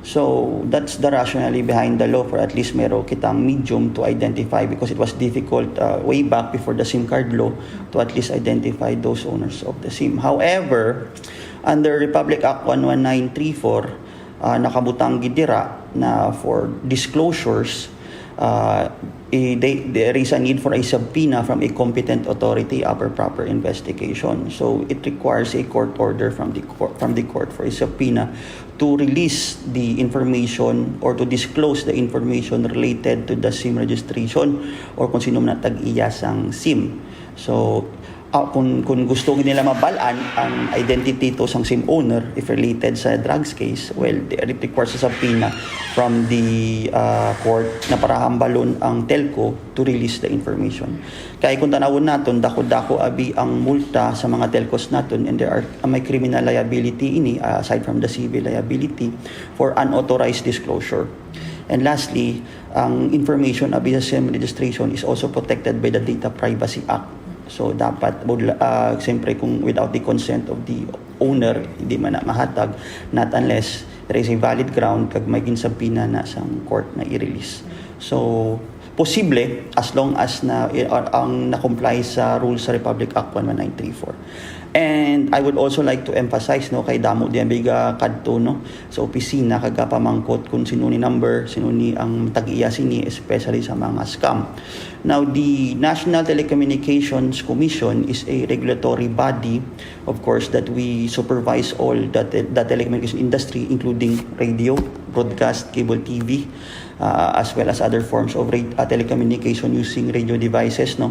So that's the rationale behind the law for at least meron kitang medium to identify because it was difficult, uh, way back before the SIM card law to at least identify those owners of the SIM. However, under Republic Act one one nine three four, uh, nakabutang gid dira na for disclosures Uh, a, they, there is a need for a subpoena from a competent authority after proper investigation. So it requires a court order from the court, from the court for a subpoena to release the information or to disclose the information related to the SIM registration or kung sino man ang tag-iya sang SIM. So, ah, kung, kung gusto nila mabal-an ang identity to sang SIM owner, if related sa drugs case, well, it requires a subpoena from the, ah, court na para hambalon ang telco to release the information. Kay kung tanawon naton, dako-dako abi ang multa sa mga telcos naton, and there are, ah, may criminal liability ini, ah, aside from the civil liability for unauthorized disclosure. And lastly, ang information abi sa SIM registration is also protected by the Data Privacy Act. So dapat, ah, siyempre, kung without the consent of the owner, hindi man na mahatag, not unless there is a valid ground kag may ginsubpoena na sang court na i-release. So, posible as long as na, ang na-comply sa rules sa Republic Act one one nine three four. And I would also like to emphasize, no, kay damo di ang biga kadto, no, sa opisina kag pamangkot kung sino ni number, sino ni ang tag-iya sini, especially sa mga scam. Now, the National Telecommunications Commission is a regulatory body, of course, that we supervise all the, te- the telecommunication industry, including radio, broadcast, cable T V, uh, as well as other forms of ra- uh, telecommunication using radio devices, no?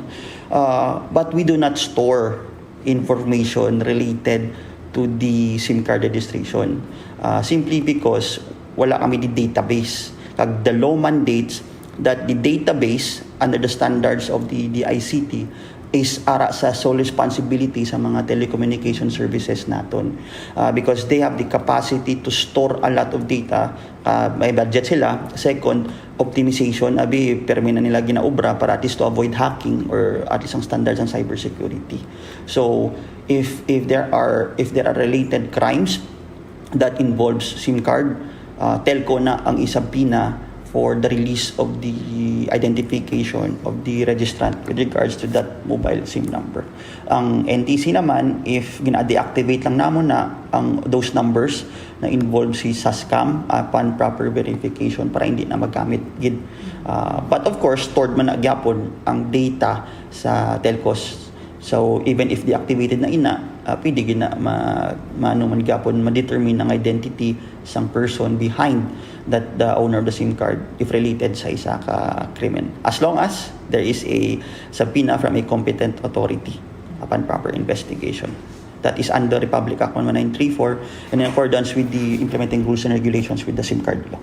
Uh, but we do not store information related to the SIM card registration, uh, simply because wala kami di database. Kag the law mandates that the database under the standards of the D I C T is ara sa sole responsibility sa mga telecommunication services naton, uh, because they have the capacity to store a lot of data. Uh, may budget sila. Second, optimization, abi, permi na nila ginaobra para at least to avoid hacking or at least ang standards ng cybersecurity. So, if if there are if there are related crimes that involves SIM card, uh, telco na ang isubpoena for the release of the identification of the registrant with regards to that mobile SIM number. Ang N T C naman, if gina-deactivate lang namon na ang those numbers na involved si sa scam upon proper verification para hindi na magamit gid. Uh, but of course, stored man na gyapon ang data sa telcos. So even if deactivated na ina, uh, pwede gid na ma, maano man gyapon ma-determine ang identity sang person behind that the owner of the SIM card if related sa isa ka krimen. As long as there is a subpoena from a competent authority upon proper investigation. That is under Republic Act one one nine three four and in accordance with the implementing rules and regulations with the SIM card law.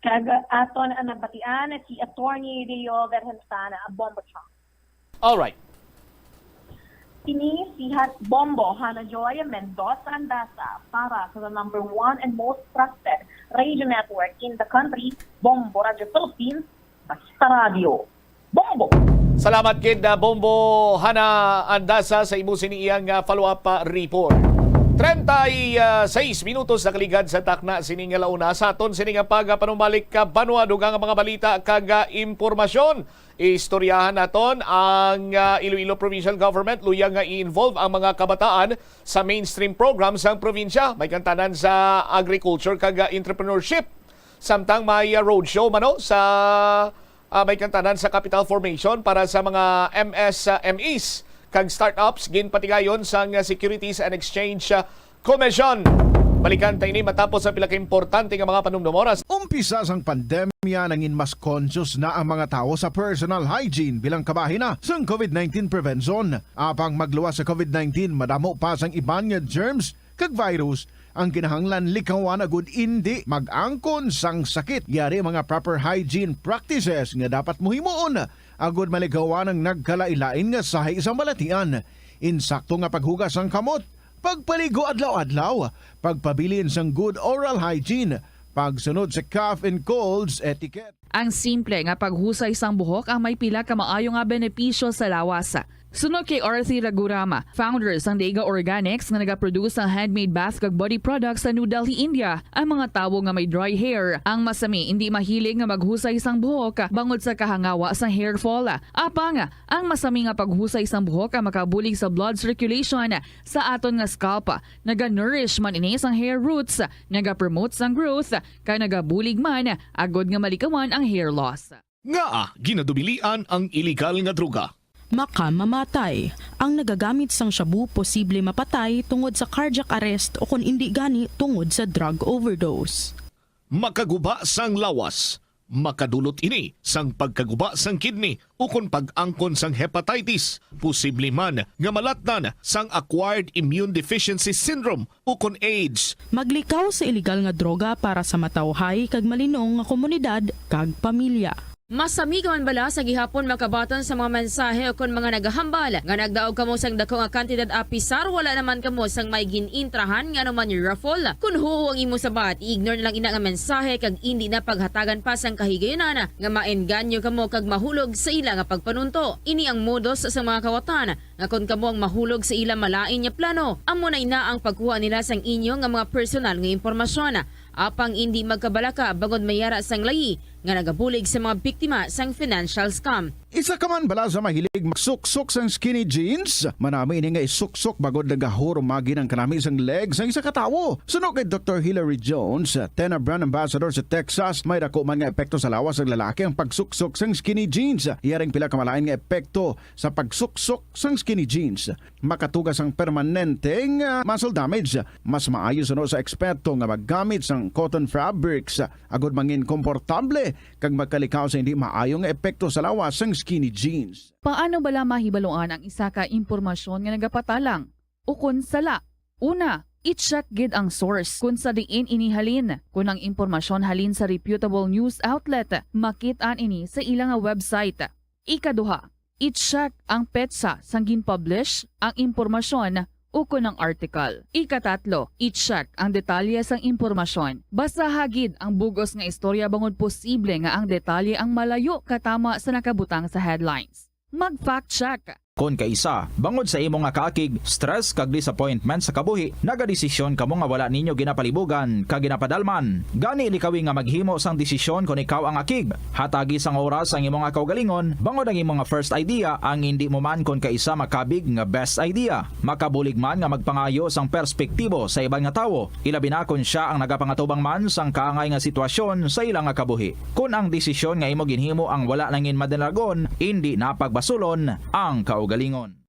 Kag aton ang nagbatian si Attorney Leo Vergensana, Bombo Chong. Alright. Kini si Hat Bombo Hana Joy Mendoza Andasa para sa the number one and most trusted radio network in the country, Bombo Radio Philippines, Basta Radio. Bombo! Salamat gid, uh, Bombo Hana Andasa, sa imo sini iyang, uh, follow-up, uh, report. Treinta y seis minutos nakaligad sa takna sini nga launa. Sa aton sini nga pagapanumbalik ka banwa, dugang nga mga balita kag, uh, impormasyon. Istoryahan naton ang, uh, Iloilo Provincial Government luya nga i-involve ang mga kabataan sa mainstream program sang probinsya, may kantanan sa agriculture kag, uh, entrepreneurship. Samtang may, uh, roadshow mano sa, uh, may kantanan sa capital formation para sa mga M S, uh, M Es kag startups, ginpatigayon sang, uh, Securities and Exchange, uh, Commission. Balikan ta ini matapos ang pila ka importante nga mga panumdom oras. Umpisa sang pandemya, nangin mas conscious na ang mga tawo sa personal hygiene bilang kabahin na sang COVID nineteen prevention. Apang magluwas sa COVID nineteen, madamo pa sang iban nga germs kag virus ang kinahanglan likawan agud indi mag-angkon sang sakit. Yari mga proper hygiene practices nga dapat mohimuon agud malikawan ang nagkalain-lain nga sahi sang balatian. Insakto nga paghugas sang kamot, pagpaligo adlaw-adlaw, pagpabilin sang good oral hygiene, pagsunod sa cough and colds etiquette. Ang simple nga paghusay sang buhok ang may pila ka maayo nga benepisyo sa lawas. Suno kay Arthi Raghuram, founder sang Deiga Organics nga nagaproduce sang handmade bath kag body products sa New Delhi, India, ang mga tawo nga may dry hair ang masami indi mahilig nga maghusay sang buhok bangod sa kahangawa sang hair fall. Apang ang masami nga paghusay sang buhok ang makabulig sa blood circulation sa aton nga scalp. Naga-nourish man ini sang hair roots, nagapromote sang growth, kag nagabulig man agod nga malikawan ang hair loss. Ngaa ginadumilian ang iligal nga droga? Makamamatay. Ang nagagamit sang shabu posible mapatay tungod sa cardiac arrest o kon indi gani tungod sa drug overdose. Makaguba sang lawas. Makadulot ini sang pagkaguba sang kidney ukon pag-angkon sang hepatitis, posible man nga malatnan sang acquired immune deficiency syndrome ukon AIDS. Maglikaw sa iligal nga droga para sa matawhay kag malinong nga komunidad kag pamilya. Masami ka man bala sa gihapon makabaton sa mga mensahe ukon mga nagahambal nga nagdaog kamo sang dako nga kantidad apisar wala naman kamo sang may gin-intrahan nga anuman raffle? Kon huo ang imo sabat, i-ignore na lang ina nga mensahe kag indi na paghatagan pa sang kahigayunan nga maengganyo kamo kag mahulog sa ila nga pagpanunto. Ini ang modus sa mga kawatan nga kon kamo ang mahulog sa ila malain nga plano, amo na ina ang pagkuha nila sang inyo nga mga personal nga impormasyon. Apang indi magkabalaka bangod may ara sang layi nga nagabulig sa mga biktima sang financial scam. Isa ka man bala sa mahilig magsuksok sang skinny jeans? Manami ini nga isuksok bangod nagahurumagi ang kanami sang leg sang isa ka tawo. Suno kay Doktor Hilary Jones, Tena Brand Ambassador sa Texas, may dako man nga epekto sa lawas sang lalaki ang pagsuksok sang skinny jeans. Iya ring pila ka malain nga epekto sa pagsuksok sang skinny jeans. Makatuga sang permanente nga muscle damage. Mas maayo suno sa eksperto nga maggamit sang cotton fabrics agod mangin komportable kag magkalikaw sa hindi maayo nga epekto sa lawas sang skinny jeans. Paano bala mahibaluan ang isa ka impormasyon nga nagapatalang ukon sala? Una, i-check gid ang source kon sa diin ini halin. Kon ang impormasyon halin sa reputable news outlet, makit-an ini sa ila nga website. Ikaduha, i-check ang petsa sang gin-publish ang impormasyon ukon ang article. Ikatatlo, i-check ang detalye sang impormasyon. Basaha gid ang bug-os nga istorya bangod posible nga ang detalye ang malayo katama sa nakabutang sa headlines. Mag-fact check. Kon kaisa, bangod sa imo nga kaakig, stress kag disappointment sa kabuhi, nagadesisyon kamo nga wala ninyo ginapalibugan kag ginapadalman. Gani likawi nga maghimo sang desisyon kon ikaw ang akig. Hatagi sang oras ang imo nga kaugalingon, bangod ang imo nga first idea ang indi mo man kon kaisa makabig nga best idea. Makabulig man nga magpangayo sang perspektibo sa iban nga tawo, ilabi na kon sia ang nagapangatubang man sang kaangay nga sitwasyon sa ila nga kabuhi. Kon ang desisyon nga imo ginhimo ang wala nangin madalagon, indi na pagbasulon ang kaugalingon.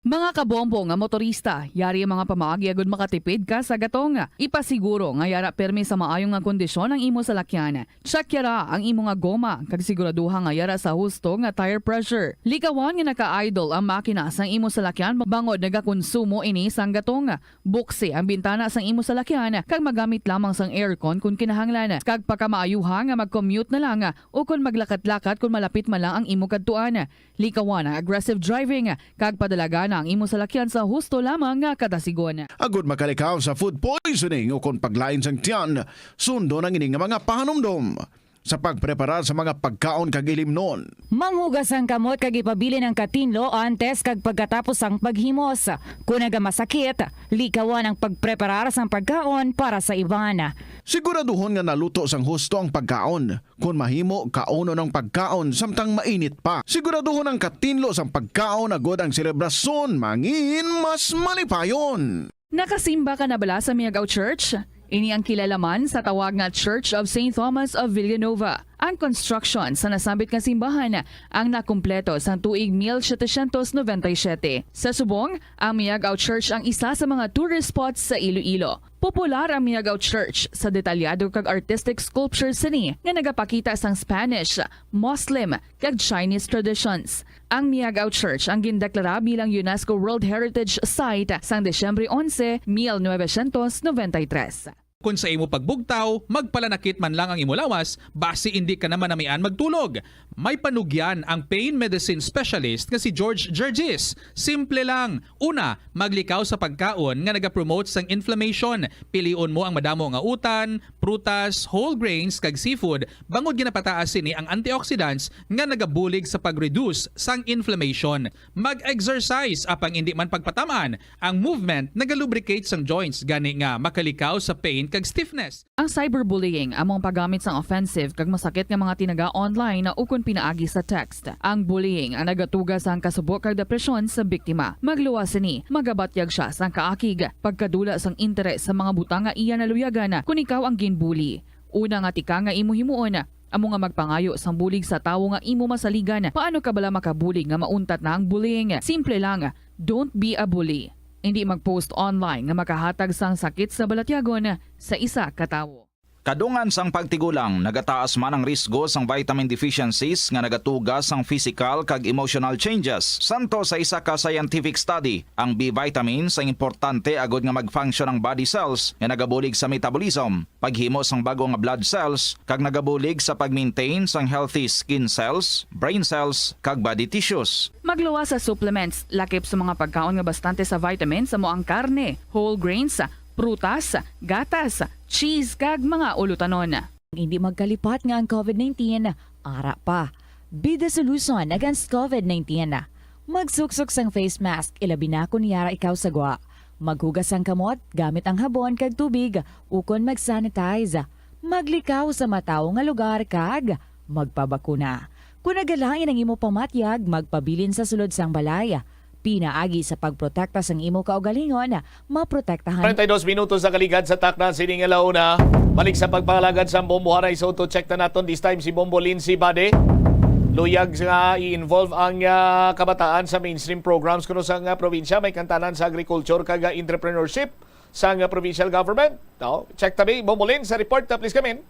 Mga kabombo nga motorista, yari ang mga pamaagi agud makatipid ka sa gatong. Ipasiguro nga yara pirmi sa maayo nga kondisyon ang imo salakyan. Check yara ang imo nga goma kag siguraduha nga yara sa husto nga tire pressure. Likawan nga naka-idle ang makina sang imo salakyan bangod nagakonsumo ini sang gatong. Buksi ang bintana sang imo salakyan kag magamit lamang sang aircon kon kinahanglan. Kag pakamaayuha nga mag-commute na lang o kon maglakat-lakat kon malapit man lang ang imo kadtuan. Likawan ang aggressive driving kag padalagana ang imo salakyan sa husto lamang nga kadasigon. Agud makalikaw sa food poisoning ukon paglain sang tiyan, sundon ang ini nga mga pahanumdom sa pagpreparar sa mga pagkaon kag ilimnon. Manghugas ang kamot kag ipabilin ang katinlo antes kag pagkatapos sang paghimos. Kon nagamasakit, likawan ang pagpreparar sang pagkaon para sa iban. Siguraduhon nga naluto sang husto ang pagkaon. Kon mahimo, kaunon ang pagkaon samtang mainit pa. Siguraduhon ang katinlo sang pagkaon agod ang selebrasyon mangin mas malipayon. Nakasimba ka na bala sa Miagao Church? Ini ang kilala man sa tawag nga Church of Saint Thomas of Villanova. Ang construction sa nasambit nga simbahan ang nakumpleto sang tuig mil setecientos noventa y siete. Sa subong, ang Miagao Church ang isa sa mga tourist spots sa Iloilo. Popular ang Miagao Church sa detalyado kag artistic sculptures sini nga nagapakita sang Spanish, Muslim, kag Chinese traditions. Ang Miagao Church ang gindeklara bilang UNESCO World Heritage Site sang Disyembre onse, mil novecientos noventa y tres. Kon sa imo pagbugtaw, magpalanakit man lang ang imo lawas, basi indi ka na manamian magtulog. May panugyan ang pain medicine specialist nga si George Gergis. Simple lang. Una, maglikaw sa pagkaon nga nagapromote sang inflammation. Pilion mo ang madamo nga utan, prutas, whole grains, kag seafood, bangod ginapataas sini ang antioxidants nga nagabulig sa pag-reduce sang inflammation. Mag-exercise, apang indi man pagpatam-an, ang movement nagalubricate sang joints, gani nga makalikaw sa pain kag stiffness. Ang cyberbullying amo ang paggamit sang offensive kag masakit nga mga tinaga online ukon pinaagi sa text. Ang bullying ang nagatuga sang kasubo kag depresyon sa biktima. Magluwas sini, magabatyag sia sang kaakig, pagkadula sang interes sa mga butang nga iya naluyagan kon ikaw ang ginbully. Una nga tikang nga imo himuon, amo nga magpangayo sang bulig sa tawo nga imo masaligan. Paano ka bala makabulig nga mauntat na ang bullying? Simple lang, don't be a bully. Indi mag-post online nga makahatag sang sakit sa balatyagon sa isa ka tawo. Kadungan sang pagtigulang, nagataas man ang risgo sang vitamin deficiencies nga nagatuga sang physical kag emotional changes. Santo sa isa ka scientific study, ang B vitamins ang importante agod nga mag-function ang body cells nga nagabulig sa metabolism, paghimo sang bag-o nga blood cells, kag nagabulig sa pag-maintain sang healthy skin cells, brain cells, kag body tissues. Magluwas sa supplements, lakip sa mga pagkaon nga bastante sa vitamins, amo ang karne, whole grains, prutas, gatas, cheese, kag mga ulutanon. Hindi magkalipat nga ang COVID nineteen ara pa. Be the solution against COVID nineteen. Magsuksok sang face mask, ilabi na kon yara ikaw sa gwa. Maghugas sang kamot gamit ang habon kag tubig, ukon mag-sanitize. Maglikaw sa matawo nga lugar kag magpabakuna. Kon nagalain ang imo pamatyag, magpabilin sa sulod sang balay. Pinaagi sa pagprotekta sang imo kaugalingon, maprotektahan. Treinta y dos minutos sa kaligad sa takna sining alauna. Balik sa pagpangalagad sa Bombo Haray Soto, check na naton this time si Bombo Lindsay Bade. Luyag nga i-involve ang, ah, kabataan sa mainstream programs kuno sa, ah, probinsya, may kantanan sa agriculture kag, ah, entrepreneurship sa, ah, provincial government. No? Check tabi, Bombo Lin, sa report, ah, please come in.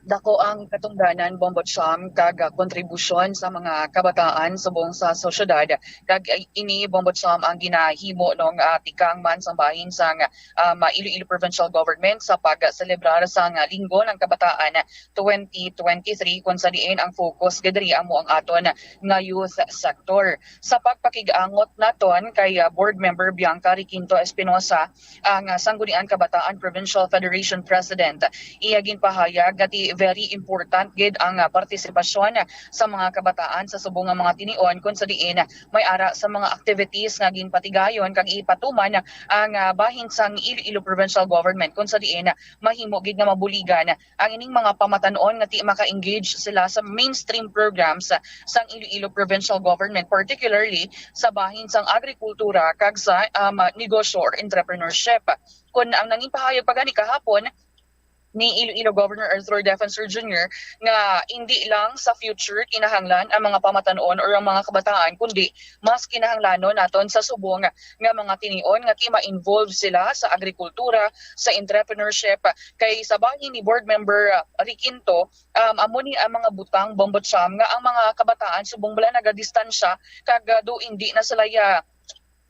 Dako ang katungdanan, Bombo Cham, kag, ah, kontribusyon sa mga kabataan subong sa sosyedad. Kag, ah, ini, Bombo Cham, ang ginahimo nung, ah, tikang man sang bahin sang, ah, ma-, Iloilo Provincial Government sa pagselebrar sang Linggo ng Kabataan twenty twenty-three, kung sa diin ang focus gid diri amo ang aton nga youth sector. Sa pagpakig-angot naton kay, ah, Board Member Bianca Requinto Espinosa, ang, ah, Sangguniang Kabataan Provincial Federation President. Iya ginpahayag nga ti very important gid ang, ah, partisipasyon sa mga kabataan sa subong nga mga tinion, kung sa diin may ara sa mga activities nga ginpatigayon kag ipatuman ang, ah, bahin sang Iloilo Provincial Government, kung sa diin mahimo gid nga mabuligan ang ining mga pamatan-on nga ti maka-engage sila sa mainstream programs sang Iloilo Provincial Government, particularly sa bahin sang agrikultura kag sa, um, negosyo or entrepreneurship. Kun ang nangin pahayag pa gani kahapon ni Iloilo Governor Arthur Defensor Junior nga indi lang sa future kinahanglan ang mga pamatan-on or ang mga kabataan, kundi mas kinahanglanon naton sa subong nga mga tinion nga ti ma-involve sila sa agrikultura, sa entrepreneurship. Kay sa bahin ni Board Member, ah, Requinto, um, amo ni ang mga butang, Bombo Cham, nga ang mga kabataan subong bala nagadistansya kag, ah, do indi na sila ya,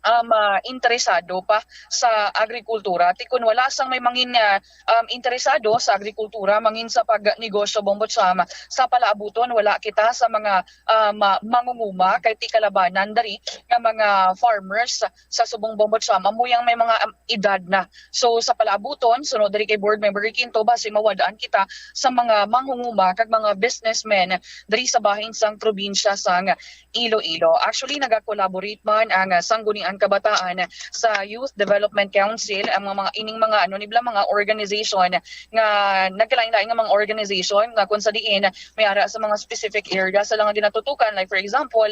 um, ah, interesado pa sa agrikultura. Ti kun wala sang may mangin, ah, um, interesado sa agrikultura, mangin sa pagnegosyo, Bombo Cham, sa palaabuton wala kita sa mga, um, ah, mangunguma kay ti kalabanan diri nga mga farmers sa subong, Bombo Cham, amo yang may mga, um, edad na. So, sa palaabuton, sunod diri kay Board Member Requinto, basi mawad-an kita sa mga manghunguma kag mga businessmen diri sa bahin sang probinsya sang Iloilo. Actually, nagakollaborate man ang, ah, Sangguniang Kabataan sa Youth Development Council, ang mga, mga ining mga, ano, nibla, mga organization nga nagkalain-lain nga mga organization nga kung sa diin may ara sa mga specific area sa lang ginatutukan, like for example,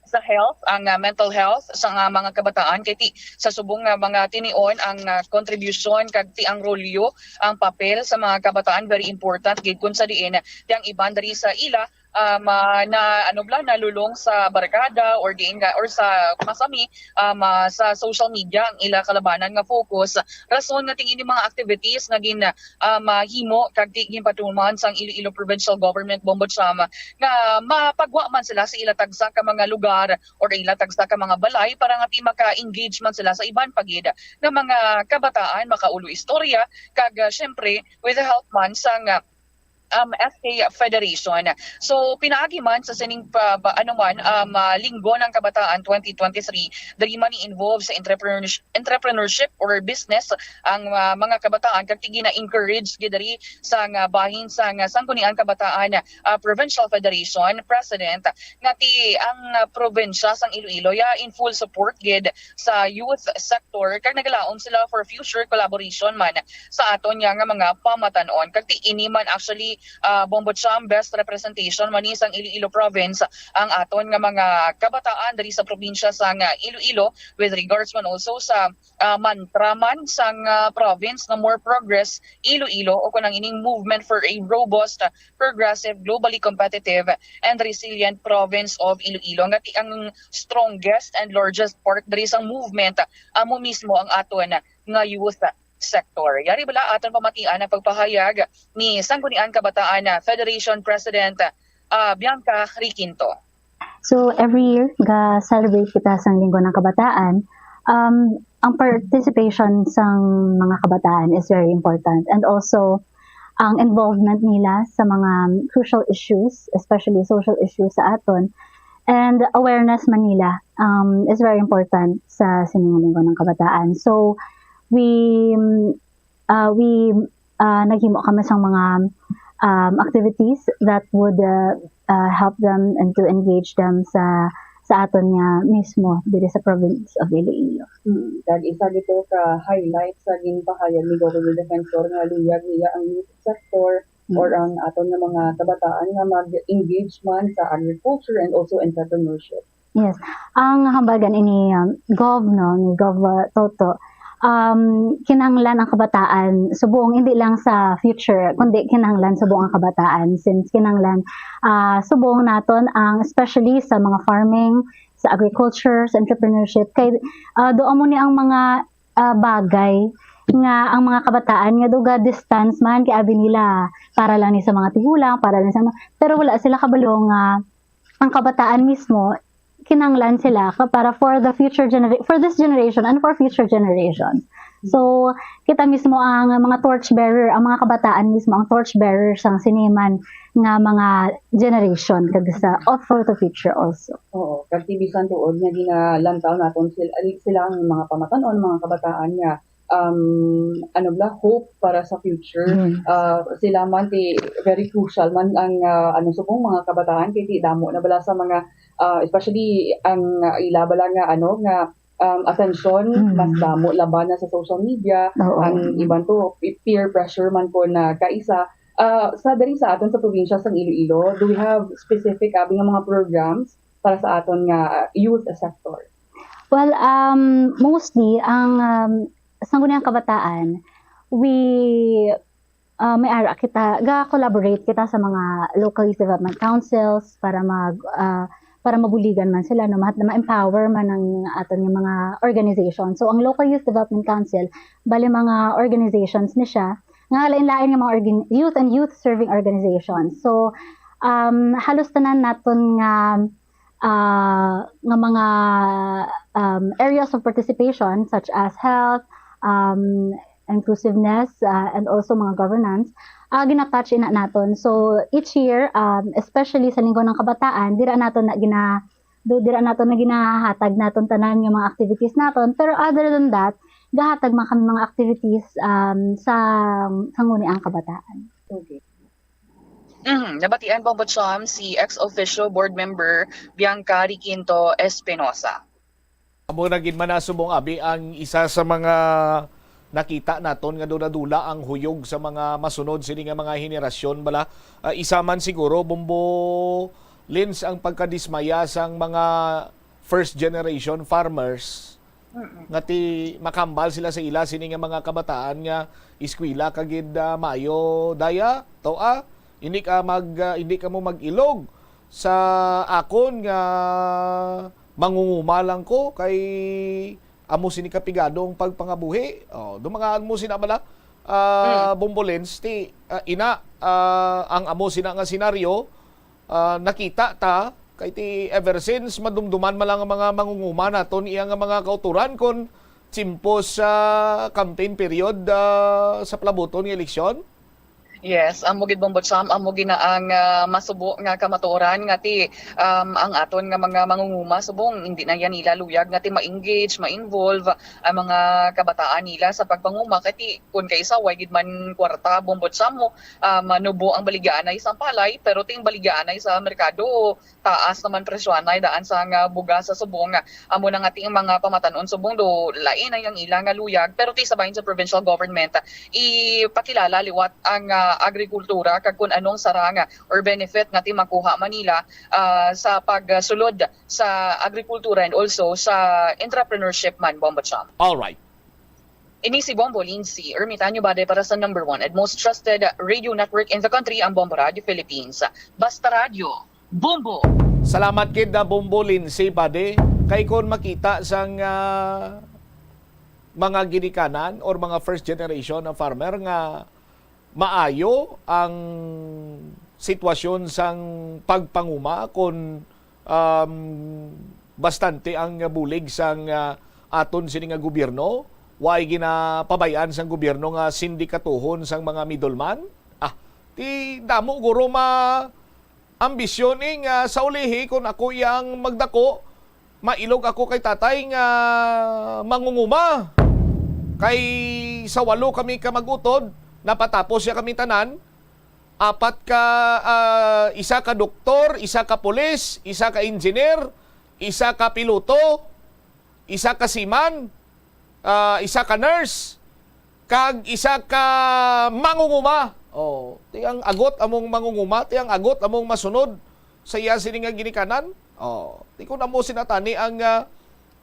sa health, ang, ah, mental health sa nga mga kabataan, kay ti sa subong nga mga tinion ang, ah, kontribusyon kag ti ang rolyo, ang papel sa mga kabataan very important gid, kun sa diin ti ang iban diri sa ila um, ah, na, ano bala, nalulong sa barkada or diin nga, or sa masami, um, ah, sa social media ang ila kalabanan nga focus. Rason nga tingin ni mga activities nga gin, um, ah, himo kag ti-, ginpatuman sang Iloilo Provincial Government, Bombo Cham, nga mapagwa man sila sa ila tagsa ka mga lugar or ila tagsa ka mga balay para nga ti maka-engage man sila sa iban pa gid nga mga kabataan, makaulo istorya, kag, ah, syempre, with the help man sang, ah, um, F K Federation. So, pinaagi man sa sining pa, ba, ano man, um, ah, Linggo ng Kabataan twenty twenty-three, diri man i-involve sa entrepreneurs-, entrepreneurship or business ang, ah, mga kabataan, kag ti gina-encourage gid diri sa nga bahin sa nga Sangguniang Kabataan, ah, Provincial Federation President nga ti ang, ah, probinsya sang Iloilo ya in full support gid sa youth sector, kag nagalaom sila for future collaboration man sa aton nga, nga mga pamatan-on. Kag ti ini man actually, ah, Bombo Cham, best representation man ni sang Iloilo province ang aton nga mga kabataan diri sa probinsya sang Iloilo, with regards man also sa, ah, mantra man sang, ah, province nga more progress Iloilo, o kung ang ining movement for a robust, progressive, globally competitive, and resilient province of Iloilo, nga ti ang strongest and largest part diri sang movement, amo mismo ang aton nga youth sector. Yari bala aton pamatian ang pagpahayag ni Sangguniang Kabataan Federation President, ah, Bianca Requinto. So, every year, ga-celebrate kita sang Linggo ng Kabataan. Um, ang participation sang mga kabataan is very important. And also, ang involvement nila sa mga crucial issues, especially social issues sa aton. And awareness man nila, um, is very important sa sining Linggo ng Kabataan. So, we, um, uh, we, uh, naghimo kami sang mga, um, activities that would, uh, uh, help them and to engage them sa, sa aton nga mismo diri sa province of Iloilo. Mm. Kag isa dito ka highlight sa ginpahayag ni Governor Defensor nga luyag niya ang youth sector Mm. or ang aton nga mga kabataan nga mag-engage man sa agriculture and also entrepreneurship. Yes. Ang hambal gani ni, um, Gov, no, ni Gov, uh, Toto, um, kinahanglan ang kabataan subong, hindi lang sa future, kundi kinahanglan subong ang kabataan, since kinahanglan, ah, subong naton ang, especially sa mga farming, sa agriculture, sa entrepreneurship, kay, ah, doon mo ni ang mga, ah, bagay nga ang mga kabataan nga duga distance man kay abi nila para lang ni sa mga tigulang, para lang sa mga, pero wala sila kabalo nga ang kabataan mismo, kinahanglan sila ka para for the future genera-, for this generation and for future generations. So, kita mismo ang mga torch bearer, ang mga kabataan mismo ang torch bearer sang siniman nga mga generation kag sa, of, for the future also. Oo, kag ti bisan tuod nga ginalantaw naton sil-, sila ang mga pamatan-on, mga kabataan nga, um, ano bala, hope para sa future. Mm. Ah, sila man ti very crucial man ang, ah, ano, subong mga kabataan kay ti damo na bala sa mga, ah, especially ang, ah, ila bala nga, ano, nga, um, atensyon, Mm. mas damo laban na sa social media, Oo. ang iban to, pi-, peer pressure man ko na kaisa. Ah, sa diri sa aton sa probinsya sang Iloilo, do we have specific abi nga mga programs para sa aton nga youth sector? Well, um, mostly ang, um, Sangguniang Kabataan, we, uh, may ara kita, ga-collaborate kita sa mga local youth development councils para mag, uh, para mabuligan man sila, no, ma-, ma-empower man ang aton nga mga organization. So, ang local youth development council, bali mga organizations ni siya, nga lain-lain nga mga organ-, youth and youth serving organizations. So, um, halos tanan naton nga, ah, nga mga, um, areas of participation such as health, um, inclusiveness, ah, and also mga governance, ah, gina-touch ina naton. So, each year, um, especially sa Linggo ng Kabataan, dira naton na gina-, do-, dira naton na ginahatag naton tanan nga mga activities naton. Pero other than that, gahatag man kami mga activities, um, sa Sangguniang Kabataan. Okay. Mhm. Nabatian, Bombo Cham, si ex officio board member Bianca Requinto Espinosa. Amo na gid man na subong abi ang isa sa mga nakita naton nga dula-dula ang huyog sa mga masunod sini nga mga henerasyon bala. Ah, isa man siguro, Bombo Lins, ang pagkadismaya sang mga first generation farmers Mm-mm. nga ti makambal sila sa ila sini nga mga kabataan nga eskwela ka gid, ah, maayo daya, to, ah, hindi ka mag, ah, hindi ka mo mag-ilog sa akon nga mangunguma lang ko kay amo sini kapigado ang pagpangabuhi. Oh, do mga amo sina bala, ah, Bombolins, ti, ah, ina, ah, ang amo sina nga senaryo, ah, nakita ta kay ti ever since madumduman man lang ang mga mangunguma naton iya nga mga kautoran kon tiyempo sa campaign period, ah, sa palabuton nga eleksyon. Yes, amo gid, Bombo Cham, amo gid na ang, ah, masubo nga kamatuoran nga ti, um, ang aton nga mga mangunguma subong hindi na yan nila luyag nga ti ma-engage, ma-involve ang mga kabataan nila sa pagpanguma kay ti kun kay sa way gid man kwarta, Bombo Cham, mo, ah, manubo ang baligyaanay sa palay, pero ting baligyaanay sa merkado taas naman presyo anay daan sa nga bugas sa subong. Amo na nga ti ang mga pamatanon subong do lain ay ang ila nga luyag, pero ti sa bahin sa provincial government, ipakilala liwat ang, ah, agrikultura kag kun anong sarang or benefit nga ti makuha man nila, ah, sa pagsulod sa agrikultura and also sa entrepreneurship man, Bombo Cham. All right. Ini si Bombo Lindsay Ermitanyo Bade para sa number one and most trusted radio network in the country, ang Bombo Radio Philippines. Basta Radio, Bombo! Salamat gid na Bombo Lindsay Bade. Kay kon makita sang, ah, mga ginikanan or mga first generation na farmer nga maayo ang sitwasyon sang pagpanguma kon, um, bastante ang bulig sang, ah, aton sini nga gobyerno, way ginapabay-an sang gobyerno nga sindikatuhon sang mga middleman. Ah, ti damo guro ma ambisyon ni nga sa ulihi kon ako iyang magdako, mailog ako kay tatay nga mangunguma. Kay sa walo kami ka mag-utod, napatapos siya kami tanan. Apat ka, ah, isa ka doktor, isa ka pulis, isa ka engineer, isa ka piloto, isa ka seaman, ah, isa ka nurse, kag isa ka mangunguma. Oh, ti ang agot among mangunguma, ti ang agot among masunod sa iya sini nga ginikanan. Oh, ti kun amo sina tani ang, ah,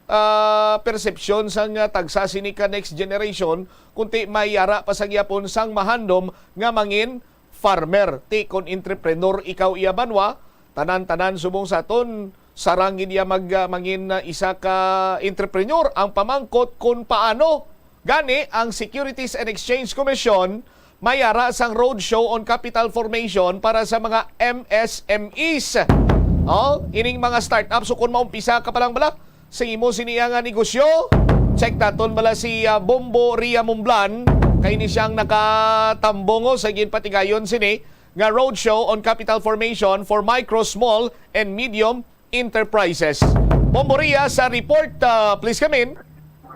ah, persepsyon sang, ah, tagsa sini ka next generation, kunti may yara pa sa gyapon sang mahandom nga mangin farmer. Ti kon entrepreneur ikaw iya banwa, tanan-tanan subong sa aton, sarang gid iya mag, ah, mangin, ah, isa ka entrepreneur. Ang pamangkot kon paano gani ang Securities and Exchange Commission may ara sang roadshow on capital formation para sa mga M S M Es. Oh, ining mga startups, so kung maumpisa ka pa lang bala sa imo siniya nga negosyo, check naton bala si, ah, Bombo Ria Mumblan, kay ni siyang nakatambong, oh, sa ginpatigayon sini nga roadshow on capital formation for micro, small, and medium enterprises. Bombo Ria sa report, ah, please come in.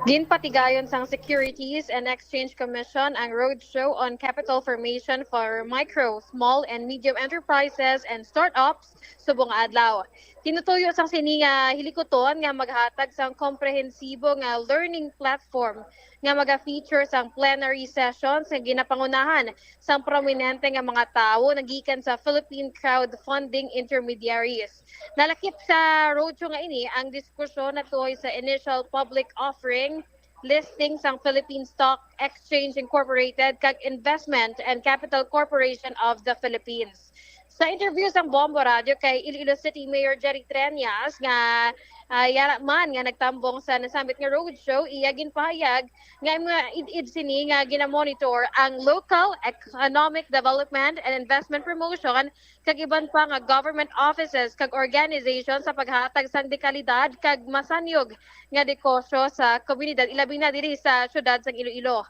Ginpatigayon sang Securities and Exchange Commission ang roadshow on capital formation for micro, small, and medium enterprises and startups subong nga adlaw. Tinutuyo sang sini nga hilikuton nga maghatag sang komprehensibo nga learning platform nga maga-feature sang plenary sessions nga ginapangunahan sang prominente nga mga tawo nagikan sa Philippine crowdfunding intermediaries. Nalakip sa roadshow nga ini ang diskusyon natuhoy sa initial public offering, listing sang Philippine Stock Exchange Incorporated, kag Investment and Capital Corporation of the Philippines. Sa interview sang Bombo Radio kay Iloilo City Mayor Jerry Treñas nga, ah, yara man nga nagtambong sa nasambit nga roadshow, iya ginpahayag nga ang mga id-id sini nga ginamonitor ang local economic development and investment promotion kag iban pa nga government offices kag organization sa paghatag sang dekalidad kag masanyog nga negosyo sa komunidad, ilabi na diri sa siyudad sang Iloilo.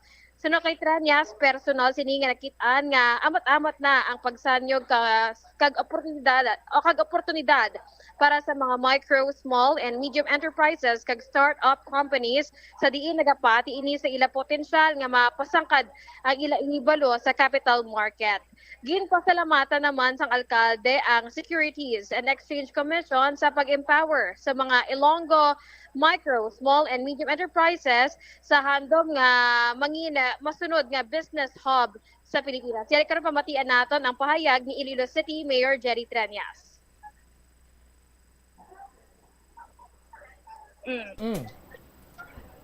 Suno kay Treñas, personal sini nga nakit-an nga amat-amat na ang pagsanyog ka, kag oportunidad o kag oportunidad para sa mga micro, small, and medium enterprises kag startup companies sa diin nagapati ini sa ila potensyal nga mapasangkad ang ila hibalo sa capital market. Ginpasalamatan naman sang alkalde ang Securities and Exchange Commission sa pag-empower sa mga Ilonggo micro, small, and medium enterprises sa handom nga mangin masunod nga business hub sa Pilipinas. Yari karon pamatian naton ang pahayag ni Iloilo City Mayor Jerry Treñas. Mm. Mm.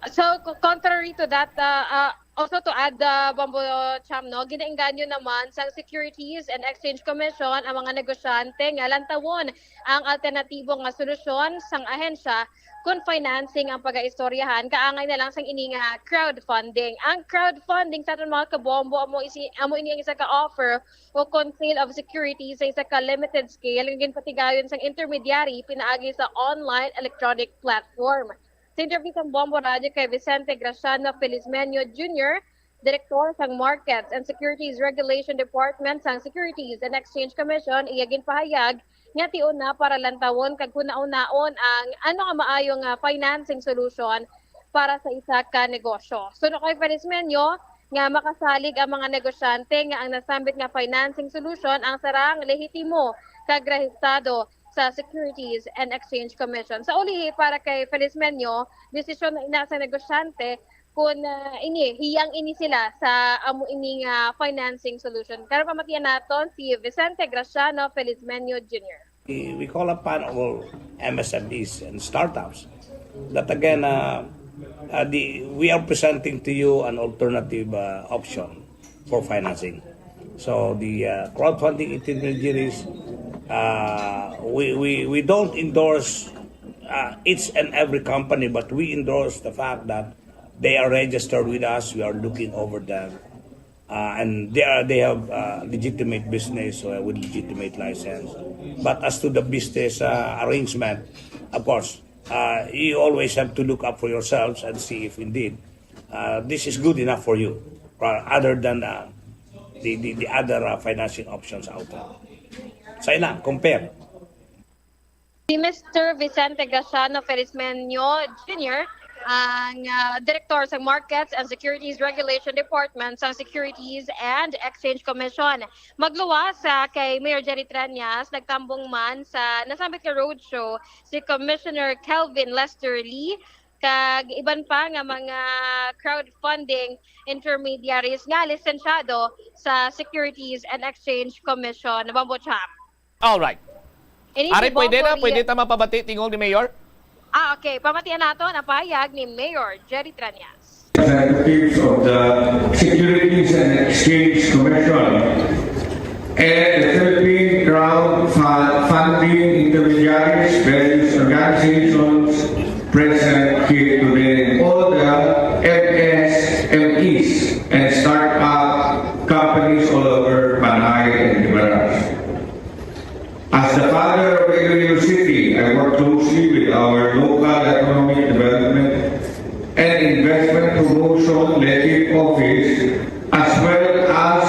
So, co- contrary to that, uh, uh, Also to add, uh, Bombo Cham, no, ginainganyo naman sang Securities and Exchange Commission ang mga negosyante nga lantawon ang alternatibo nga solusyon sang ahensya kon financing ang pagaistoryahan, kaangay na lang sang ini nga crowdfunding. Ang crowdfunding sa aton mga kabombo amo isi, amo ini ang isa ka offer o kon sale of securities sa isa ka limited scale nga ginpatigayon sang intermediary pinaagi sa online electronic platform. Sa interview sang Bombo Radio kay Vicente Graciano Felizmeño Junior, Direktor sang Markets and Securities Regulation Department sang Securities and Exchange Commission, iya ginpahayag nga tion na para lantawon kag hunahunaon ang ano nga maayo nga financing solution para sa isa ka negosyo. Suno kay Felizmeño nga makasalig ang mga negosyante nga ang nasambit nga financing solution ang sarang lehitimo kag rehistado sa Securities and Exchange Commission. Sa ulihi, para kay Felizmeño, desisyon na ina sa negosyante kung, ah, ini, hiyang ini sila sa amo ini nga financing solution. Karon pamatian naton si Vicente Graciano Felizmeño Junior. We, we call upon all M S M Es and startups that again, uh, uh, the, we are presenting to you an alternative uh, option for financing. So the uh, crowdfunding intermediaries, uh, we, we, we don't endorse uh, each and every company, but we endorse the fact that they are registered with us. We are looking over them. Uh, and they are they have uh, legitimate business uh, with legitimate license. But as to the business uh, arrangement, of course, uh, you always have to look up for yourselves and see if indeed uh, this is good enough for you, uh, other than uh, the, the, the other uh, financing options out there. Sa ila, compare. Si Mister Vicente Graciano Felizmeño Junior ang ah, Direktor sa Markets and Securities Regulation Department sa Securities and Exchange Commission. Magluwas ah, kay Mayor Jerry Treñas, nagtambong man sa nasambit nga roadshow si Commissioner Kelvin Lester Lee kag iban pa nga mga crowdfunding intermediaries nga lisensyado sa Securities and Exchange Commission. Bombo Cham. Alright. Ini Ari, si pwede Bombo na? Pwede Ria- ta mapabati tingog ni Mayor? Ah, okay. Pamatian nato ang pahayag ni Mayor Jerry Treñas. Representatives of the Securities and Exchange Commission and the Philippine Crowdfunding Intermediaries, various organizations present here today, and all the M S M Es and startup companies all over Panay and Guimaras. As the father of Iloilo City, I work closely with our local economic development and investment promotion legislative office, as well as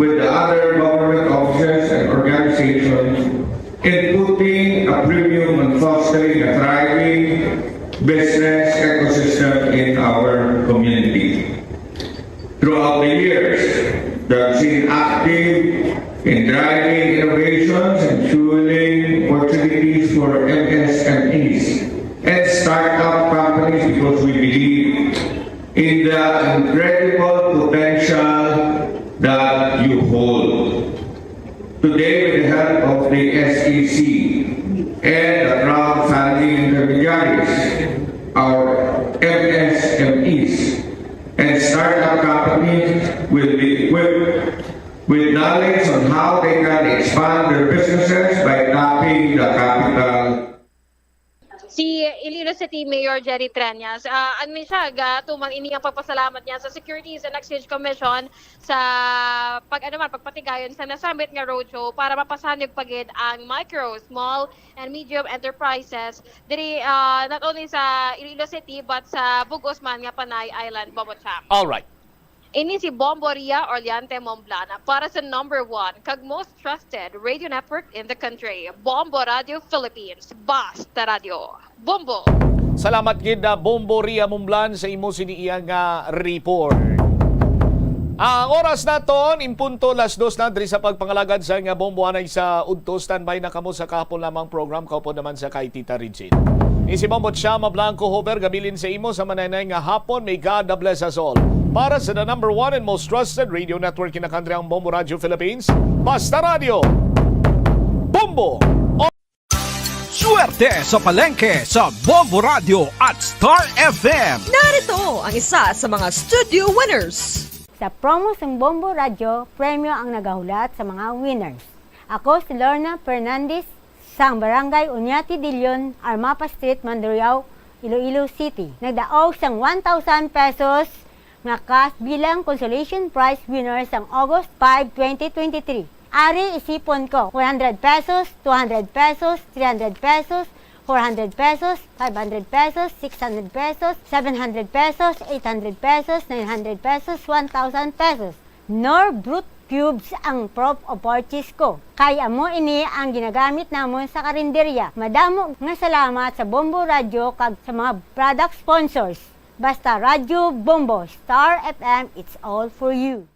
with the other government offices and organizations in putting a premium on fostering a thriving business ecosystem in our community. Throughout the years, they have been active in driving innovations and fueling opportunities for M S M Es and startup companies because we believe in the incredible potential that you hold. Today, with the help of the S E C and the crowdfunding intermediaries, our M S M Es and startup companies will be equipped with knowledge on how they can expand their businesses by tapping the capital. Si Iloilo City Mayor Jerry Treñas, ah, ano man siya, gatumang ini ang pagpasalamat niya sa Securities and Exchange Commission sa pag ano man, pagpatigayon sa nasambit nga roadshow para mapasanig pa gid ang micro, small, and medium enterprises diri, ah, not only sa Iloilo City but sa bug-os man nga Panay Island, Bombo Cham. Alright. Ini si Bombo Ria Orleante Momblana para sa number one kag most trusted radio network in the country, Bombo Radio Philippines. Basta Radio. Bombo! Salamat gid na Bombo Ria Mumblan sa imo sini iya nga report. Ang oras naton, in punto las dos na diri sa pagpangalagad sa nga Bombo anay sa udto. Standby na kamo sa kahapon lamang program, kaupod naman sa kay Tita Regine. Ini si Bombo Chama Blanco Hover, gabilin sa imo sa manaynay nga hapon. May God bless us all. Para sa the number one and most trusted radio network in the country, ang Bombo Radio Philippines, Basta Radio. Bombo! Swerte sa palengke sa Bombo Radio at Star F M. Narito ang isa sa mga studio winners. Sa promo sang Bombo Radyo, premyo ang nagahulat sa mga winners. Ako si Lorna Fernandez, sang Barangay Oñate de Leon, Armapa Street, Mandurriao, Iloilo City. Nagdaog sang one thousand pesos nga cash bilang consolation prize winner sang August five, twenty twenty-three. Ari isipon ko, one hundred pesos, two hundred pesos, three hundred pesos, four hundred pesos, five hundred pesos, six hundred pesos, seven hundred pesos, eight hundred pesos, nine hundred pesos, one thousand pesos. Nor brute cubes ang proof of purchase ko. Kay amo ini ang ginagamit namon sa karinderya. Madamo nga salamat sa Bombo Radyo kag sa mga product sponsors. Basta Radyo Bombo, Star F M, it's all for you.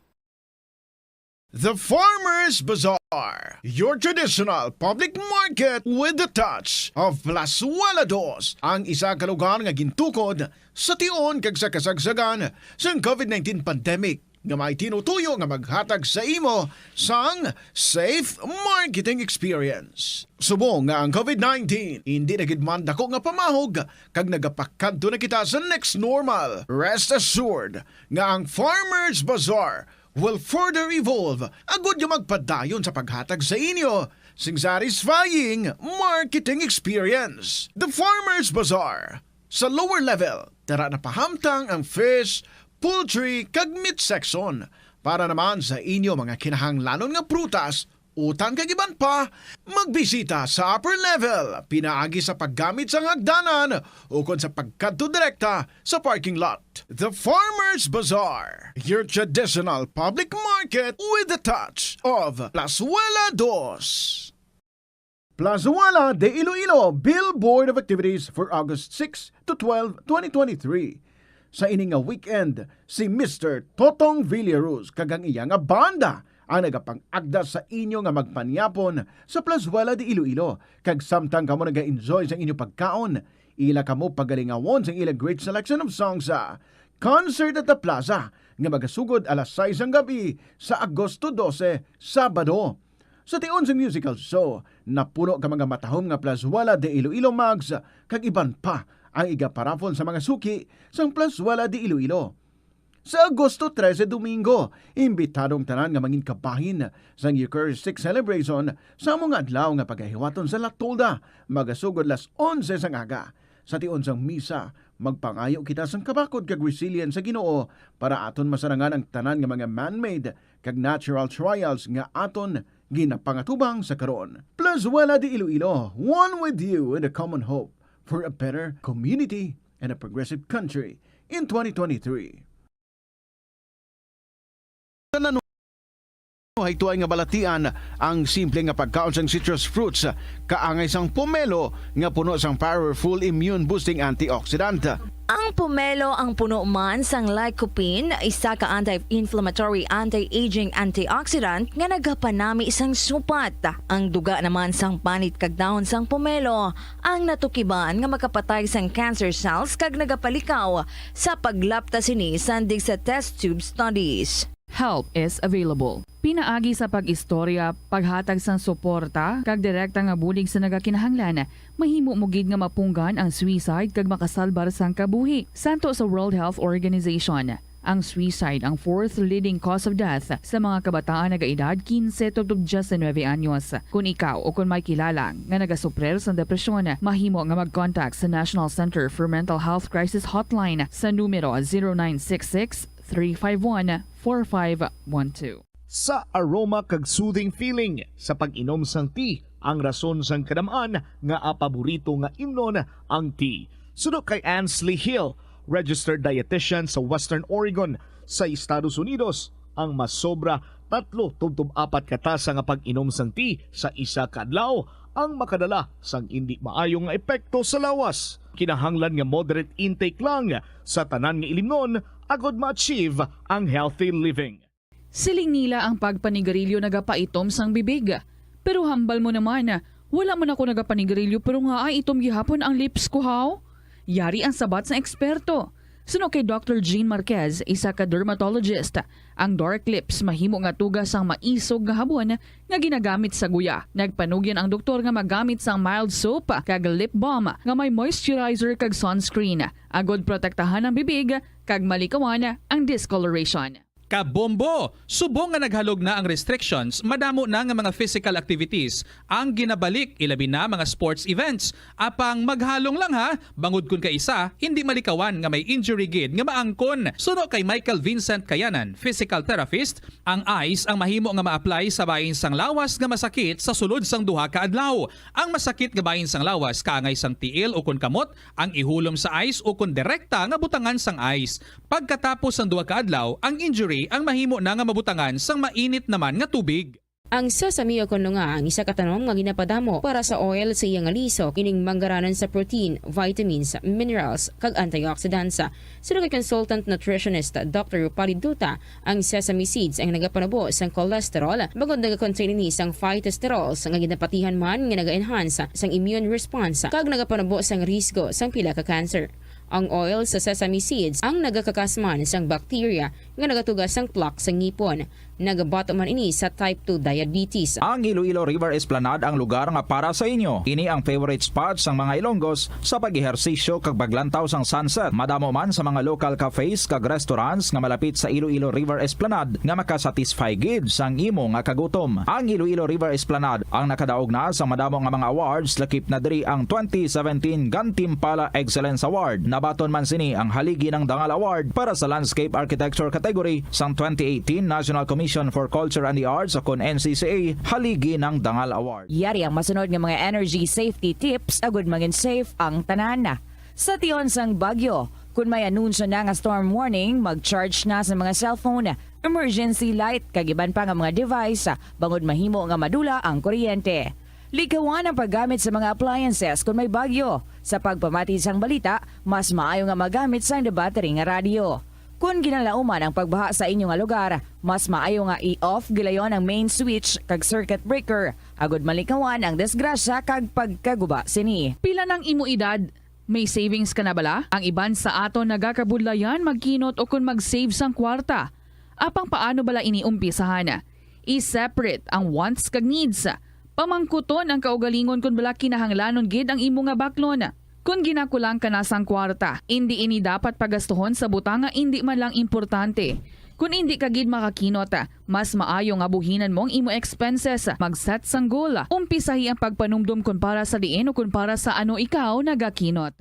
The Farmers Bazaar, your traditional public market with the touch of Plazuela Dos, ang isa ka lugar nga gintukod sa tion kag sa kasagsagan sang COVID nineteen pandemic nga may tinutuyo nga maghatag sa imo sang safe marketing experience. Subong nga ang COVID nineteen hindi na gid man dako nga pamahog kag nagapakadto na kita sa next normal, rest assured nga ang Farmers Bazaar will further evolve agud nga magpadayon sa paghatag sa inyo sing satisfying marketing experience. The Farmers Bazaar. Sa lower level, tara na pahamtang ang fish, poultry, kag meat section. Para naman sa inyo mga kinahanglanon nga prutas, utan kag iban pa, magbisita sa upper level pinaagi sa paggamit sang hagdanan ukon sa pagkadto direkta sa parking lot. The Farmers Bazaar, your traditional public market with the touch of Plazuela Dos. Plazuela de Iloilo Billboard of Activities for August six to twelve, twenty twenty-three. Sa ini nga weekend, si Mister Totong Villaruz kag ang iya nga banda ang nagapang-agda sa inyo nga magpanyapon sa Plazuela de Iloilo, kag samtang kamo naga-enjoy sa inyo pagkaon, ila kamo pagalingawon sang ila great selection of songs sa Concert at the Plaza nga magasugod alas sais sang gab-i sa Agosto dose, Sabado. Sa tion sang musical show, napuno ka mga matahom nga Plazuela de Iloilo mugs kag iban pa ang igaparafol sa mga suki sang Plazuela de Iloilo. Sa Agosto trese, Domingo, imbitado ang tanan nga mangin kabahin sang Eucharistic Celebration sa amo nga adlaw nga pagahiwaton sa La Tolda, magasugod las onse sang aga. Sa tion sang misa, magpangayo kita sang kabakod kag resilience sa Ginoo para aton masarangan ang tanan nga mga man-made kag natural trials nga aton ginapangatubang sa karon. Plazuela de Iloilo, one with you in a common hope for a better community and a progressive country in twenty twenty-three. Sa nanuhay tuay nga balatian, ang simple nga pagkaon sang citrus fruits kaangay sang pomelo nga puno sang powerful immune-boosting antioxidant. Ang pomelo ang puno man sang lycopene, isa ka anti-inflammatory, anti-aging antioxidant nga nagapanami sang supat. Ang duga naman sang panit kag dahon sang pomelo ang natukiban nga makapatay sang cancer cells kag nagapalikaw sa paglapta sini sandig sa test tube studies. Help is available. Pinaagi sa pag-istorya, paghatag sang suporta, kag direkta nga bulig sa nagakinahanglan, mahimo mo gid nga mapunggan ang suicide kag makasalbar sang kabuhi. Santo sa World Health Organization, ang suicide ang fourth leading cause of death sa mga kabataan nagaedad kinse tubtob diyes nuebe anyos. Kon ikaw o kon may kilala nga nagasuprir sang depresyon, mahimo nga mag-contact sa National Center for Mental Health Crisis Hotline sa numero zero nine six six, three five one, four five one two. Sa aroma kag soothing feeling sa pag-inom sang tea, ang rason sang kadam-an nga paborito nga imnon ang tea. Suno kay Ansley Hill, registered dietitian sa Western Oregon sa Estados Unidos, ang masobra tatlo tubtob apat ka tasa nga pag-inom sang tea sa isa ka adlaw ang makadala sang indi maayo nga epekto sa lawas. Kinahanglan nga moderate intake lang sa tanan nga ilimnon agod ma-achieve ang healthy living. Siling nila ang pagpanigarilyo nagapaitom sang bibig. Pero hambal mo naman, wala man ako nagapanigarilyo pero ngaa itom gihapon ang lips ko, haw? Yari ang sabat sang eksperto. Suno kay Doctor Jean Marquez, isa ka dermatologist, ang dark lips mahimo nga tuga sang maisog nga habon nga ginagamit sa guya. Nagpanugyan ang doktor nga magamit sang mild soap kag lip balm nga may moisturizer kag sunscreen, agod protektahan ang bibig kag malikawan ang discoloration. Kabombo! Subong nga naghalog na ang restrictions, madamo na nga mga physical activities ang ginabalik, ilabi na mga sports events. Apang maghalong lang ha, bangod kun kaisa hindi malikawan nga may injury gid nga maangkon. Suno kay Michael Vincent Kayanan, physical therapist, ang ice ang mahimo nga ma-apply sa bahin sang lawas nga masakit sa sulod sang duha ka adlaw. Ang masakit nga bahin sang lawas kaangay sang tiil ukon kamot ang ihulom sa ice ukon direkta nga butangan sang ice. Pagkatapos sang duha ka adlaw, ang injury ang mahimo na nga mabutangan sang mainit naman nga tubig. Ang sesame o kon nga ang isa ka tanom nga ginapadamo para sa oil sa iya nga liso, ining manggaranan sa protein, vitamins, minerals, kag antioxidants. Suno kay consultant nutritionist Doctor Rupali Duta, ang sesame seeds ang nagapanubo sang cholesterol, bangod nagakontain ini sang phytosterols nga ginapatihan man nga naga-enhance sang immune response kag nagapanubo sang risgo sang pila ka cancer. Ang oil sa sesame seeds ang nagakakasman sang bacteria nga nagatuga sang plaque sa ngipon. Nagabato man ini sa type two diabetes. Ang Iloilo River Esplanade ang lugar nga para sa inyo. Ini ang favorite spot sang mga Ilonggos sa pag-ehersisyo kag paglantaw sang sunset. Madamo man sa mga local cafes kag restaurants nga malapit sa Iloilo River Esplanade nga makasatisfy gid sang imo nga kagutom. Ang Iloilo River Esplanade ang nakadaog na sa madamo nga mga awards, lakip na diri ang twenty seventeen Gantimpala Excellence Award. Nabaton man sini ang Haligi ng Dangal Award para sa Landscape Architecture category sang twenty eighteen National Commission for Culture and the Arts, o kon N C C A, Haligi ng Dangal Award. Yari ang masunod nga mga energy safety tips agud mangin safe ang tanan. Sa tion sang bagyo, kun may anunsyo na nga storm warning, mag-charge na sa mga cellphone, emergency light, kag iban pa nga mga device, bangod mahimo nga madula ang kuryente. Likawan ang paggamit sa mga appliances kun may bagyo. Sa pagpamati sang balita, mas maayo nga magamit sang battery nga radyo. Kun ginalauman ang pagbaha sa inyo nga lugar, mas maayo nga i-off gilayon ang main switch kag circuit breaker, agud malikawan ang disgrasya kag pagkaguba sini. Pila nang imo edad? May savings ka na bala? Ang iban sa aton nagakabudlayan magkinot ukon mag-save sang kwarta. Apang paano bala ini umpisahan? I-separate ang wants kag needs. Pamangkuton ang kaugalingon kon bala kinahanglanon gid ang imo nga baklon. Kon ginakulang ka na sang kwarta, indi ini dapat pagastuhon sa butang nga indi man lang importante. Kon indi ka gid makakinot, mas maayo nga buhinan mo ang imo expenses. Mag-set sang goal. Umpisahi ang pagpanumdom kon para sa diin o kon para sa ano ikaw nagakinot.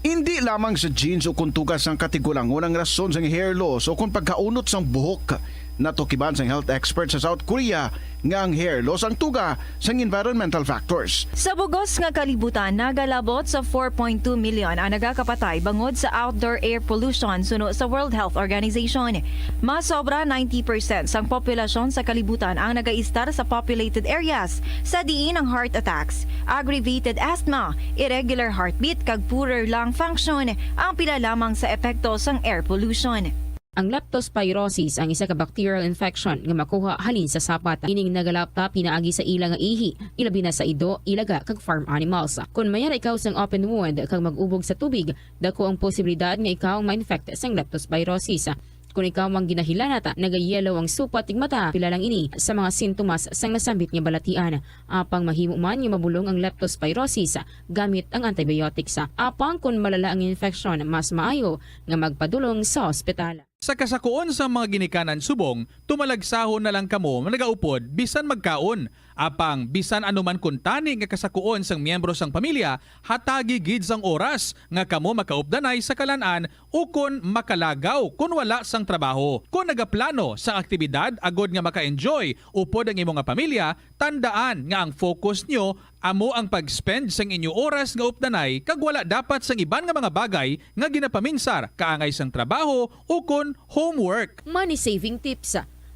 Indi lamang sa genes o kon tuga sang katigulangon ang rason sang hair loss o kon pagkaunot sang buhok. Natukiban sang health expert sa South Korea nga ang hair loss ang tuga sang environmental factors. Sa bugos nga kalibutan, nagalabot sa four point two million ang nagakapatay bangod sa outdoor air pollution, suno sa World Health Organization. Mas sobra ninety percent sang populasyon sa kalibutan ang nagaistar sa populated areas, sa diin ang heart attacks, aggravated asthma, irregular heartbeat, kag poorer lung function ang pila lamang sa epekto sang air pollution. Ang leptospirosis ang isa ka bacterial infection nga makuha halin sa sapat. Ining nagalapta pinaagi sa ila nga ihi, ilabi na sa ido, ilaga, kag farm animals. Kon mayara ikaw sang open wound kag mag-ubog sa tubig, dako ang posibilidad nga ikaw ma-infect sang leptospirosis. Kon ikaw ang ginahilanat, nagayellow ang supat ning mata, pila lang ini sa mga sintomas sang nasambit nga balatian. Apang mahimo man nga mabulong ang leptospirosis gamit ang antibiotics. Apang kon malala ang infection, mas maayo nga magpadulong sa ospital. Sa kasakuon sang mga ginikanan subong, tumalagsahon na lang kamo nga nagaupod bisan magkaon. Apang bisan ano man kuntani nga kasakuon sang miyembro sang pamilya, hatagi gid sang oras nga kamo makaupdanay sa kalan-an ukon makalagaw kon wala sang trabaho. Kon nagaplano sang aktibidad agod nga maka-enjoy upod ang imo nga pamilya, tandaan nga ang focus nyo amo ang pag-spend sang inyo oras nga updanay kag wala dapat sang iban nga mga bagay nga ginapaminsar kaangay sang trabaho ukon homework. Money saving tips.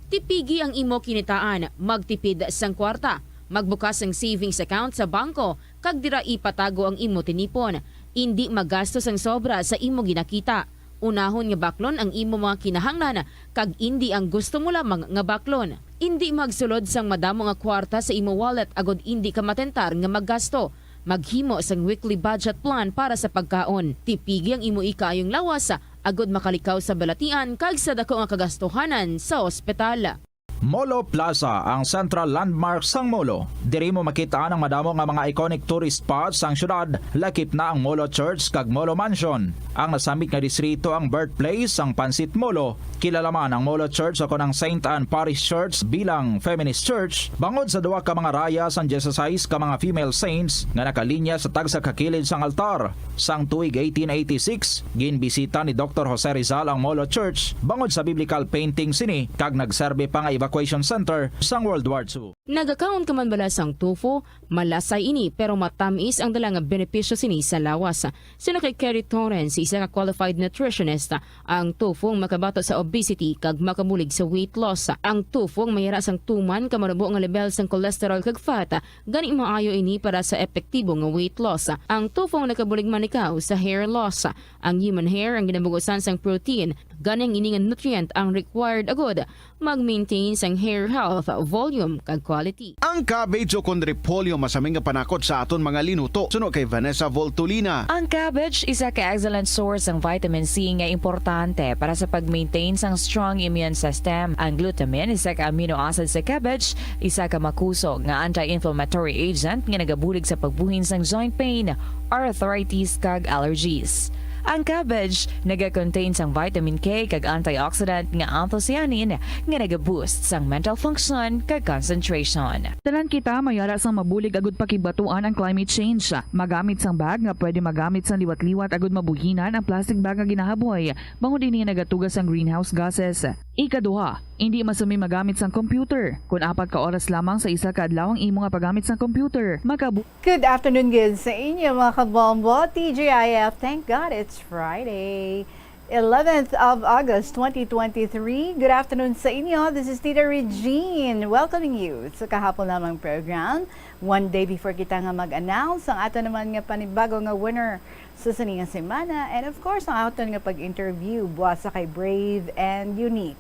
Tipigi ang imo kinitaan, magtipid sang kwarta, magbukas sang savings account sa bangko, kag dira ipatago ang imo tinipon. Indi magasto sang sobra sa imo ginakita. Unahon nga baklon ang imo mga kinahanglan kag indi ang gusto mo lamang nga baklon. Indi magsulod sang madamo nga kwarta sa imo wallet agod indi ka matentar nga maggasto. Maghimo sang weekly budget plan para sa pagkaon. Tipigi ang imo ikaayong lawas, agud makalikaw sa balatian kag sa dako nga kagastuhanan sa ospital. Molo Plaza, ang central landmark sang Molo. Diri mo makit-an ang madamo nga mga iconic tourist spots sang siyudad, lakip na ang Molo Church kag Molo Mansion. Ang nasambit nga distrito ang birthplace sang Pansit Molo. Kilala man ang Molo Church, o kon ang Saint Anne Parish Church, bilang feminist church, bangod sa duha ka mga raya sang dieciséis ka mga female saints nga nakalinya sa tagsa ka kilid sang altar. Sang tuig eighteen eighty-six, ginbisita ni Doktor Jose Rizal ang Molo Church bangod sa biblical painting sini, kag nagserbi pa nga evacuation center sang World War Two. Nagakaon ka man bala sang tofu? Malasay ini, pero matamis ang dala nga benepisyo sini sa lawas. Suno kay Kerry Torrens, isa ka qualified nutritionist, ang tofu ang makabato sa obesity kag makabulig sa weight loss. Ang tofu ang mayara sang tuman ka marubo nga level sang cholesterol kag fat, gani maayo ini para sa epektibo nga weight loss. Ang tofu ang nakabulig man ikaw sa hair loss. Ang human hair ang ginabugusan sang protein, gani ang ini nga nutrient ang required agud mag-maintain sang hair health, volume, kag quality. Ang cabbage o kon repolyo masami nga panakot sa aton mga linuto, suno kay Vanessa Voltolina. Ang cabbage isa ka excellent source sang vitamin C nga importante para sa pag-maintain sang strong immune system. Ang glutamine, isa ka amino acid sa cabbage, isa ka makusog nga anti-inflammatory agent nga nagabulig sa pagbuhin sang joint pain, arthritis, kag allergies. Ang cabbage naga-contain sang vitamin K kag antioxidant nga anthocyanin nga naga-boost sang mental function kag concentration. Tanan kita mayara sang mabulig agud pakigbatuan ang climate change. Magamit sang bag nga pwede magamit sang liwat-liwat agud mabuhinan ang plastic bag nga ginahaboy, bangod ini nagatuga sang greenhouse gases. Ikaduha, indi masumi magamit sang computer. Kon apat ka oras lamang sa isa ka adlaw ang imo nga paggamit sang computer, makabu- Good afternoon gid sa inyo, mga kabombo. T G I F, thank God it's Friday, eleventh of August, twenty twenty-three. Good afternoon sa inyo. This is Tita Regine, welcoming you sa kahapon lamang program. One day before kita nga mag-announce ang ato naman nga panibago nga winner sa sini nga semana, and of course, ang aton nga pag-interview buwas sa kay Brave and Unique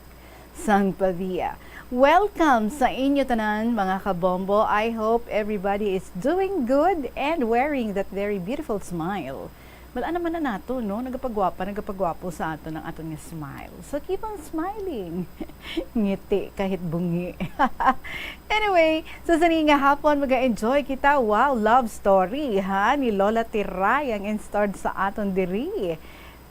sang Pavia. Welcome sa inyo tanan, mga kabombo. I hope everybody is doing good and wearing that very beautiful smile. Wala naman na nato, no? Nagapagwapa, nagapagwapo sa aton ang aton nga smile. So keep on smiling. Ngiti kahit bungi. Anyway, sa sini nga hapon, mag-enjoy kita. Wow, love story, ha, ni Lola Tiray ang in-store sa aton diri.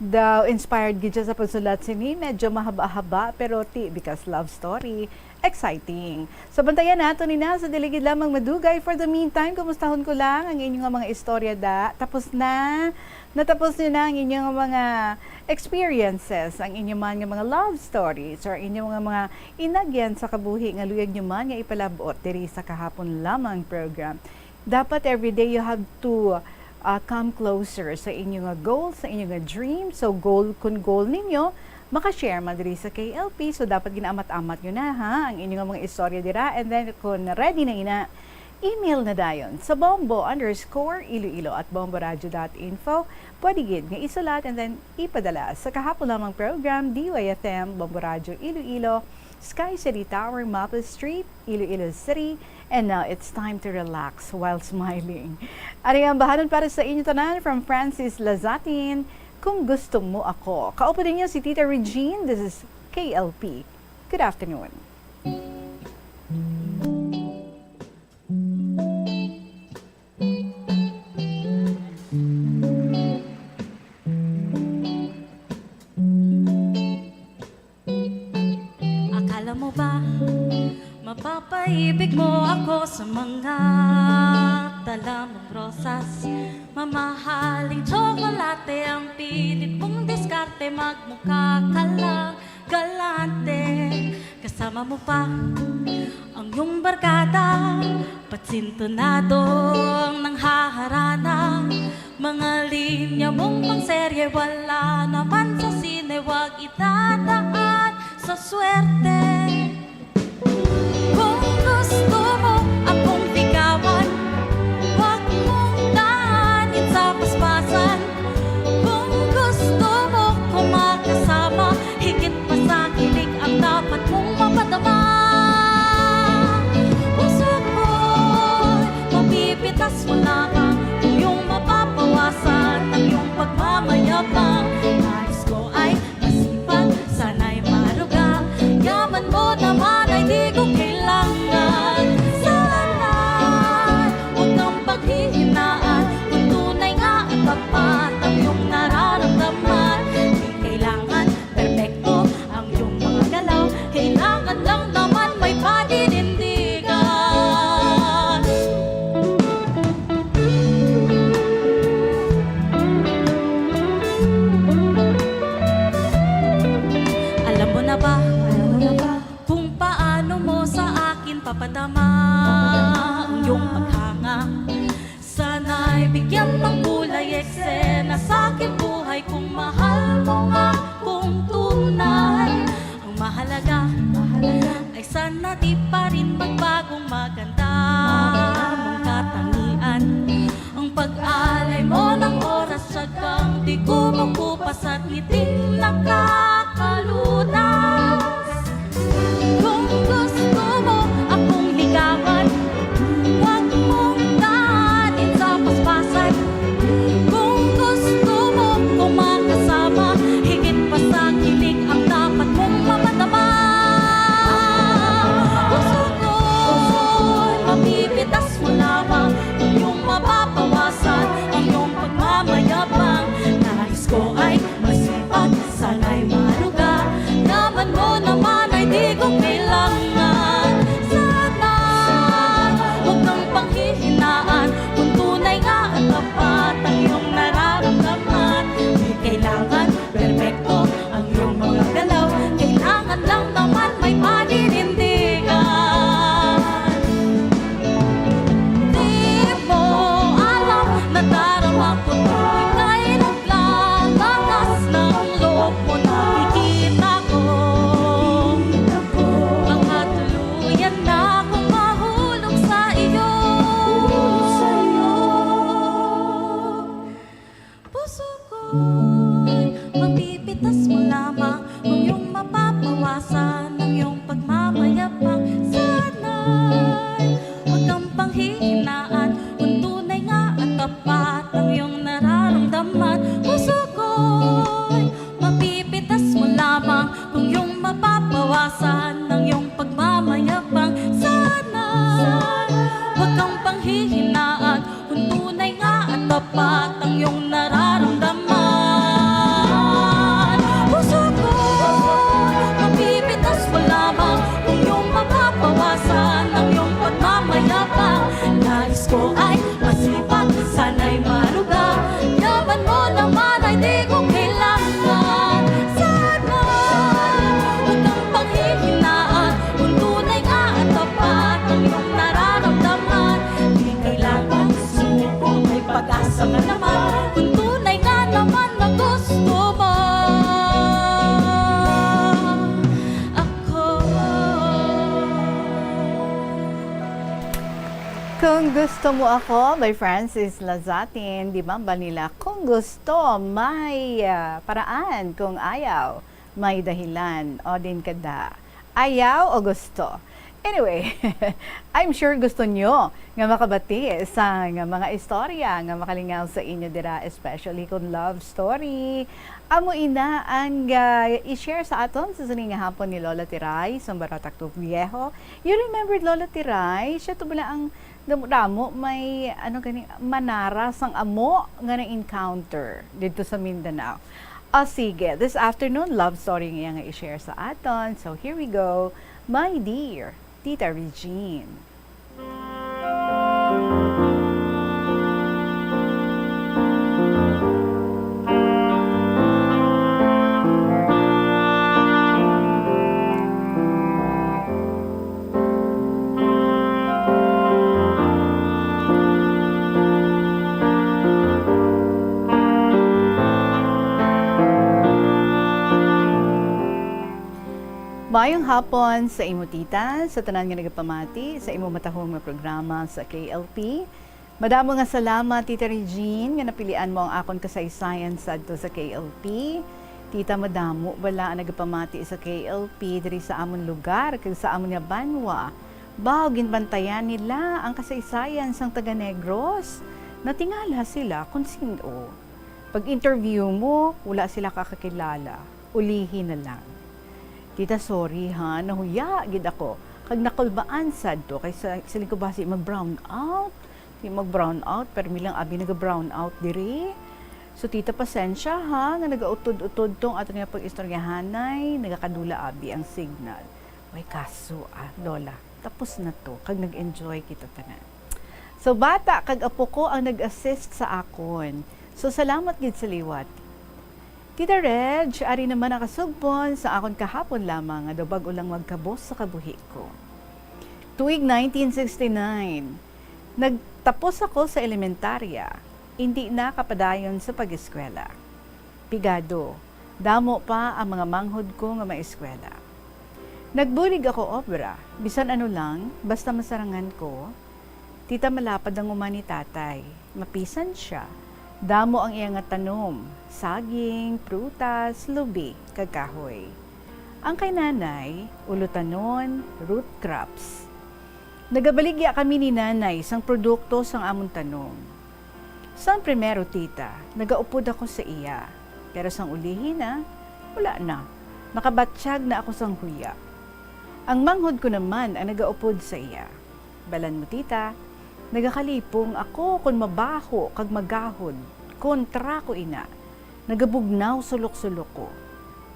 Daw inspired gid siya sa pagsulat sini. Medyo mahaba-haba, pero ti, because love story, exciting. So, bantayan nato ni na sa dili gid lamang madugay. For the meantime, kumustahon ko lang ang inyo nga mga istorya da. Tapos na, natapos niyo na ang inyo nga mga experiences, ang inyo man nga mga love stories, or inyo nga mga inagyan sa kabuhi nga luyag nyo man nga ipalabot diri sa kahapon lamang program. Dapat everyday you have to, uh, come closer sa inyo nga goal, sa inyo nga dream. So goal, kun goal ninyo, maka-share man diri sa K L P. So dapat ginaamat-amat nyo na, ha, ang inyo nga mga istorya dira. And then kun ready na ina, email na dayon sa bombo underscore iloilo at bomboradio dot info. Pwede gid nga isulat and then ipadala sa kahapon lamang program, D Y F M, Bombo Radio Iloilo, Sky City Tower, Maple Street, Iloilo City. And now it's time to relax while smiling. Ari ang bahanon para sa inyo tanan from Francis Lazatin, Kung Gusto Mo Ako. Kaupo ninyo si Tita Regine. This is K L P. Good afternoon. Akala mo ba mapapaibig mo ako sa mga dala mong rosas? Mamahaling tsokolate ang pilit mong diskarte, magmukha ka lang galante. Kasama mo pa ang iyong barkada, patsintonado ang nanghaharana. Mga linya mong pangserye, wala naman sa sine, wag idadaan sa swerte. Kung gusto mo akong ligawan, wag mong daanin sa paspasan. Kung gusto mo ko makasama, higit pa sa kilig ang dapat mong mapadama. Puso ko'y mapipitas mo lamang, iyong mapapawasan ang iyong pagmamayabang. Nais ko ay Di pa rin magbagong maganda ang katangian. Ang pag-alay mo ng oras, siyang di kumukupas at ngiting nakakalunas. Kung gusto mo akong ligawan, huwag mong daanin sa paspasan. Kung gusto mo kumakasama, higit pa sa kilig ang dapat mong mamadama. Puso ko'y mapipitas mo lamang, kung iyong mapapawasan ang iyong pagmamayabang. Nais ko ay masipag, sana'y maluga. Yaman mo naman ay di ko kailangan. Sana huwag kang panghihinaan, kung tunay nga at tapat ang iyong nararamdaman. Di kailangan perpekto ang iyong mga galaw, kailangan lang naman may paninindigan. Di mo alam, nadarama ko tuwing ika'y naglalakas ng loob mo, nakikita ko. Baka tuluyan na akong mahulog sa iyo. Puso ko'y mapipitas mo lamang, kung iyong mapapawasan ang iyong pagmamayabang. Sana'y huwag kang panghihinaan, kung tunay nga at tapat ang iyong nararamdaman. Puso ko'y mapipitas mo lamang, kung iyong mapapawasan ang iyong pagmamayabang. Sana'y huwag kang panghihinaan, kung tunay nga at tapat ang iyong nararamdaman. Puso ko, mapipitas mo lamang, kung iyong mapapawasan ang iyong pagmamayabang. Nais ko ay masipag, sana'y maluga. Yaman mo naman ay di ko kailangan. Sana huwag kang panghihinaan, kung tunay nga at tapat ang iyong nararamdaman. Di kailangan sumuko, may pag-asa ka naman, kung tunay nga naman na gusto mo ako. Kung Gusto Mo Ako by Francis Lazatin. Di ba, ba nila, kung gusto, may, ah, paraan. Kung ayaw, may dahilan. O din kada, ayaw o gusto. Anyway, I'm sure gusto nyo nga makabati sa nga mga istorya nga makalingaw sa inyo dira, especially kung love story. Amo ina ang, ah, i-share sa aton sa sini nga hapon ni Lola Tiray, Sumbarata Club Viejo. You remember Lola Tiray? Siya to bala ang damo-damo may, ano gani, manara sang amo nga na-encounter didto sa Mindanao. O sige, this afternoon, love story nga iya nga i-share sa aton. So here we go, my dear Tita Regine. Maayong hapon sa imo, tita, sa tanan nga nagapamati sa imo matahom nga programa sa K L P. Madamo nga salamat, Tita Regine, nga napilian mo ang akon kasaysayan sadto sa K L P. Tita, madamo bala ang nagapamati sa K L P diri sa amon lugar kag sa amon nga banwa. Baw, ginbantayan nila ang kasaysayan sang taga Negros. Natingala sila kon sin-o. Pag-interview mo, wala sila kakakilala. Ulihi na lang. Tita, sorry ha, nahuya gid ako. Kag nakulbaan sad to, kay sa, siling ko basi mag-brown out. Di mag-brown out, pero may lang abi naga-brown out diri. So, tita, pasensya ha, nga nagautod-utod tong ato nga pag-istoryahanay, nagakadula abi ang signal. May kaso, ah, Lola. Tapos na to, kag nag-enjoy kita tanan. So, bata kag apo ko ang nag-assist sa akon. So, salamat gid sa liwat. Tita Reg, ari naman ang kasugbon sa akon kahapon lamang nga daw bag-o lang magkabos sa kabuhi ko. Tuig nineteen sixty-nine, nagtapos ako sa elementarya, indi na kapadayon sa pag-eskwela. Pigado, damo pa ang mga manghod ko nga maeskwela. Nagbulig ako obra, bisan ano lang, basta masarangan ko. Tita, malapad ang uma ni tatay. Mapisan sia. Damo ang iya nga tanom, saging, prutas, lubi, kag kahoy. Ang kay nanay, ulotanon, root crops. Nagabaligya kami ni nanay sang produkto sang amon tanom. Sang primero, tita, nagaupod ako sa iya, pero sang ulihi na, wala na. Nakabatyag na ako sang huya. Ang manghod ko naman ang nagaupod sa iya. Balan mo, tita, nagakalipong ako kon mabaho kag magahod, kontra ko ina. Nagabugnaw sulok-sulok ko.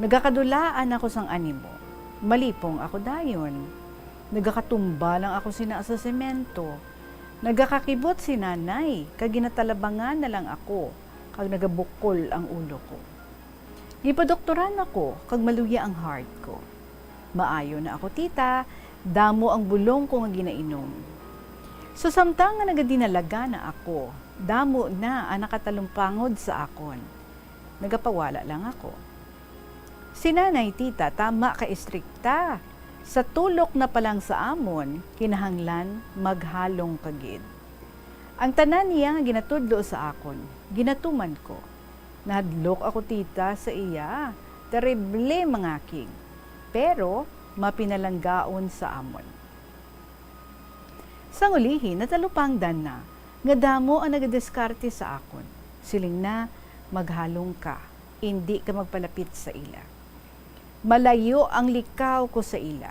Nagakadulaan ako sang animo. Malipong ako dayon. Nagakatumba lang ako sina sa semento. Nagakakibot si nanay, kag ginatalabangan na lang ako, kag nagabukol ang ulo ko. Gipadoktoran ako, kag maluya ang heart ko. Maayo na ako, tita, damo ang bulong ko nga ginainom. So, samtang nga nagadinalaga na ako, damo na ang nakatalumpangod sa akon. Nagapawala lang ako. Si nanay, tita, tama ka istrikta. Sa tulok na pa lang sa amon, kinahanglan maghalong ka gid. Ang tanan niya nga ginatudlo sa akon, ginatuman ko. Nahadlok ako, tita, sa iya. Terrible mangakig, pero mapinalanggaon sa amon. Sang ulihi, natalupangdan na nga damo ang nagadiskarte sa akon. Siling na, "Maghalong ka, indi ka magpalapit sa ila." Malayo ang likaw ko sa ila.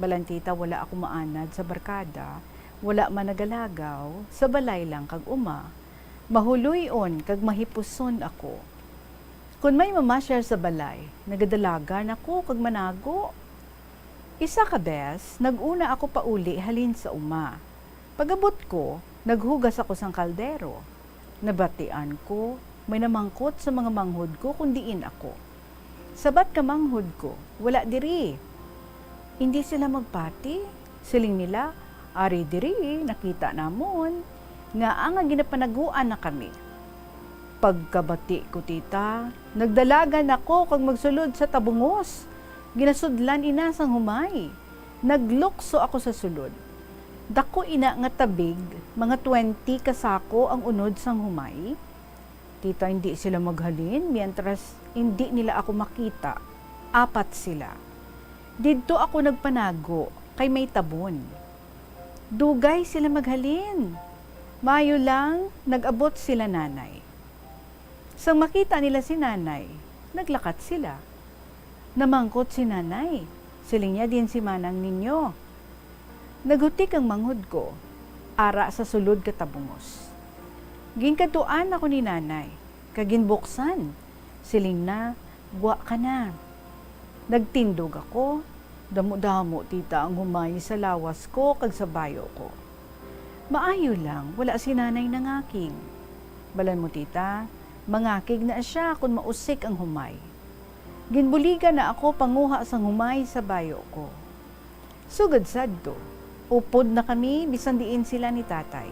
Balan, tita, wala ako maanad sa barkada, wala man nagalagaw, sa balay lang kag uma. Mahuloy-on kag mahipuson ako. Kon may mamasyar sa balay, nagadalagan ako kag manago. Isa ka bes, nag-una ako pauli halin sa uma. Pag-abot ko, naghugas ako sang kaldero. Nabatian ko, may namangkot sa mga manghod ko kon diin ako. Sabat ka manghod ko, "Wala diri." "Indi sila magpati?" Siling nila, "Ari diri, nakita namon nga ang ginapanaguan na kami." Pagkabati ko, tita, nagdalagan ako kag magsulod sa tabungos. Ginasudlan ina sang humay. Naglukso ako sa sulod. Dako ina nga tabig, mga twenty ka sako ang unod sang humay. Tita, hindi sila maghalin mientras hindi nila ako makita. Apat sila. Didto ako nagpanago kay may tabon. Dugay sila maghalin. Maayo lang, nag-abot sila nanay. Sang makita nila si nanay, naglakat sila. Namangkot si nanay. Siling niya, "Diin si manang ninyo?" Naghutik ang manghod ko, ara sa sulod ka tabungos. Ginkadtuan ako ni nanay, kag ginbuksan. Siling na, "Gwa ka na." Nagtindog ako. Damo-damo, tita, ang humay sa lawas ko kag sa bayo ko. Maayo lang, wala si nanay nangakig. Balan mo, tita, mangakig na sia kon mausik ang humay. Ginbuligan na ako panguha sang humay sa bayo ko. Sugod sadto, upod na kami bisan diin sila ni tatay.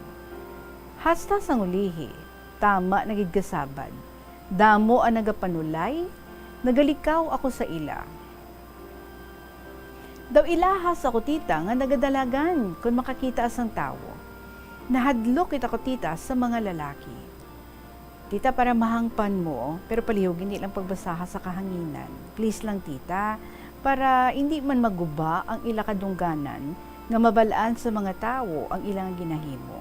Hasta sang ulihi, tama na gid kasabad. Damo ang nagapanulay, nagalikaw ako sa ila. Daw ilahas ako, tita, nga nagadalagan kon makakita sang tawo. Nahadlok kita ko, tita, sa mga lalaki. Tita, para mahangpan mo, pero palihog indi lang pagbasaha sa kahanginan. Please lang, tita, para indi man maguba ang ila kadungganan nga mabal-an sa mga tawo ang ilang ginahimo.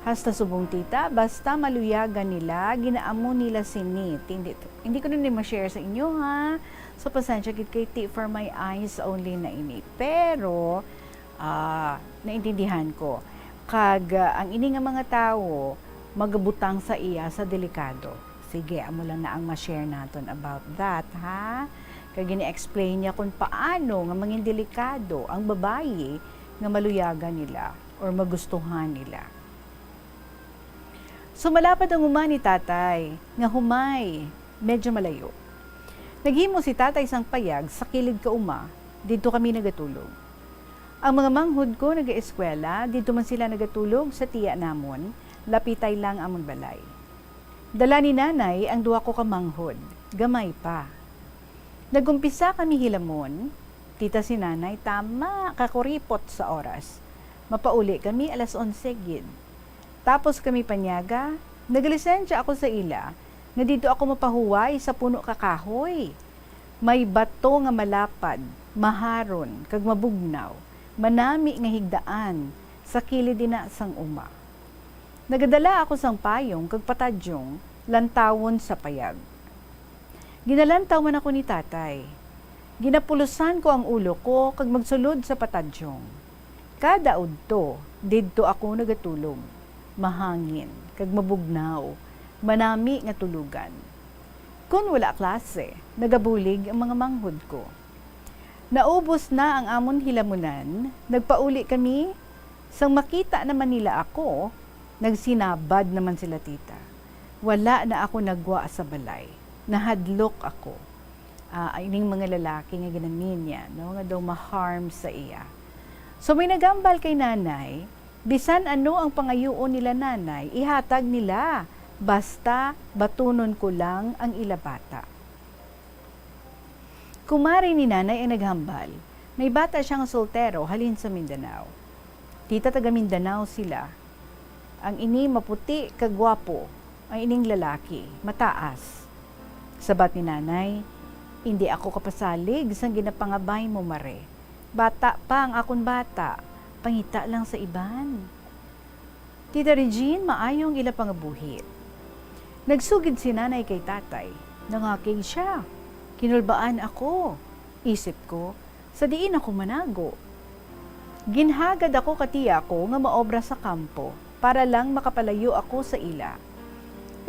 Hasta subong, tita, basta maluyagan nila, ginaamo nila sini. Hindi, hindi ko na ni ma-share sa inyo, ha? So, pasensya gid kay ti for my eyes only na ini. Pero, ah, naintindihan ko. Kag, ah, ang ini nga mga tawo magabutang sa iya sa delikado. Sige, amo lang na ang ma-share naton about that, ha? Kag gini-explain niya kung paano nga mangin delikado ang babayi nga maluyagan nila or magustuhan nila. So, malapad ang uma ni tatay, nga humay, medyo malayo. Naghimo si tatay sang payag sa kilid ka uma, didto kami nagatulog. Ang mga manghod ko nagaeskwela, didto man sila nagatulog sa tiya namon, lapitay lang amon balay. Dala ni nanay ang duha ko ka manghod, gamay pa. Nag-umpisa kami hilamon, Tita, si Nanay tama kakuripot sa oras. Mapauli kami alas onse gid. Tapos kami panyaga, nagalisensya ako sa ila nga didto ako mapahuway sa puno ka kahoy. May bato nga malapad, maharon, kag mabugnaw, manami nga higdaan sa kilid ina sang uma. Nagadala ako sang payong kag patadyong lantawon sa payag. Ginalantaw man ako ni Tatay. Ginapulosan ko ang ulo ko kag magsulod sa patadyong. Kada udto, didto ako nagatulog. Mahangin kag mabugnaw, manami nga tulugan. Kon wala klase, nagabulig ang mga manghod ko. Naubos na ang amon hilamunan, nagpauli kami. Sang makita naman nila ako, nagsinabad naman sila, Tita. Wala na ako nagwa sa balay. Nahadlok ako. Ah, ining mga lalaki nga ginamin niya, no, nga daw ma-harm sa iya. So, may naghambal kay Nanay, bisan ano ang pangayuon nila, Nanay, ihatag nila, basta batunon ko lang ang ila bata. Kumari ni Nanay ang naghambal. May bata siya nga soltero halin sa Mindanao. Tita, taga Mindanao sila. Ang ini maputi kag gwapo, ang ining lalaki mataas. Sabat ni Nanay, "Indi ako kapasalig sang ginapangabay mo, Mare. Bata pa ang akon bata, pangita lang sa iban." Tita Regine, maayo ang ila pangabuhi. Nagsugid si Nanay kay Tatay. Nangakig siya. Kinulbaan ako. Isip ko, sa diin ako manago? Ginhagad ako ka tiya ko nga maobra sa kampo para lang makapalayo ako sa ila.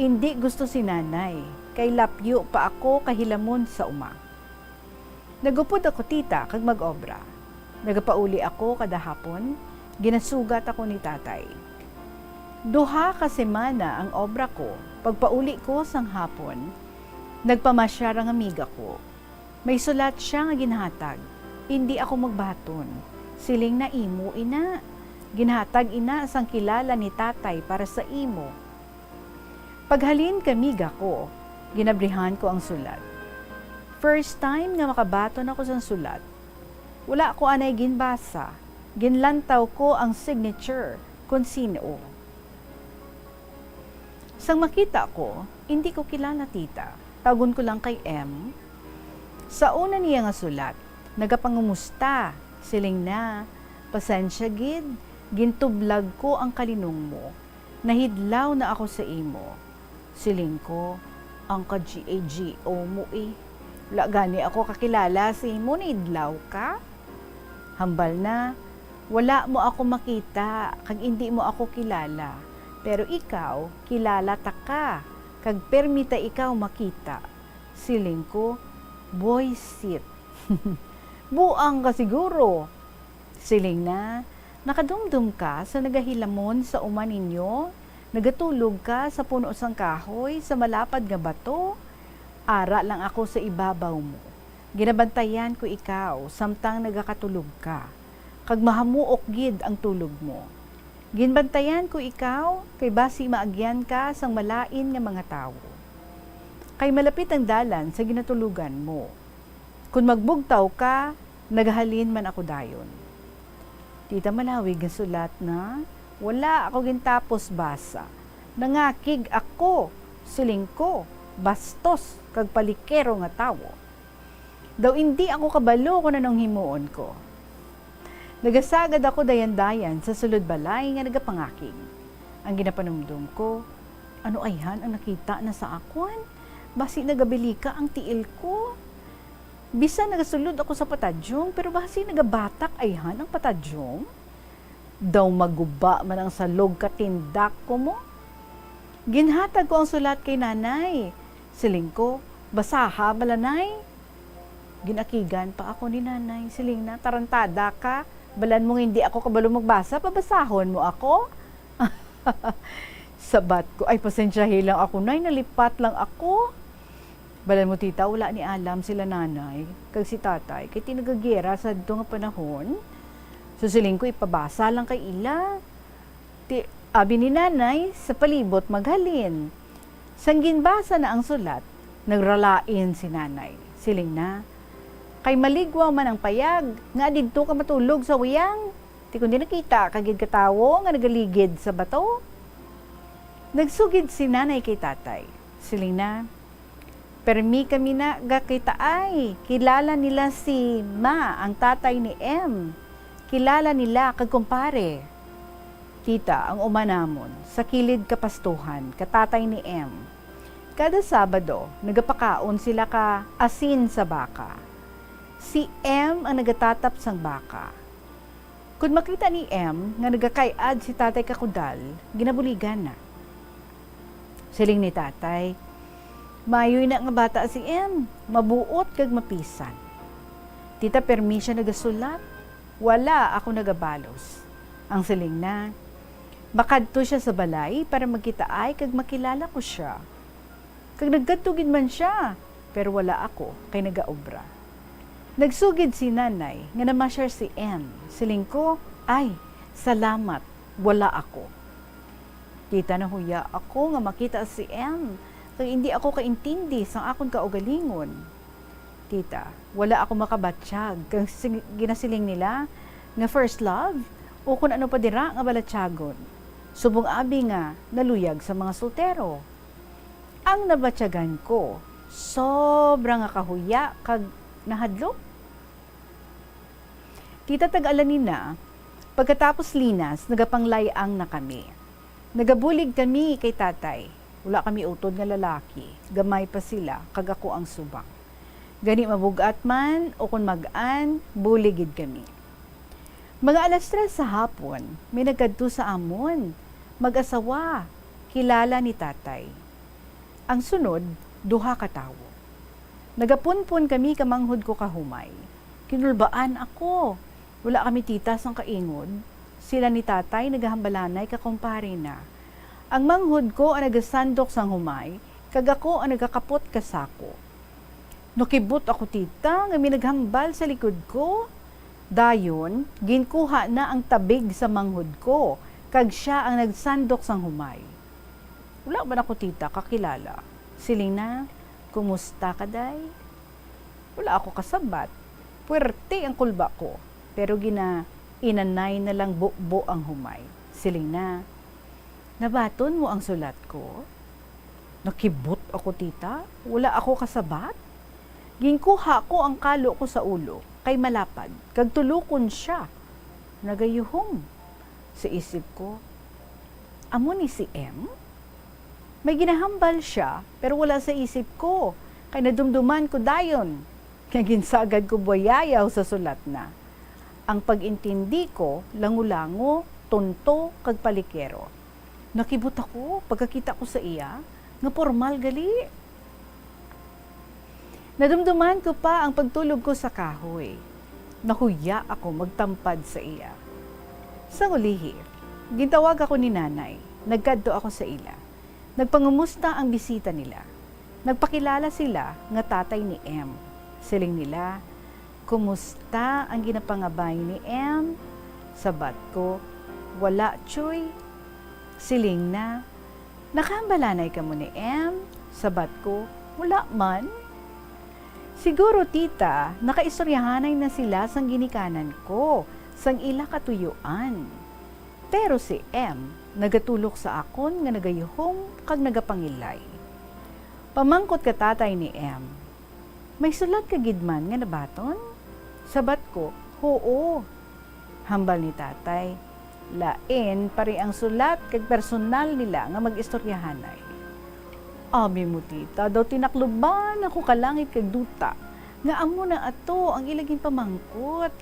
Indi gusto si Nanay, kay lapyo pa ako kahilamon sa uma. Nagupod ako, Tita, kag mag-obra. Nagapauli ako kada hapon, ginasugat ako ni Tatay. Duha ka semana ang obra ko, pagpauli ko sang hapon, nagpamasyar ang amiga ko. May sulat siya nga ginhatag. Indi ako magbaton. Siling na, "Imo ina. Ginhatag ina sang kilala ni Tatay para sa imo." Paghalin ka amiga ko, ginabrihan ko ang sulat. First time nga makabaton ako sang sulat. Wala ko anay ginbasa. Ginlantaw ko ang signature kon sin-o. Sang makita ko, indi ko kilala, Tita. Tawgon ko lang kay M. Sa una niya nga sulat, nagapangumusta. Siling na, "Pasensya gid, gintublag ko ang kalinong mo. Nahidlaw na ako sa imo." Siling ko, "Ang ka-G A G O mo, eh. Wala gani ako kakilala sa imo, nahidlaw ka?" Hambal na, "Wala mo ako makita, kag indi mo ako kilala. Pero ikaw, kilala ta ka, kag permi ta ikaw makita." Siling ko, "Buwisit. Buang ka siguro." Siling na, "Nakadumdom ka sa nagahilamon sa uma ninyo? Nagatulog ka sa puno sang kahoy, sa malapad nga bato? Ara lang ako sa ibabaw mo. Ginabantayan ko ikaw samtang nagakatulog ka, kag mahamuok gid ang tulog mo. Ginbantayan ko ikaw kay basi maagyan ka sang malain nga mga tawo, kay malapit ang dalan sa ginatulogan mo. Kon magbugtaw ka, nagahalin man ako dayon." Tita, malawig nga sulat na. Wala ako gintapos basa. Nangakig ako, siling ko, bastos kag palikero nga tawo. Daw indi ako kabalo kon anong himuon ko. Nagasagad ako dayan-dayan sa sulod balay nga nagapangakig. Ang ginapanumdom ko, "Ano ayhan ang nakita na sa akon? Basi nagabilika ang tiil ko. Bisan nagasulod ako sa patadyong, pero basi nagabatak ayhan ang patadyong. Daw maguba man ang salog ka tindak ko mo." Ginhatag ko ang sulat kay Nanay. Siling ko, "Basaha bala, Nay." Ginakigan pa ako ni Nanay. Siling na, "Tarantada ka. Balan mo nga hindi ako kabalo magbasa, pabasahon mo ako?" Sabat ko, "Ay, pasensyahi lang ako, Nay, nalipat lang ako." Balan mo, Tita, wala ni alam sila Nanay kag si Tatay, kay tinagagyera sa adto nga panahon. So, siling ko, "Ipabasa lang kay ila." Ti, abi ni Nanay, sa palibot maghalin. Sang ginbasa na ang sulat, nagralain si Nanay. Siling na, Kay maligwa man ang payag, nga didto ka matulog sa uyang? Ti kundi nakita ka gid ka tawo nga nagaligid sa bato?" Nagsugid si Nanay kay Tatay. Siling na, "Permi kami na gakitaay. Kilala nila si Ma, ang tatay ni M. Kilala nila kag kumpare." Tita, ang uma namon, sa kilid ka pastuhan, ka tatay ni M. Kada Sabado, nagapakaon sila ka asin sa baka. Si M ang nagatatap sang baka. Kon makita ni M nga nagakay-ad si Tatay ka kudal, ginabuligan na. Siling ni Tatay, "Mayoy na nga bata si M, mabuot kag mapisan." Tita, permi sia nagasulat, wala ako nagabalos. Ang siling na, "Makadto sia sa balay para magkitaay kag makilala ko sia." Kag nagkadto gid man sia, pero wala ako kay nagaobra. Nagsugid si Nanay nga namasyar si M. Siling ko, "Ay, salamat, wala ako." Tita, nahuya ako nga makita si M, kay indi ako kaintindi sang akon kaugalingon. Tita, wala ako makabatyag kag sing-, ginasiling nila nga first love, o kun ano pa dira nga balatyagon, subong abi nga naluyag sa mga soltero. Ang nabatyagan ko, sobra nga kahuya kag nahadlok. Tita, tag-alanin na, pagkatapos linas, nagapanglay-ang na kami. Nagabulig kami kay Tatay. Wala kami utod nga lalaki, gamay pa sila, kag ako ang subang. Gani mabug-at man o kon mag-an, bulig gid kami. Mga alas tres sa hapon, may nagkadto sa amon. Mag-asawa, kilala ni Tatay. Ang sunod, duha ka tawo. Nagapunpon kami ka manghod ko ka humay. Kinulbaan ako. Wala kami, Tita, sang kaingod. Sila ni Tatay nagahambalanay ka kumpare na. Ang manghod ko ang nagasandok sang humay, kag ako ang nagakapot ka sako. Nakibot ako, Tita, nga may naghambal sa likod ko. Dayon, ginkuha na ang tabig sa manghod ko, kag sia ang nagsandok sang humay. Wala man ako, Tita, kakilala. Siling na, "Kumusta ka, Day?" Wala ako kasabat. Puwerte ang kulba ko, pero ginainanay na lang bubo ang humay. Siling na, "Nabaton mo ang sulat ko?" Nakibot ako, Tita. Wala ako kasabat. Ginkuha ko ang kalo ko sa ulo, kay malapad, kag tulokon sia. Nagayuhom. Sa isip ko, "Amo ni si M?" May ginahambal sia, pero wala sa isip ko, kay nadumduman ko dayon nga ginsagad ko buyayaw sa sulat na. Ang pag-intindi ko, lango-lango, tunto, kag palikero. Nakibot ako pagkakita ko sa iya nga pormal gali. Nadumduman ko pa ang pagtulog ko sa kahoy. Nahuya ako magtampad sa iya. Sang ulihi, gintawag ako ni Nanay. Nagkadto ako sa ila. Nagpangumusta ang bisita nila. Nagpakilala sila nga tatay ni M. Siling nila, "Kumusta ang ginapangabay ni M?" Sabat ko, "Wala, Choy." Siling na, "Nakahambalanay kamo ni M?" Sabat ko, "Wala man." Siguro, Tita, nakaistoryahanay na sila sang ginikanan ko, sang ila katuyuan. Pero si M nagatulok sa akon nga nagayuhom kag nagapangilay. Pamangkot ka tatay ni M, "May sulat ka gid man nga nabaton?" Sabat ko, "Huo." Hambal ni tatay, "Lain pari ang sulat kag personal nila nga mag-istoryahanay." Abi mo, Tita, daw tinakluban ako ka langit kag duta nga amo na ato ang ila ginpamangkot.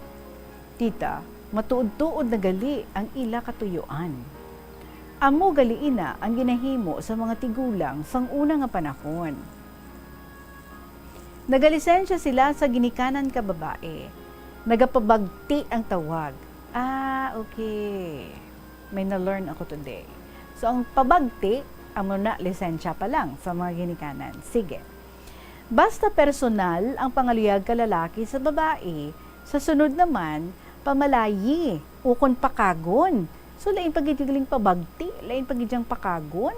Tita, matuod-tuod na gali ang ila katuyuan. Amo gali ina ang ginahimo sa mga tigulang sang una nga panahon. Nagalisensya sila sa ginikanan ka babae. Nagapabagti ang tawag. Ah, okay. May na-learn ako today. So, ang pabagti, amo na, lisensya pa lang sa mga ginikanan. Sige. Basta personal ang pangaluyag ka lalaki sa babae, sa sunod naman, pamalayi, ukon pakagon. So, lain pa gid galing pabagti, lain pa gid yang pakagon.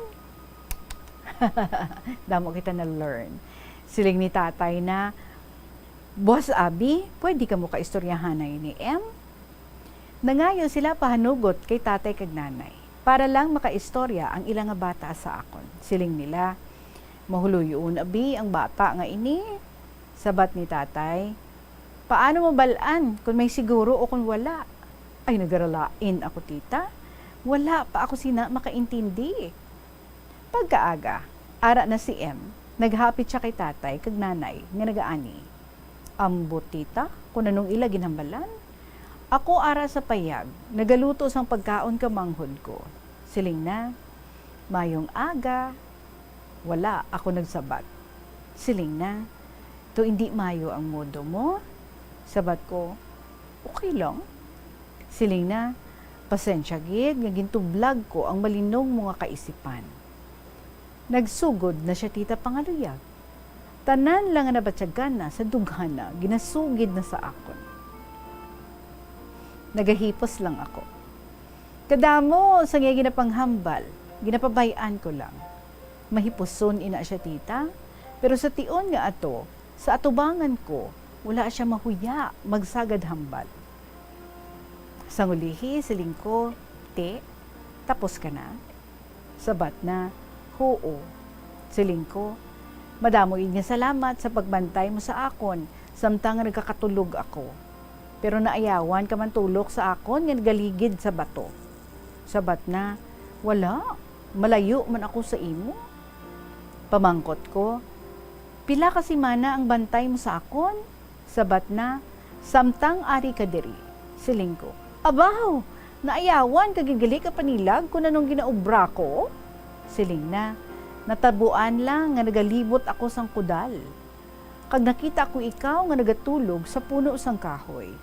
Damo kita na-learn. Siling ni tatay na, Buas abi, pwede kamo kaistoryahanay ni M? Nangayo sila pahanugot kay tatay kag nanay para lang makaistorya ang ila nga bata sa akon. Siling nila, "Mahuloy-on abi ang bata nga ini." Sabat ni tatay, "Paano mabal-an kon may siguro o kon wala?" Ay, nagaralain ako, tita. Wala pa ako sina makaintindi. Pagkaaga, ara na si M, naghapit sia kay tatay kag nanay nga nagaani, "Ambot, tita, kon anong ila ginhambalan. Ako ara sa payag, nagaluto sang pagkaon ka manghod ko." Siling na, "Mayong aga." Wala ako nagsabat. Siling na, "To indi mayo ang modo mo?" Sabat ko, "Okay lang." Siling na, "Pasensya gid nga gintublag ko ang malinog mo nga kaisipan." Nagsugod na sia, tita, pangaluyag. Tanan lang nga nabatyagan na sa dughan na ginasugid na sa akon. Nagahipos lang ako. Kadamo sang iya ginapanghambal, ginapabay-an ko lang. Mahipuson ina sia, tita, pero sa tion nga ato, sa atubangan ko, wala sia mahuya magsagad hambal. Sang ulihi, siling ko, "Te, tapos ka na?" Sabat na, "Huo." Siling ko, "Madamo gid nga salamat sa pagbantay mo sa akon samtang nga nagakatulog ako. Pero naayawan ka man tulok sa akon nga nagaligid sa bato." Sabat na, "Wala, malayo man ako sa imo." Pamangkot ko, "Pila ka semana ang bantay mo sa akon?" Sabat na, "Samtang ari ka diri." Siling ko, "Abaw, naayawan ka gid gali ka panilag kon anong ginaobra ko?" Siling na, "Natabuan lang nga nagalibot ako sang kudal, kag nakita ko ikaw nga nagatulog sa puno sang kahoy.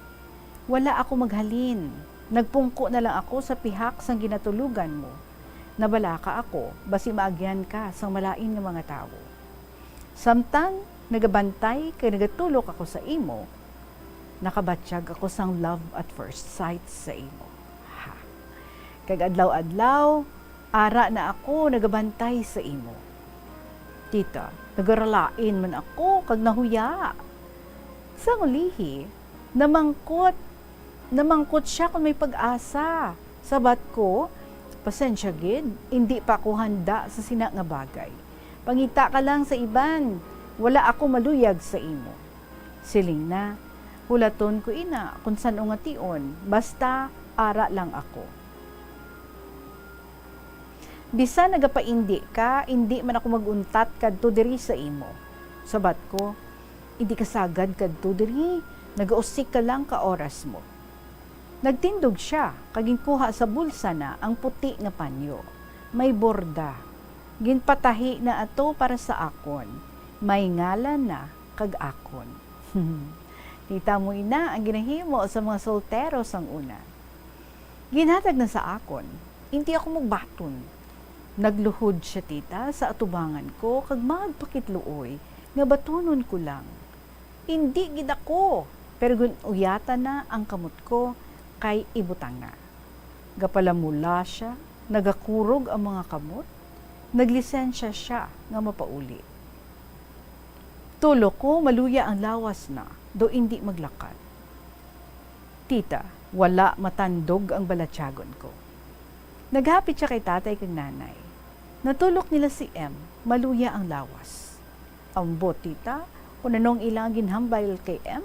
Wala ako maghalin. Nagpungko na lang ako sa pihak sang ginatulogan mo. Nabalaka ako, basi maagyan ka sang malain nga mga tawo. Samtang nagabantay kag nagatulok ako sa imo, nakabatyag ako sang love at first sight sa imo." Ha. Kag adlaw-adlaw, ara na ako nagabantay sa imo. Tita, nagaralain man ako kag nahuya. Sang ulihi, namangkot, namangkot sia kon may pag-asa. Sabat ko, "Pasensya gid, indi pa ako handa sa sina nga bagay. Pangita ka lang sa iban, wala ako maluyag sa imo." Siling na, "Hulaton ko ina kon san-o nga tion, basta ara lang ako." "Bisan nagapaindi ka, indi man ako mag-untat kadto diri sa imo." Sabat ko, "Indi ka sagad kadto diri, nagausik ka lang ka oras mo." Nagtindog sia, kag ginkuha sa bulsa na ang puti nga panyo, may borda. Ginpatahi na ato para sa akon, may ngalan na kag akon. Kita mo ina ang ginahimo sa mga soltero sang una. Ginhatag na sa akon, indi ako magbaton. Nagluhod sia, tita, sa atubangan ko kag magpakitluoy nga batonon ko lang. Indi gid ako, pero gin-uyatan na ang kamot ko kay ibutang na. Gapalamula sia, nagakurog ang mga kamot, naglisensya sia nga mapauli. Tulo ko maluya ang lawas na, daw indi maglakat. Tita, wala matandog ang balatyagon ko. Naghapit sia kay tatay kag nanay. Natulok nila si M, maluya ang lawas. Ambot, tita, kung anong ilang ginhambal kay M,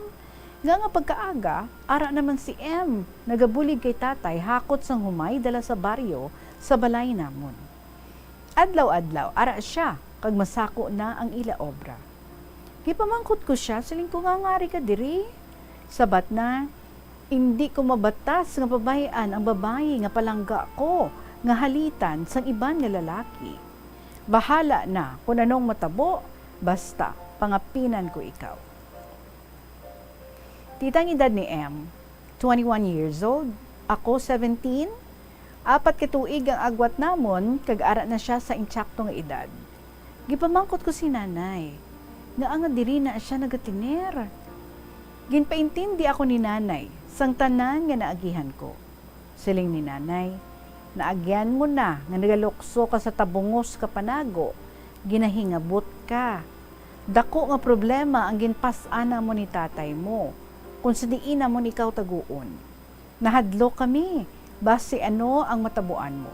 nga nga pagkaaga, ara naman si M, nagabulig kay tatay, hakot sang humay dala sa baryo, sa balay namon. Adlaw-adlaw, ara sia, kag masako na ang ila obra. Gipamangkot ko sia, siling ko, "Nganong ari ka diri?" Sabat na, "Indi ko mabatas nga pabay-an ang babayi nga palangga ko nga halitan sang iban nga lalaki. Bahala na kon anong matabo, basta pangapinan ko ikaw." Tita, ang edad ni M, twenty-one years old, ako seventeen. Apat ka tuig ang agwat namon, kag ara na sia sa insakto nga edad. Gipamangkot ko si nanay, ngaa nga diri na sia nagatiner. Ginpaintindi ako ni nanay sang tanan nga naagihan ko. Siling ni nanay, "Naagyan mo na nga nagalukso ka sa tabungos ka panago, ginahingabot ka. Daku nga problema ang ginpas-an namon ni tatay mo kon sa diin namon ikaw taguon. Nahadlok kami basi ano ang matabuan mo.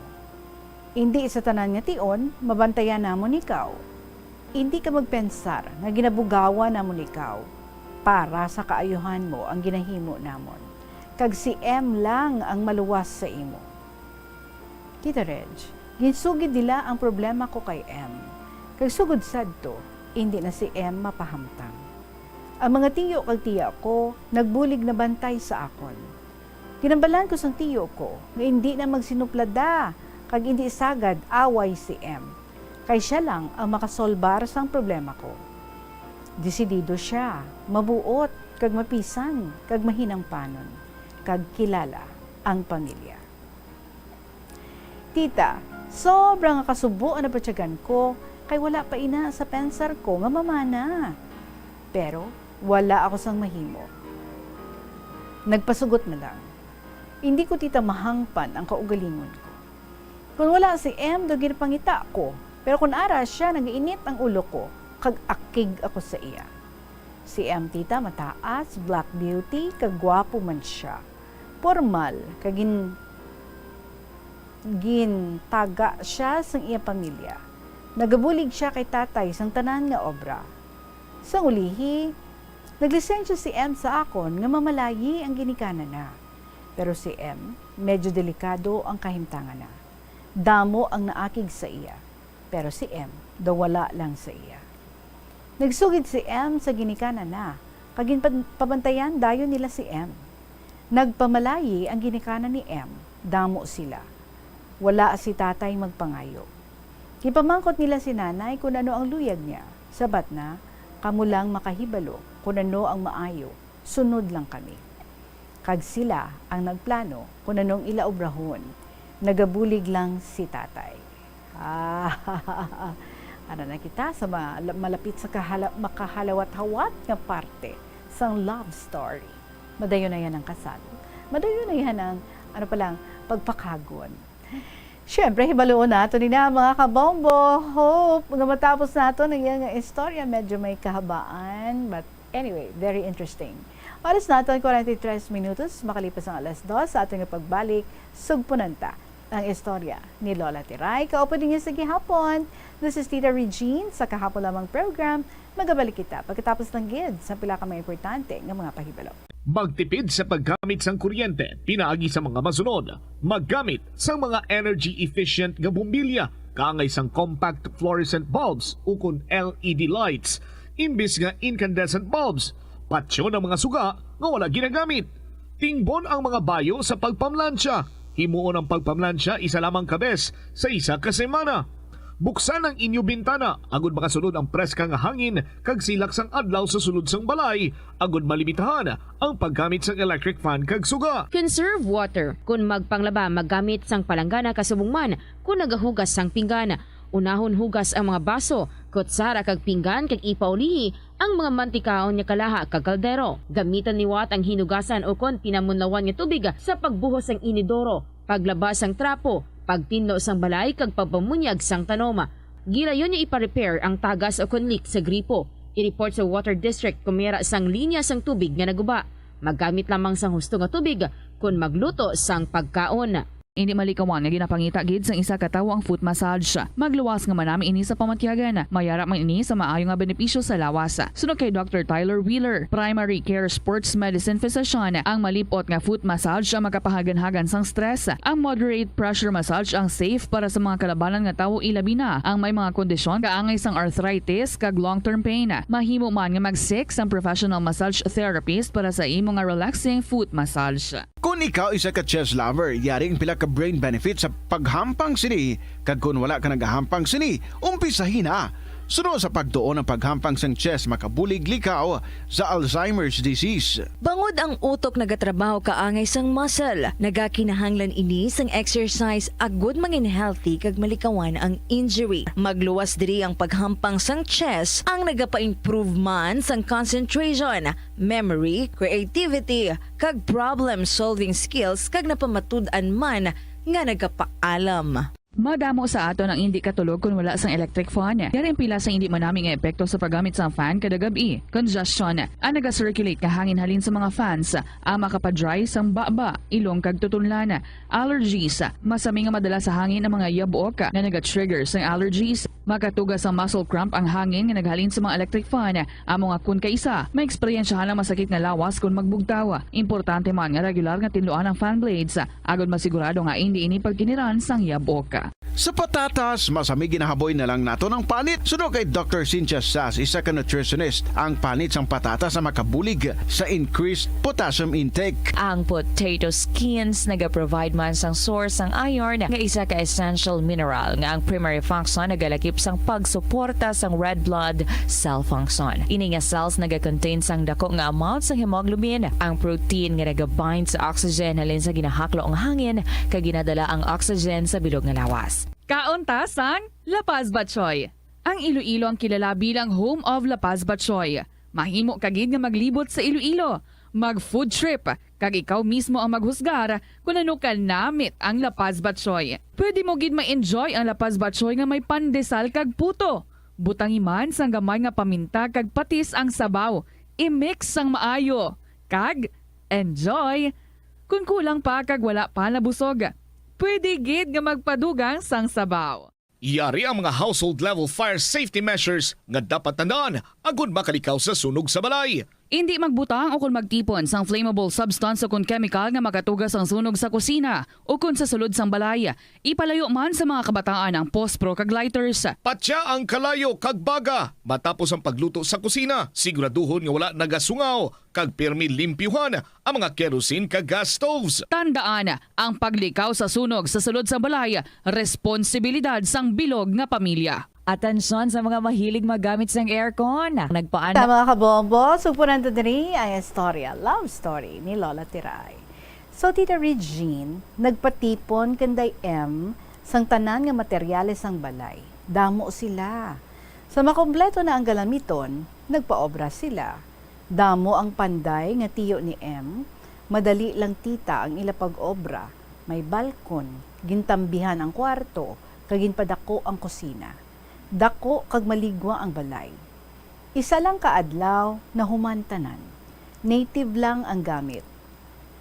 Indi sa tanan nga tion mabantayan namon ikaw. Indi ka magpensar nga ginabugawan namon ikaw. Para sa kaayuhan mo ang ginahimo namon, kag si M lang ang maluwas sa imo. Tita Reg, ginsugid nila ang problema ko kay M, kag sugod sadto, indi na si M mapahamtang. Ang mga tiyo kag tiya ko nagbulig na bantay sa akon. Ginambalan ko sang tiyo ko nga indi na magsinuplada kag indi sagad away si M, kay sia lang ang makasolbar sang problema ko. Desidido sia, mabuot, kag mapisan, kag mahinangpanon, kag kilala ang pamilya. Tita, sobra nga kasubo ang nabatyagan ko, kay wala pa ina sa pensar ko nga mamana. Pero wala ako sang mahimo. Nagpasugot na lang. Hindi ko, tita, mahangpan ang kaugalingon ko. Kung wala si M, daw ginapangita ko. Pero kung ara sia, nagainit ang ulo ko, kag akig ako sa iya. Si M, tita, mataas, black beauty, kag gwapo man sia. Pormal, kag gin-, gintaga sia sang iya pamilya. Nagabulig sia kay tatay sang tanan nga obra. Sang ulihi, naglisensya si M sa akon nga mamalayi ang ginikanan na. Pero si M, medyo delikado ang kahimtangan na. Damo ang naakig sa iya, pero si M daw wala lang sa iya. Nagsugid si M sa ginikanan na, kag ginpad-, pabantayan dayon nila si M. Nagpamalayi ang ginikanan ni M, damo sila. Wala si tatay magpangayo. Ginpamangkot nila si nanay kun ano ang luyag niya. Sabat na, kamo lang makahibalo kun ano ang maayo. Sunod lang kami. Kag sila ang nagplano kun anong ila obrahon. Nagabulig lang si tatay. Ah, ara na kita sa ma-, malapit sa kahala-, makahalawat-hawat nga parte sang love story. Madayon na yan ang kasal. Madayon na yan ang, ano pa lang, pagpakagon. Siyempre, hibaluon nato ni na, mga kabombo. Hope nga matapos nato na yan nga istorya. Medyo may kahabaan, but anyway, very interesting. Oras naton, forty-three minutos, makalipas ang alas dos. Sa aton nga pagbalik, sugpunan ta ang istorya ni Lola Tiray. Kaupo ninyo sa gihapon, this is Tita Regine sa Kahapon Lamang program. Magabalik kita pagkatapos lang gid sa pila ka mga importante nga mga pahibalo. Magtipid sa paggamit sang kuryente pinaagi sa mga masunod. Maggamit sang mga energy efficient nga bombilya kaangay sang compact fluorescent bulbs ukon L E D lights imbis nga incandescent bulbs. Patyon ang mga suga nga wala ginagamit. Tingbon ang mga bayo sa pagpamlansya. Himuon ang pagpamlansya isa lamang ka bes sa isa ka semana. Buksan ang inyo bintana agud makasulod ang preska nga hangin kag silak sang adlaw sa sulod sang balay, agud malimitahan ang paggamit sang electric fan kag suga. Conserve water. Kon magpanglaba, maggamit sang palanggana kasubong man kon nagahugas sang pinggan. Unahon hugas ang mga baso, kutsara kag pinggan kag ipaulihi ang mga mantikaon nga kalaha kag kaldero. Gamitan liwat ang hinugasan ukon pinamunlawan nga tubig sa pagbuhos sang inidoro, paglaba sang trapo, pagtinlo sang balay kag pagpamunyag sang tanom. Gilayon nga ipa-repair ang tagas ukon leak sa gripo. I-report sa Water District kon may ara sang linya sang tubig nga naguba. Maggamit lamang sang husto nga tubig kon magluto sang pagkaon. Indi malikawan nga ginapangita gid sang isa ka tawo ang foot massage. Magluwas nga manami ini sa pamatyagan. May ara man ini sa maayo nga benepisyo sa lawas. Suno kay Doctor Tyler Wheeler, primary care sports medicine physician, ang malip-ot nga foot massage ang makapahaganhagan sang stress. Ang moderate pressure massage ang safe para sa mga kalabanan nga tawo, ilabi na ang may mga kondisyon kaangay sang arthritis kag long-term pain. Mahimo man nga mag-seek sang professional massage therapist para sa imo nga relaxing foot massage. Kon ikaw isa ka chess lover, yari ang pila ka brain benefits sa paghampang sini, kag kon wala ka nagahampang sini, umpisahi na. Suno sa pagtuon ang paghampang sang chess makabulig likaw sa Alzheimer's disease. Bangod ang utok nagatrabaho kaangay sang muscle, nagakinahanglan ini sang exercise agud mangin healthy kag malikawan ang injury. Magluwas diri ang paghampang sang chess ang nagapa-improve man sang concentration, memory, creativity, kag problem-solving skills kag napamatud-an man nga nagapaalam. Madamo sa aton ang indi katulog kon wala sang electric fan. Yari ang pila sa indi manami nga epekto sa paggamit sang fan kada gab-i. Congestion. Ang naga-circulate nga hangin halin sa mga fans, ang makapa-dry sang baba, ilong kag tutunlan. Allergies. Masami nga madala sa hangin ang mga yabok nga naga-trigger sang allergies. Makatuga sang muscle cramp ang hangin nga naghalin sa mga electric fan. Amo nga kon kaisa, maeksperiensyahan ang masakit nga lawas kon magbugtaw. Importante man nga regular nga tinluan ang fan blades, agod masigurado nga indi ini pagkiniran sang yabok. Sa patatas, masami ginahaboy na lang naton ang panit. Suno kay Doctor Cynthia Sass, isa ka nutritionist, ang panit sang patatas ang makabulig sa increased potassium intake. Ang potato skins nagaprovide man sang source sang iron, nga isa ka essential mineral nga ang primary function nagalakip sang pagsuporta sang red blood cell function. Ini nga cells nagakontain sang dako nga amount sang hemoglobin, ang protein nga nagabind sa oxygen halin sa ginahaklo nga hangin kag ginadala ang oxygen sa bilog nga lawas. Kaon ta sang La Paz Batchoy. Ang Iloilo ang kilala bilang home of La Paz Batchoy. Mahimo ka gid nga maglibot sa Iloilo, mag-food trip, kag ikaw mismo ang maghusgar kon ano ka namit ang La Paz Batchoy. Pwede mo gid ma-enjoy ang La Paz Batchoy nga may pandesal kag puto. Butangi man sang gamay nga paminta kag patis ang sabaw. I-mix sang maayo. Kag enjoy! Kon kulang pa kag wala pa nabusog, pwede gid nga magpadugang sang sabaw. Yari ang mga household level fire safety measures nga dapat tandaan agud makalikaw sa sunog sa balay. Indi magbutang o kon magtipon sang flammable substance o kon chemical nga makatuga sang sunog sa kusina o kon sa sulod sang balay. Ipalayo man sa mga kabataan ang pospro kag lighters. Patya ang kalayo kag baga matapos ang pagluto sa kusina. Siguraduhon nga wala nagasungaw kag pirmi limpyuhan ang mga kerosene kag gas stoves. Tandaan, ang paglikaw sa sunog sa sulod sang balay, responsibilidad sang bilog nga pamilya. Atensyon sa mga mahilig maggamit sang aircon. Nagpaan Sa mga kabombo, sugpunan ta diri ang istorya, love story ni Lola Tiray. So, Tita Regine, nagpatipon kanday M sang tanan nga materyales sang balay. Damo sila. Sa makompleto na ang galamiton, nagpaobra sila. Damo ang panday nga tiyo ni M. Madali lang, tita, ang ila pag-obra. May balkon, gintambihan ang kwarto, kag ginpadako ang kusina. Dako kag maligwa ang balay. Isa lang ka adlaw, nahuman tanan. Native lang ang gamit.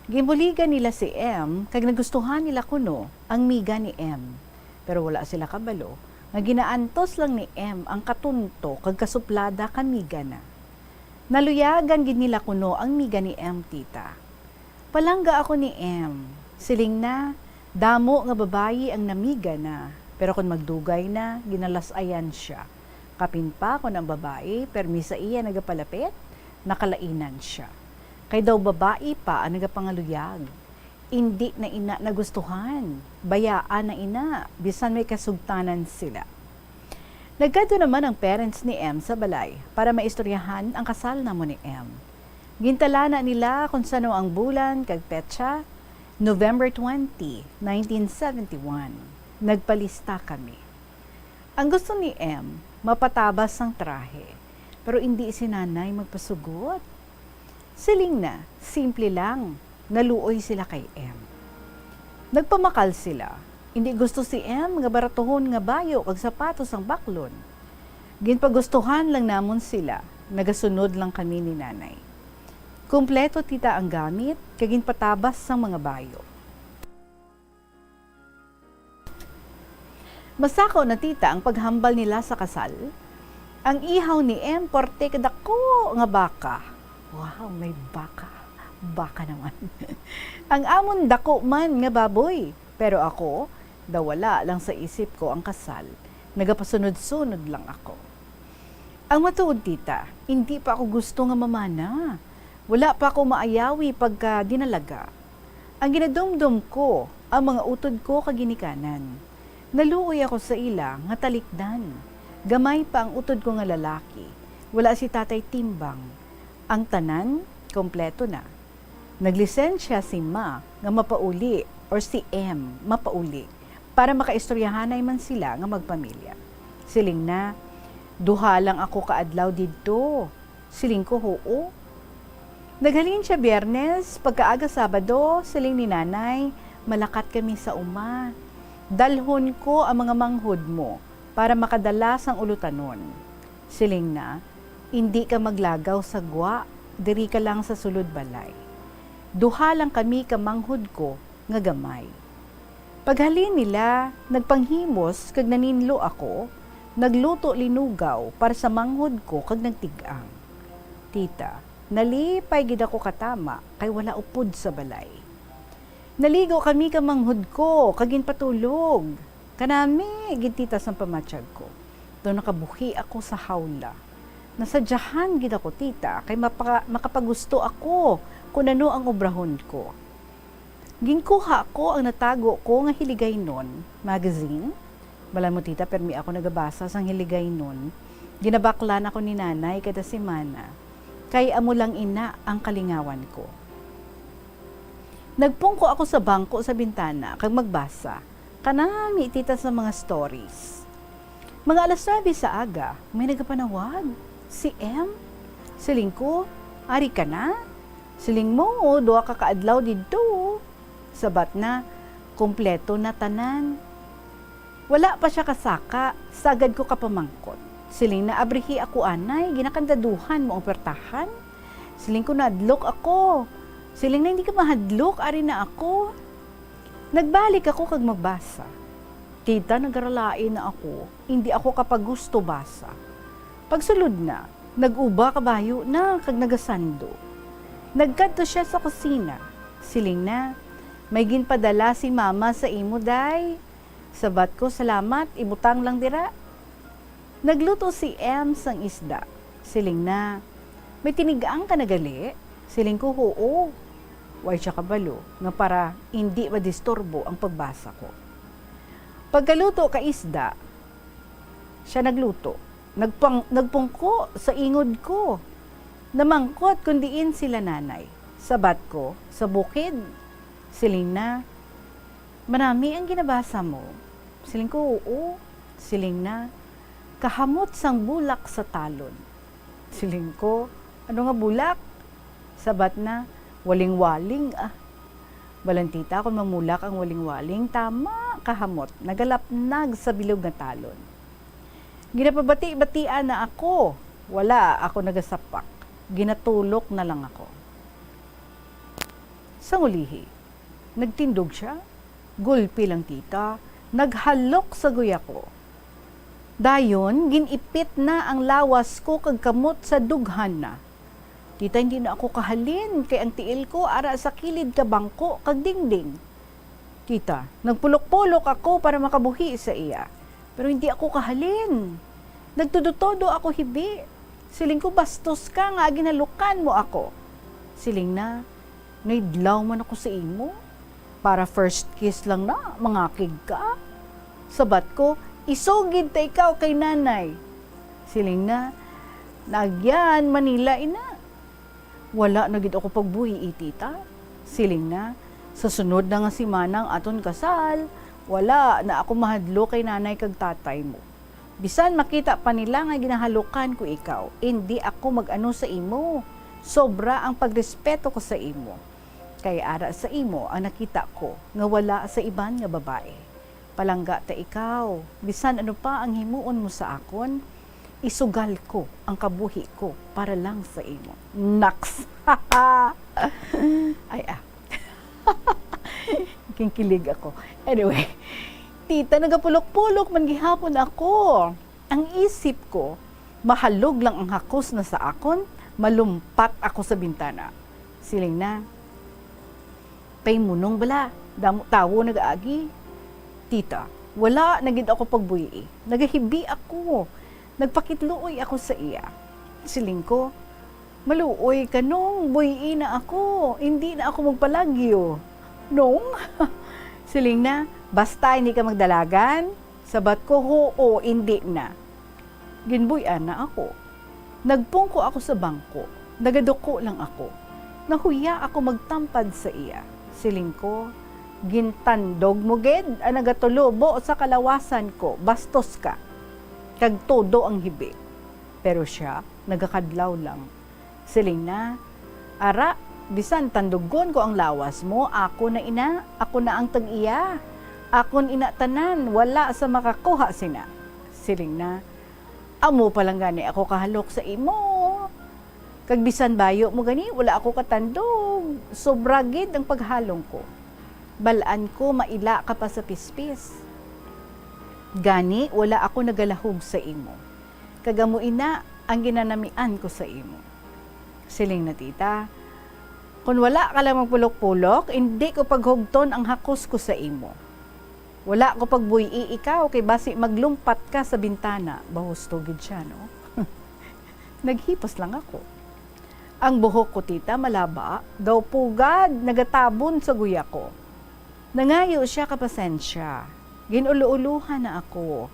Ginbuligan nila si M kag nagustuhan nila kuno ang miga ni M. Pero wala sila kabalo nga ginaantos lang ni M ang katunto kag kasuplada ka miga na. Naluyagan gid nila kuno ang miga ni M, tita. Palangga ako ni M. Siling na, damo nga babayi ang namiga na, pero kon magdugay na, ginalas-ayan sia. Kapin pa kon ang babayi permi sa iya nagapalapit, nakalainan sia. Kay daw babayi pa ang nagapangaluyag. Indi na ina nagustuhan. Bayaan na ina, bisan may kasugtanan sila. Nagkadto naman ang parents ni M sa balay para maistoryahan ang kasal namon ni M. Gintalana nila kon sano ang bulan kag petsa, November twenty, nineteen seventy-one. Nagpalista kami. Ang gusto ni M, mapatabas sang trahe, pero indi si Nanay magpasugot. Siling na, simple lang, naluoy sila kay M. Nagpamakal sila. Indi gusto si M nga baratuhon nga bayo kag sapatos ang baklon. Ginpagustuhan lang namon sila, nagasunod lang kami ni Nanay. Kumpleto, tita, ang gamit kag ginpatabas sang mga bayo. Masakaw na, tita, ang paghambal nila sa kasal. Ang ihaw ni M, parte kadako nga baka. Wow, may baka. Baka naman. Ang amon dako man nga baboy. Pero ako, daw wala lang sa isip ko ang kasal. Nagapasunod-sunod lang ako. Ang matuod, tita, indi pa ako gusto nga mamana. Wala pa ako maayawi pagka dinalaga. Ang ginadumdom ko, ang mga utod ko kag ginikanan. Naluoy ako sa ila nga talikdan. Gamay pa ang utod ko nga lalaki. Wala si Tatay Timbang. Ang tanan, kompleto na. Naglisensya si Ma nga mapauli or si M mapauli para makaistoryahanay man sila nga magpamilya. Siling na, "Duha lang ako ka adlaw didto." Siling ko, "Huo." Naghalin sia Biyernes, pagkaaga Sabado, siling ni Nanay, "Malakat kami sa uma." "Dalhon ko ang mga manghod mo para makadala sang ulutanon." Siling na, "Indi ka maglagaw sa gwa, diri ka lang sa sulod balay. Duha lang kami ka manghod ko nga gamay." Paghalin nila, nagpanghimos kag naninlo ako, nagluto linugaw para sa manghod ko kag nagtig-ang. Tita, nalipay gid ako katama kay wala upod sa balay. Naligo kami ka manghod ko kag ginpatulog. Kanami gid, tita, sang pamatyag ko. Daw nakabuhi ako sa hawla. Nasadyahan gid ako, tita, kay mapaka-, makapagusto ako kun ano ang obrahon ko. Ginkuha ko ang natago ko nga Hiligaynon magazine. Balan mo, tita, permi ako nagabasa sang Hiligaynon. Ginabaklan ako ni nanay kada semana, kay amo lang ina ang kalingawan ko. Nagpungko ako sa bangko sa bintana kag magbasa. Kanami, tita, sa mga stories. Mga alas nuebe sa aga, may nagapanawag. Si M. Siling ko, "Ari ka na?" Siling mo, "Duha ka kaadlaw didto." Sabat na, "Kompleto na tanan." Wala pa siya kasaka, sagad ko kapamangkot. Siling na, "Abrihi ako anay, ginakandaduhan mo ang puwertahan." Siling ko, "Nahadlok ako." Siling na, "Hindi ka mahadlok, ari na ako." Nagbalik ako kag magbasa. Tita, nagaralain na ako, hindi ako kapagusto basa. Pagsulod na, nag-uba kabayo na kag nagasando. Nagkadto siya sa kusina. Siling na, "May ginpadala si mama sa imo, day." Sabat ko, "Salamat, ibutang lang dira." Nagluto si M sang isda. Siling na, "May tinigang ka na gali?" Siling ko, "Huo." Way siya kabalo nga para indi madisturbo ang pagbasa ko. Pagkaluto ka isda, siya nagluto. Nagpang-, nagpungko sa ingod ko. Namangkot kon diin sila nanay. Sabat ko, "Sa bukid." Siling na, "Manami ang ginabasa mo?" Siling ko, "Oo." Siling na, "Kahamot sang bulak sa talon." Siling ko, "Ano nga bulak?" Sabat na, "Waling-waling, ah." Balan, tita, kon mamulak ang waling-waling, tama kahamot, nagalapnag sa bilog nga talon. Ginapabati-batian na ako. Wala ako nagasapak. Ginatulok na lang ako. Sang ulihi, nagtindog siya. Gulpi lang, tita, naghalok sa guya ko. Dayon, gin-ipit na ang lawas ko kag kamot sa dughan na. Tita, hindi na ako kahalin, kay ang tiil ko ara sa kilid ka bangko kag dingding. Tita, nagpulok-pulok ako para makabuhi sa iya, pero hindi ako kahalin. Nagtudo-todo ako hibi. Siling ko, "Bastos ka nga ginhalukan mo ako." Siling na, "Naidlaw man ako sa imo. Para first kiss lang na, mangakig ka." Sabat ko, "Isugid ta ikaw kay nanay." Siling na, "Naagyan, Manila ina." Wala na gid ako pagbuhii, tita. Siling na, "Sa sunod na nga semana ang aton kasal, wala na ako mahadlok kay nanay kag tatay mo. Bisan makita pa nila nga ginahalukan ko ikaw, indi ako mag-ano sa imo. Sobra ang pagrespeto ko sa imo. Kay ara sa imo ang nakita ko nga wala sa iban nga babae. Palangga ta ikaw, bisan ano pa ang himuon mo sa akon, isugal ko ang kabuhi ko para lang sa imo." Naks! Ay, ah. Kingkilig ako. Anyway, tita, nagapulok-pulok man gihapon ako. Ang isip ko, mahalog lang ang hakos na sa akon, malumpat ako sa bintana. Siling na, "Paimunong bala, damo tawo nagaagi." Tita, wala na gid ako pagbuyi. Nagahibi ako. Nagpakitluoy ako sa iya. Siling ko, "Maluoy ka, Nong, buy-i na ako. Indi na ako magpalagyo." "Nong?" Siling na, "Basta hindi ka magdalagan." Sabat ko, "Huo, indi na." Ginbuy-an na ako. Nagpungko ako sa bangko. Nagaduko lang ako. Nahuya ako magtampad sa iya. Siling ko, "Gintandog mo gid ang nagatulubo sa kalawasan ko, bastos ka." Kag todo ang hibi. Pero siya, nagakadlaw lang. Siling na, "Ara, bisan tandugon ko ang lawas mo, ako na ina, ako na ang tag-iya." Akon ina tanan, wala sa makakuha sina." Siling na, "Amo pa lang gani ako kahalok sa imo. Kag bisan bayo mo gani, wala ako katandog. Sobra gid ang paghalong ko. Bal-an ko maila ka pa sa pispis. Gani, wala ako nagalahog sa imo. Kag amo ina ang ginanamian ko sa imo." Siling na tita, "Kon wala ka lang magpulok-pulok, indi ko paghugton ang hakos ko sa imo. Wala ko pagbuy-i ikaw, kay basi maglumpat ka sa bintana." Bahusto gid siya, no? Naghipos lang ako. Ang buhok ko, tita, malaba, daw pugad, nagatabon sa guya ko. Nangayo siya ka pasensya. Gin-ulo-ulohan na ako.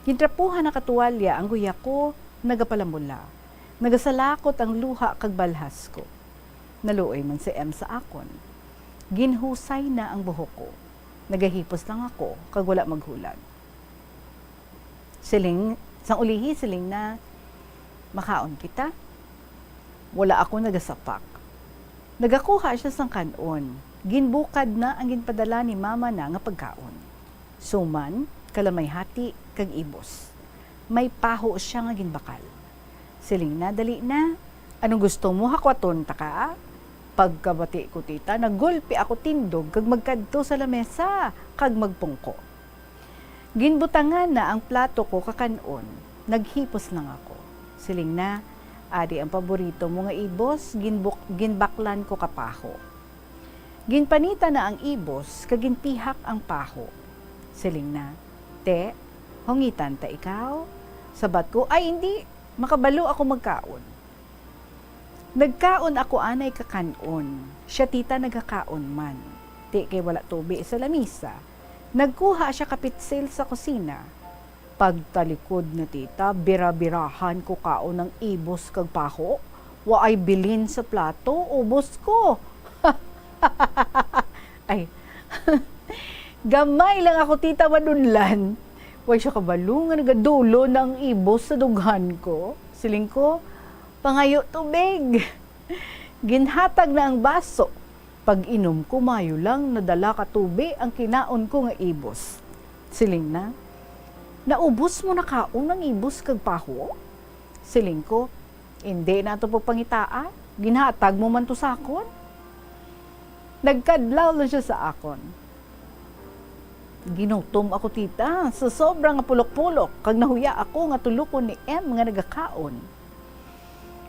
Gintrapuhan na katuwalya ang guya ko, nagapalamula. Nagasalakot ang luha kag balhas ko. Naluoy man si M sa akon. Ginhusay na ang buhok ko. Nagahipos lang ako kag wala maghulag. Siling, sang ulihi, siling na, "Makaon kita?" Wala ako nagasapak. Nagakuha siya sang kan-on. Ginbukad na ang ginpadala ni mama na nga pagkaon. Suman, kalamay hati, kag ibos. May paho siya nga ginbakal. Siling na, "Dali na. Anong gusto mo, hakwaton ta ka?" Pagkabati ko, tita, nagulpi ako tindog kag magkadto sa lamesa kag magpungko. Ginbutangan na ang plato ko ka kan-on, naghipos lang ako. Siling na, "Ari ang paborito mo nga ibos, ginbuk-, ginbaklan ko ka paho." Ginpanita na ang ibos kag ginpihak ang paho. Siling na, "Te, hungitan ta ikaw?" Sabat ko, "Ay, indi, makabalo ako magkaon." Nagkaon ako anay ka kan-on, siya tita nagakaon man. Ti kay wala tubi sa lamisa, nagkuha siya ka pitsil sa kusina. Pagtalikod na tita, bira-birahan ko kaon ang ibos kag paho. Waay bilin sa plato, ubos ko. Ay, gamay lang ako, tita, madunlan. Way siya kabalo nga nagadulo na ang ibos sa dughan ko. Siling ko, "Pangayo tubig." Ginhatag na ang baso. Pag-inom ko, mayo lang nadala ka tubi ang kinaon ko nga ibos. Siling na, "Naubos mo na kaon ang ibos kag paho?" Siling ko, "Indi na ato pagpangitaa, ginhatag mo man to sa akon." Nagkadlaw lang siya sa akon. Ginutom ako, tita, sa sobra nga pulok-pulok, kag nahuya ako nga tulokon ni M nga nagakaon.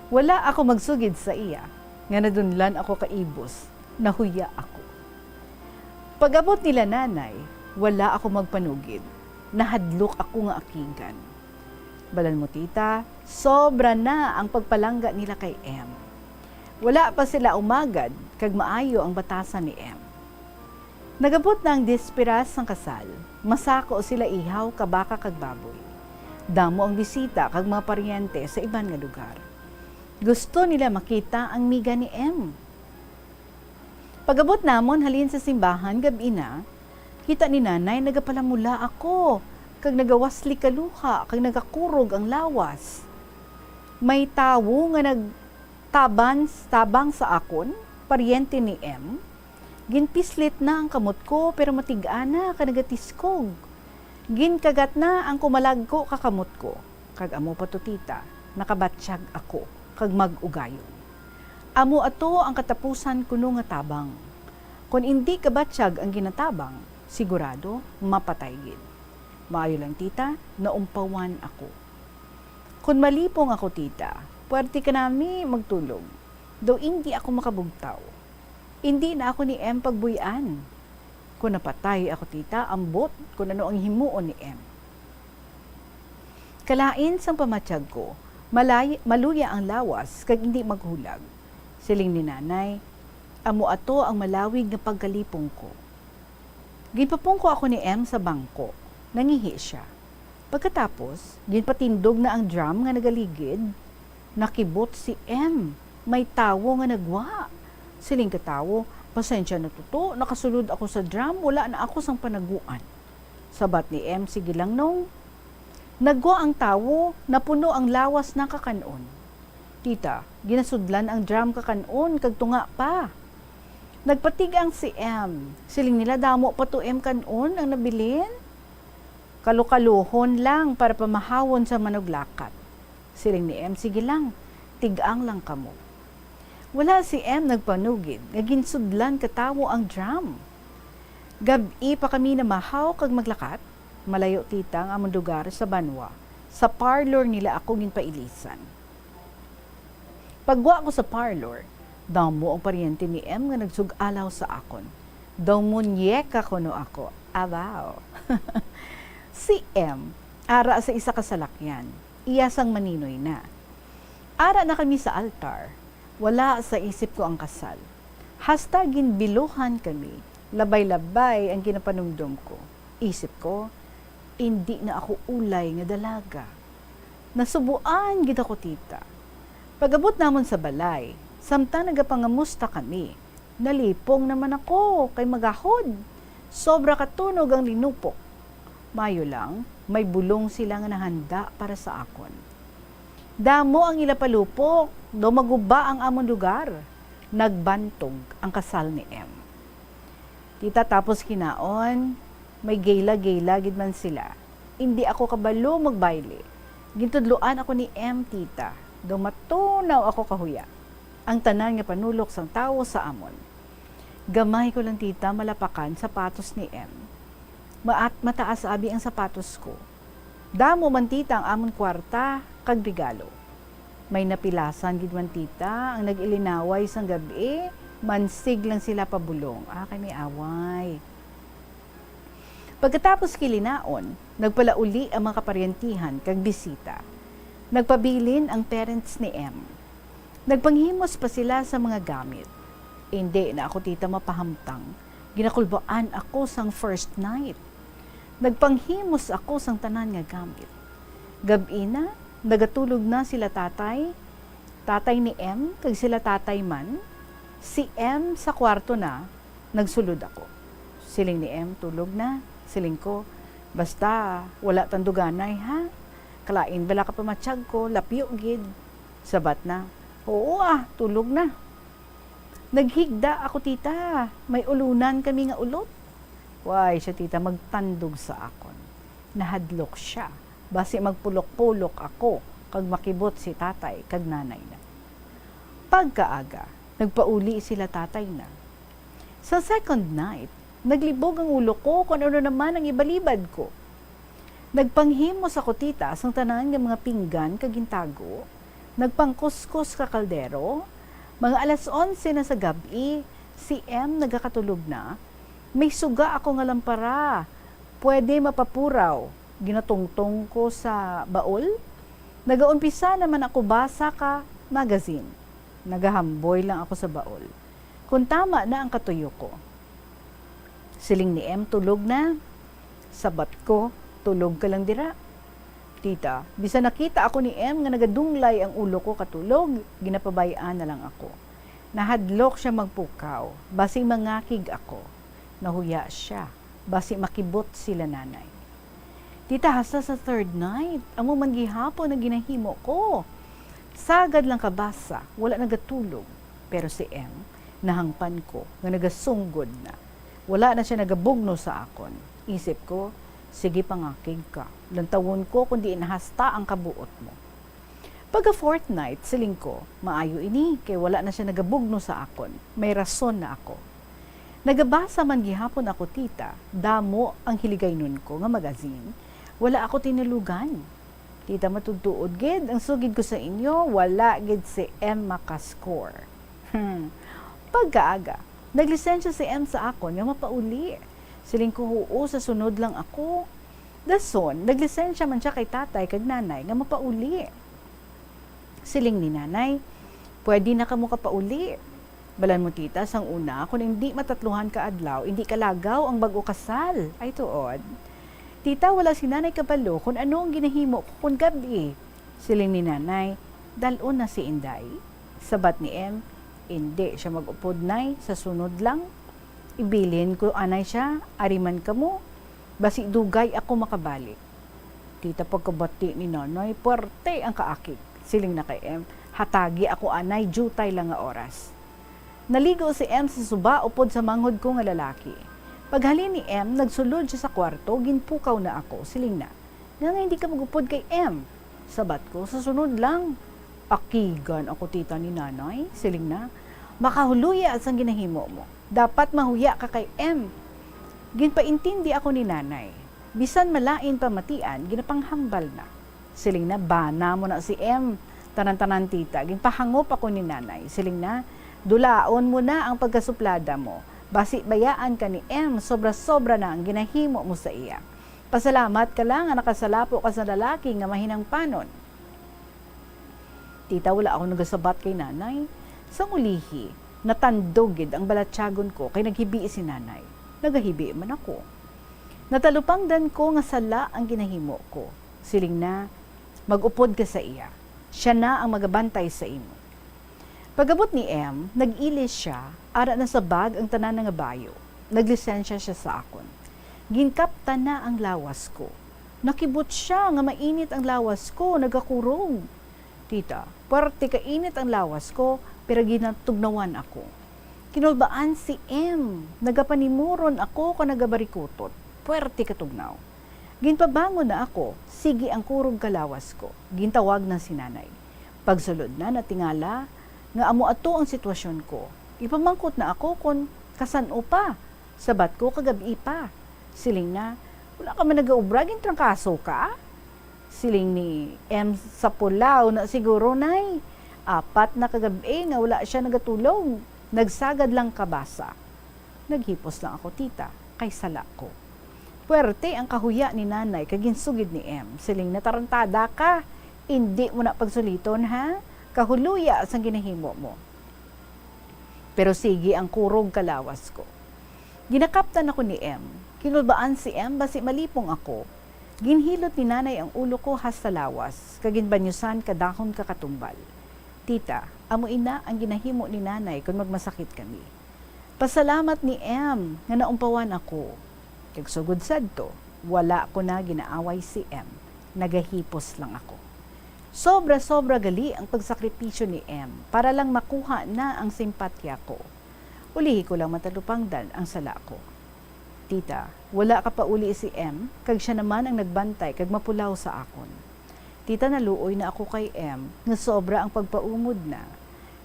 Wala ako magsugid sa iya, nga nadunlan ako ka ibos, nahuya ako. Pag-abot nila nanay, wala ako magpanugid, nahadlok ako nga akigan. Balan mo, tita, sobra na ang pagpalangga nila kay M. Wala pa sila umagad kag maayo ang batasan ni M. Nagabot na ang disperas sang kasal, masako sila ihaw ka baka kag baboy. Damo ang bisita kag mga paryente sa iban nga lugar. Gusto nila makita ang miga ni M. Pag-abot namon halin sa simbahan gab-i na, kita ni Nanay nagapalamula ako, kag nagawasli ka luha, kag nagakurog ang lawas. May tawo nga nagtaban, tabang sa akon, paryente ni M. Ginpislit na ang kamot ko, pero matig-a na ka nagatiskog. Ginkagat na ang kumalagko ka kamot ko, kag amo pa to, tita, nakabatyag ako kag mag-ugayon. Amo ato ang katapusan kuno nga tabang. Kon indi kabatyag ang ginatabang, sigurado mapatay gid. Maayo lang, tita, naumpawan ako. Kon malipong ako, tita, puwerte kanami magtulog, daw indi ako makabugtaw. Indi na ako ni M pagbuy-an. Kon napatay ako, tita, ambot kon ano ang himuon ni M. Kalain sang pamatyag ko, malay-, maluya ang lawas kag indi maghulag. Siling ni Nanay, amo ato ang malawig nga pagkalipong ko. Ginpapungko ako ni M sa bangko. Nangihi siya. Pagkatapos, ginpatindog na ang drum nga nagaligid. Nakibot si M. May tawo nga nagwa. Siling ka tawo, "Pasensya na, Toto, nakasulod ako sa drum, wala na ako sang panaguan." Sabat ni M, "Sige lang, Nong." Nagwa ang tawo, napuno ang lawas na ka kan-on. Tita, ginasudlan ang drum ka kan-on kag tunga pa. Nagpatig-ang si M. Siling nila, "Damo pa to, M, kan-on ang nabilin. Kalukaluhon lang para pamahawon sa manuglakat." Siling ni M, "Sige lang, tig-ang lang kamo." Wala si M nagpanugid nga ginsudlan ka tawo ang drum. Gab-i pa kami namahaw kag maglakat, malayo, tita, ang amon lugar sa banwa. Sa parlor nila ako ginpailisan. Pagwa ko sa parlor, damo ang paryente ni M nga nagsug-alaw sa akon. Daw muñeka kuno ako. Abaw. Si M, ara sa isa ka salakyan. Iya sang maninoy na. Ara na kami sa altar. Wala sa isip ko ang kasal. Hasta ginbiluhan kami, labay-labay ang ginapanumdom ko. Isip ko, "Indi na ako ulay nga dalaga." Nasubuan gid ako, tita. Pag-abot namon sa balay, samtang nagapangamusta kami, nalipong naman ako kay magahod. Sobra katunog ang linupok. Mayo lang, may bulong sila nga nahanda para sa akon. Damo ang ila palupok, daw maguba ang amon lugar. Nagbantog ang kasal ni M. Tita, tapos kinaon, may gayla-gayla gid man sila. Indi ako kabalo magbayle. Gintudloan ako ni M, tita, daw matunaw ako kahuya. Ang tanan nga panulok sang tawo sa amon. Gamay ko lang, tita, malapakan sapatos ni M. Maat-, mataas abi ang sapatos ko. Damo man, tita, ang amon kwarta kag regalo. May napilasan gid man, tita, ang nag-ilinaway sang gab-i, mansig lang sila pabulong. Ah, kay may away. Pagkatapos kilinaon, nagpalauli ang mga kaparyentihan kag bisita. Nagpabilin ang parents ni M. Nagpanghimos pa sila sa mga gamit. Indi na ako, tita, mapahamtang. Ginakulbaan ako sang first night. Nagpanghimos ako sang tanan nga gamit. Gab-i na, nagatulog na sila tatay, tatay ni M, kag sila tatay man. Si M sa kwarto na, nagsulod ako. Siling ni M, "Tulog na." Siling ko, "Basta, wala tanduganay, ha? Kalain bala ka pamatyag ko, lapyo gid." Sabat na, "Oo, ah, tulog na." Naghigda ako, tita. May ulunan kami nga ulot. Way siya, tita, magtandog sa akon. Nahadlok siya. Basi magpulok-pulok ako kag makibot si tatay kag nanay na. Pagkaaga, nagpauli sila tatay na. Sa second night, naglibog ang ulo ko kon ano naman ang ibalibad ko. Nagpanghimos ako, tita, sang tanan nga mga pinggan kag gintago. Nagpangkuskos ka kaldero. Mga alas onse na sa gab-i, si M nagakatulog na. May suga ako nga lampara. Pwede mapapuraw. Ginatungtong ko sa baol. Nagaumpisa naman ako basa ka magazine. Nagahamboy lang ako sa baol. Kung tama na ang katuyo ko. Siling ni M, "Tulog na." Sabat ko, "Tulog ka lang dira." Tita, bisan nakita ako ni M nga nagadunglay ang ulo ko katulog, ginapabay-an na lang ako. Nahadlok siya magpukaw, basi mangakig ako. Nahuya siya, basi makibot sila nanay. Tita, hasta sa third night, amo man gihapon ang ginahimo ko. Sagad lang kabasa, wala nagatulog. Pero si M, nahangpan ko nga nagasunggod na. Wala na siya nagabugno sa akon. Isip ko, "Sige, pangakig ka. Lantawon ko kon diin hasta ang kabuot mo." Pagka fortnight, siling ko, "Maayo ini, kay wala na siya nagabugno sa akon. May rason na ako." Nagabasa man gihapon ako, tita, damo ang hiligaynon ko nga magazine. Wala ako tinulogan. Tita, matuod-tuod gid ang sugid ko sa inyo, wala gid si M maka-score. Hmm. Pagkaaga, naglisensya si M sa akon nga mapauli. Siling ko, "Huo, sa sunod lang ako." Dason, naglisensya man siya kay tatay kag nanay nga mapauli. Siling ni nanay, "Pwede na kamo kapauli. Balan mo, tita, sang una, kon indi matatluhan ka adlaw, indi kalagaw ang bag-o kasal." Ay, tuod. Tita, wala si nanay kabalo kon ano ang ginahimo ko kon gab-i. Siling ni nanay, "Dal-on na si Inday." Sabat ni M, "Indi siya mag-upod, nay, sa sunod lang. Ibilin ko anay siya, ari man kamo. Basi dugay ako makabalik." Tita, pagkabati ni nanay, puwerte ang kaakig. Siling na kay M, "Hatagi ako anay, diutay lang nga oras." Naligo si M sa suba upod sa manghod ko nga lalaki. Paghalin ni M, nagsulod siya sa kwarto, ginpukaw na ako. Siling na, "Nganong hindi ka mag-upod kay M?" Sabat ko, "Sa sunod lang." "Akigan ako, tita, ni nanay," siling na. "Makahuloya sang ginahimo mo. Dapat mahuya ka kay M." Ginpaintindi ako ni nanay. Bisan malain pamatian, ginapanghambal na. Siling na, "Bana mo na si M. Tanan-tanan, tita, ginpahangop ako ni nanay." Siling na, "Dulaon mo na ang pagkasuplada mo. Basi bayaan ka ni M, sobra-sobra na ang ginahimo mo sa iya. Pasalamat ka lang nga nakasalapo ka sa lalaki nga mahinangpanon." Tita, wala ako nagasabat kay nanay. Sang ulihi, natandog gid ang balatyagon ko kay naghibi si nanay. Nagahibi man ako. Natalupangdan ko nga sala ang ginahimo ko. Siling na, "Mag-upod ka sa iya. Siya na ang magabantay sa imo." Pag-abot ni M, nag-ilis siya, ara na sa bag ang tanan nga bayo. Naglisensya siya sa akon. Ginkaptan na ang lawas ko. Nakibot siya nga mainit ang lawas ko, nagakurog. Tita, puwerte ka init ang lawas ko, pero ginatugnawan ako. Kinulbaan si M, nagapanimuron ako kag nagabarikutot. Puwerte ka tugnaw. Ginpabangon na ako, sige ang kurog ka lawas ko. Gintawag na si nanay. Pagsulod na, natingala nga amo ato ang sitwasyon ko. Ipamangkot na ako kon kasan-o pa. Sabat ko, "Kagab-i pa." Siling na, "Wala ka man nagaobra, gintrangkaso ka?" Siling ni M, "Sa pulaw na siguro, nay. Apat na kagab-i nga wala siya nagatulog. Nagsagad lang kabasa." Naghipos lang ako, tita, kay sala ko. Puwerte ang kahuya ni nanay kag ginsugid ni M. Siling na, "Tarantada ka. Indi mo na pagsuliton, ha? Kahuloya sang ginahimo mo." Pero sige ang kurog ka lawas ko. Ginakaptan ako ni M. Kinulbaan si M basi malipong ako. Ginhilot ni nanay ang ulo ko hasta lawas, kag ginbanyusan kadahon ka katumbal. Tita, amo ina ang ginahimo ni nanay kon magmasakit kami. Pasalamat ni M nga naumpawan ako. Kag sugod sadto, wala ko na ginaaway si M. Nagahipos lang ako. Sobra-sobra gali ang pagsakripisyo ni M para lang makuha na ang simpatya ko. Ulihi ko lang matalupangdan ang sala ko. Tita, wala ka pauli si M, kag siya naman ang nagbantay kag mapulaw sa akon. Tita, naluoy na ako kay M, nga sobra ang pagpaumod na.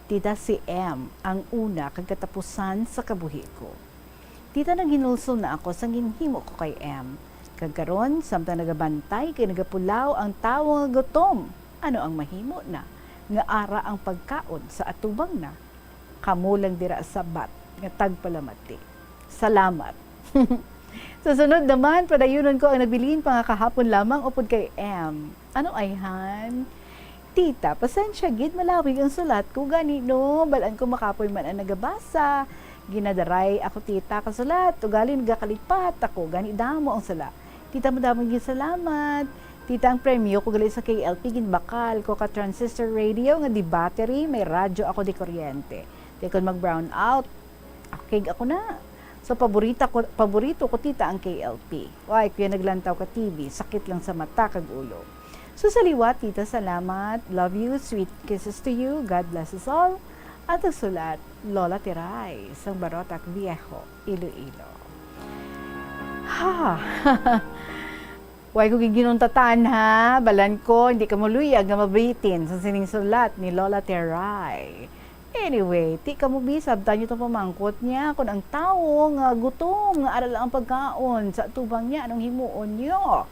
Tita, si M ang una kag katapusan sa kabuhi ko. Tita, naghinulsol na ako sang ginhimo ko kay M. Kag karon, samtang nagabantay kag nagapulaw ang tawo nga gutom, ano ang mahimo na nga ara ang pagkaon sa atubang na? Kamo lang dira sabat nga tagpalamati. Salamat. Sa sunod naman, padayunon ko ang nabilin pa nga kahapon lamang upod kay M. Ano, ayhan? Tita, pasensya gid, malawig ang sulat ko gani, no? Bal-an ko makapoy man ang nagabasa. Ginadaray ako, tita, kasulat. Ugaling nagakalipat ako gani, damo ang sala. Tita, madamo gid salamat. Tita, ang premyo ko gali sa K L P, ginbakal ko ka transistor radio nga di battery, may radyo ako di kuryente. Di kon mag-brown out, akig ako na. So, paborita ko, paborito ko, tita, ang K L P. Why, kuya, naglantaw ka T V, sakit lang sa mata kag ulo. So, sa liwat, tita, salamat. Love you. Sweet kisses to you. God bless us all. At ang sulat, Lola Tiray, sang Barotac Viejo, Iloilo. Ha! Way ko giginuntatan, ha? Balan ko, hindi ka muluyag nga mabitin sa sining sulat ni Lola Tiray. Anyway, ti kamo bisab, tanyo tong pamangkot niya, kung ang tawo nga gutom, nga ara lang ang pagkaon sa atubang niya, anong himuon niyo?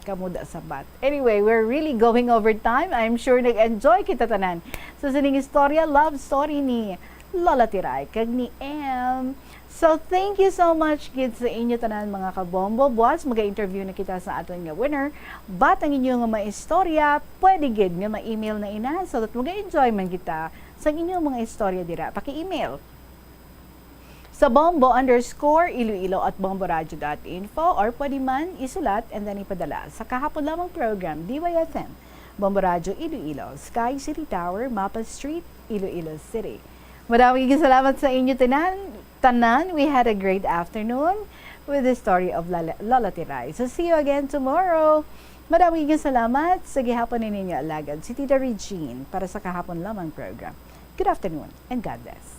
Kamo da sabat. Anyway, we're really going over time. I'm sure nag-enjoy kita tanan sa sining istorya, love story ni Lola Tiray kag ni M. So, thank you so much gid sa inyo tanan, mga kabombo. Buwas, maga-interview na kita sa aton nga winner. But ang inyo nga mga istorya, pwede gid nga ma-email na ina so that maga-enjoy man kita sa inyong mga istorya dira. Paki-email sa bombo underscore iloilo at bomboradio dot info, or pwede man isulat and then ipadala sa kahapon lamang program, D Y F M, Bombo Radio Iloilo, Sky City Tower, Mapa Street, Iloilo City. Madamo gid salamat sa inyo tanan. Tanan, we had a great afternoon with the story of Lala, Lola Tiray. So, see you again tomorrow. Madamo gid salamat sa gihapon ni ninyo alagad, si Tita Regine, para sa kahapon lamang program. Good afternoon and God bless.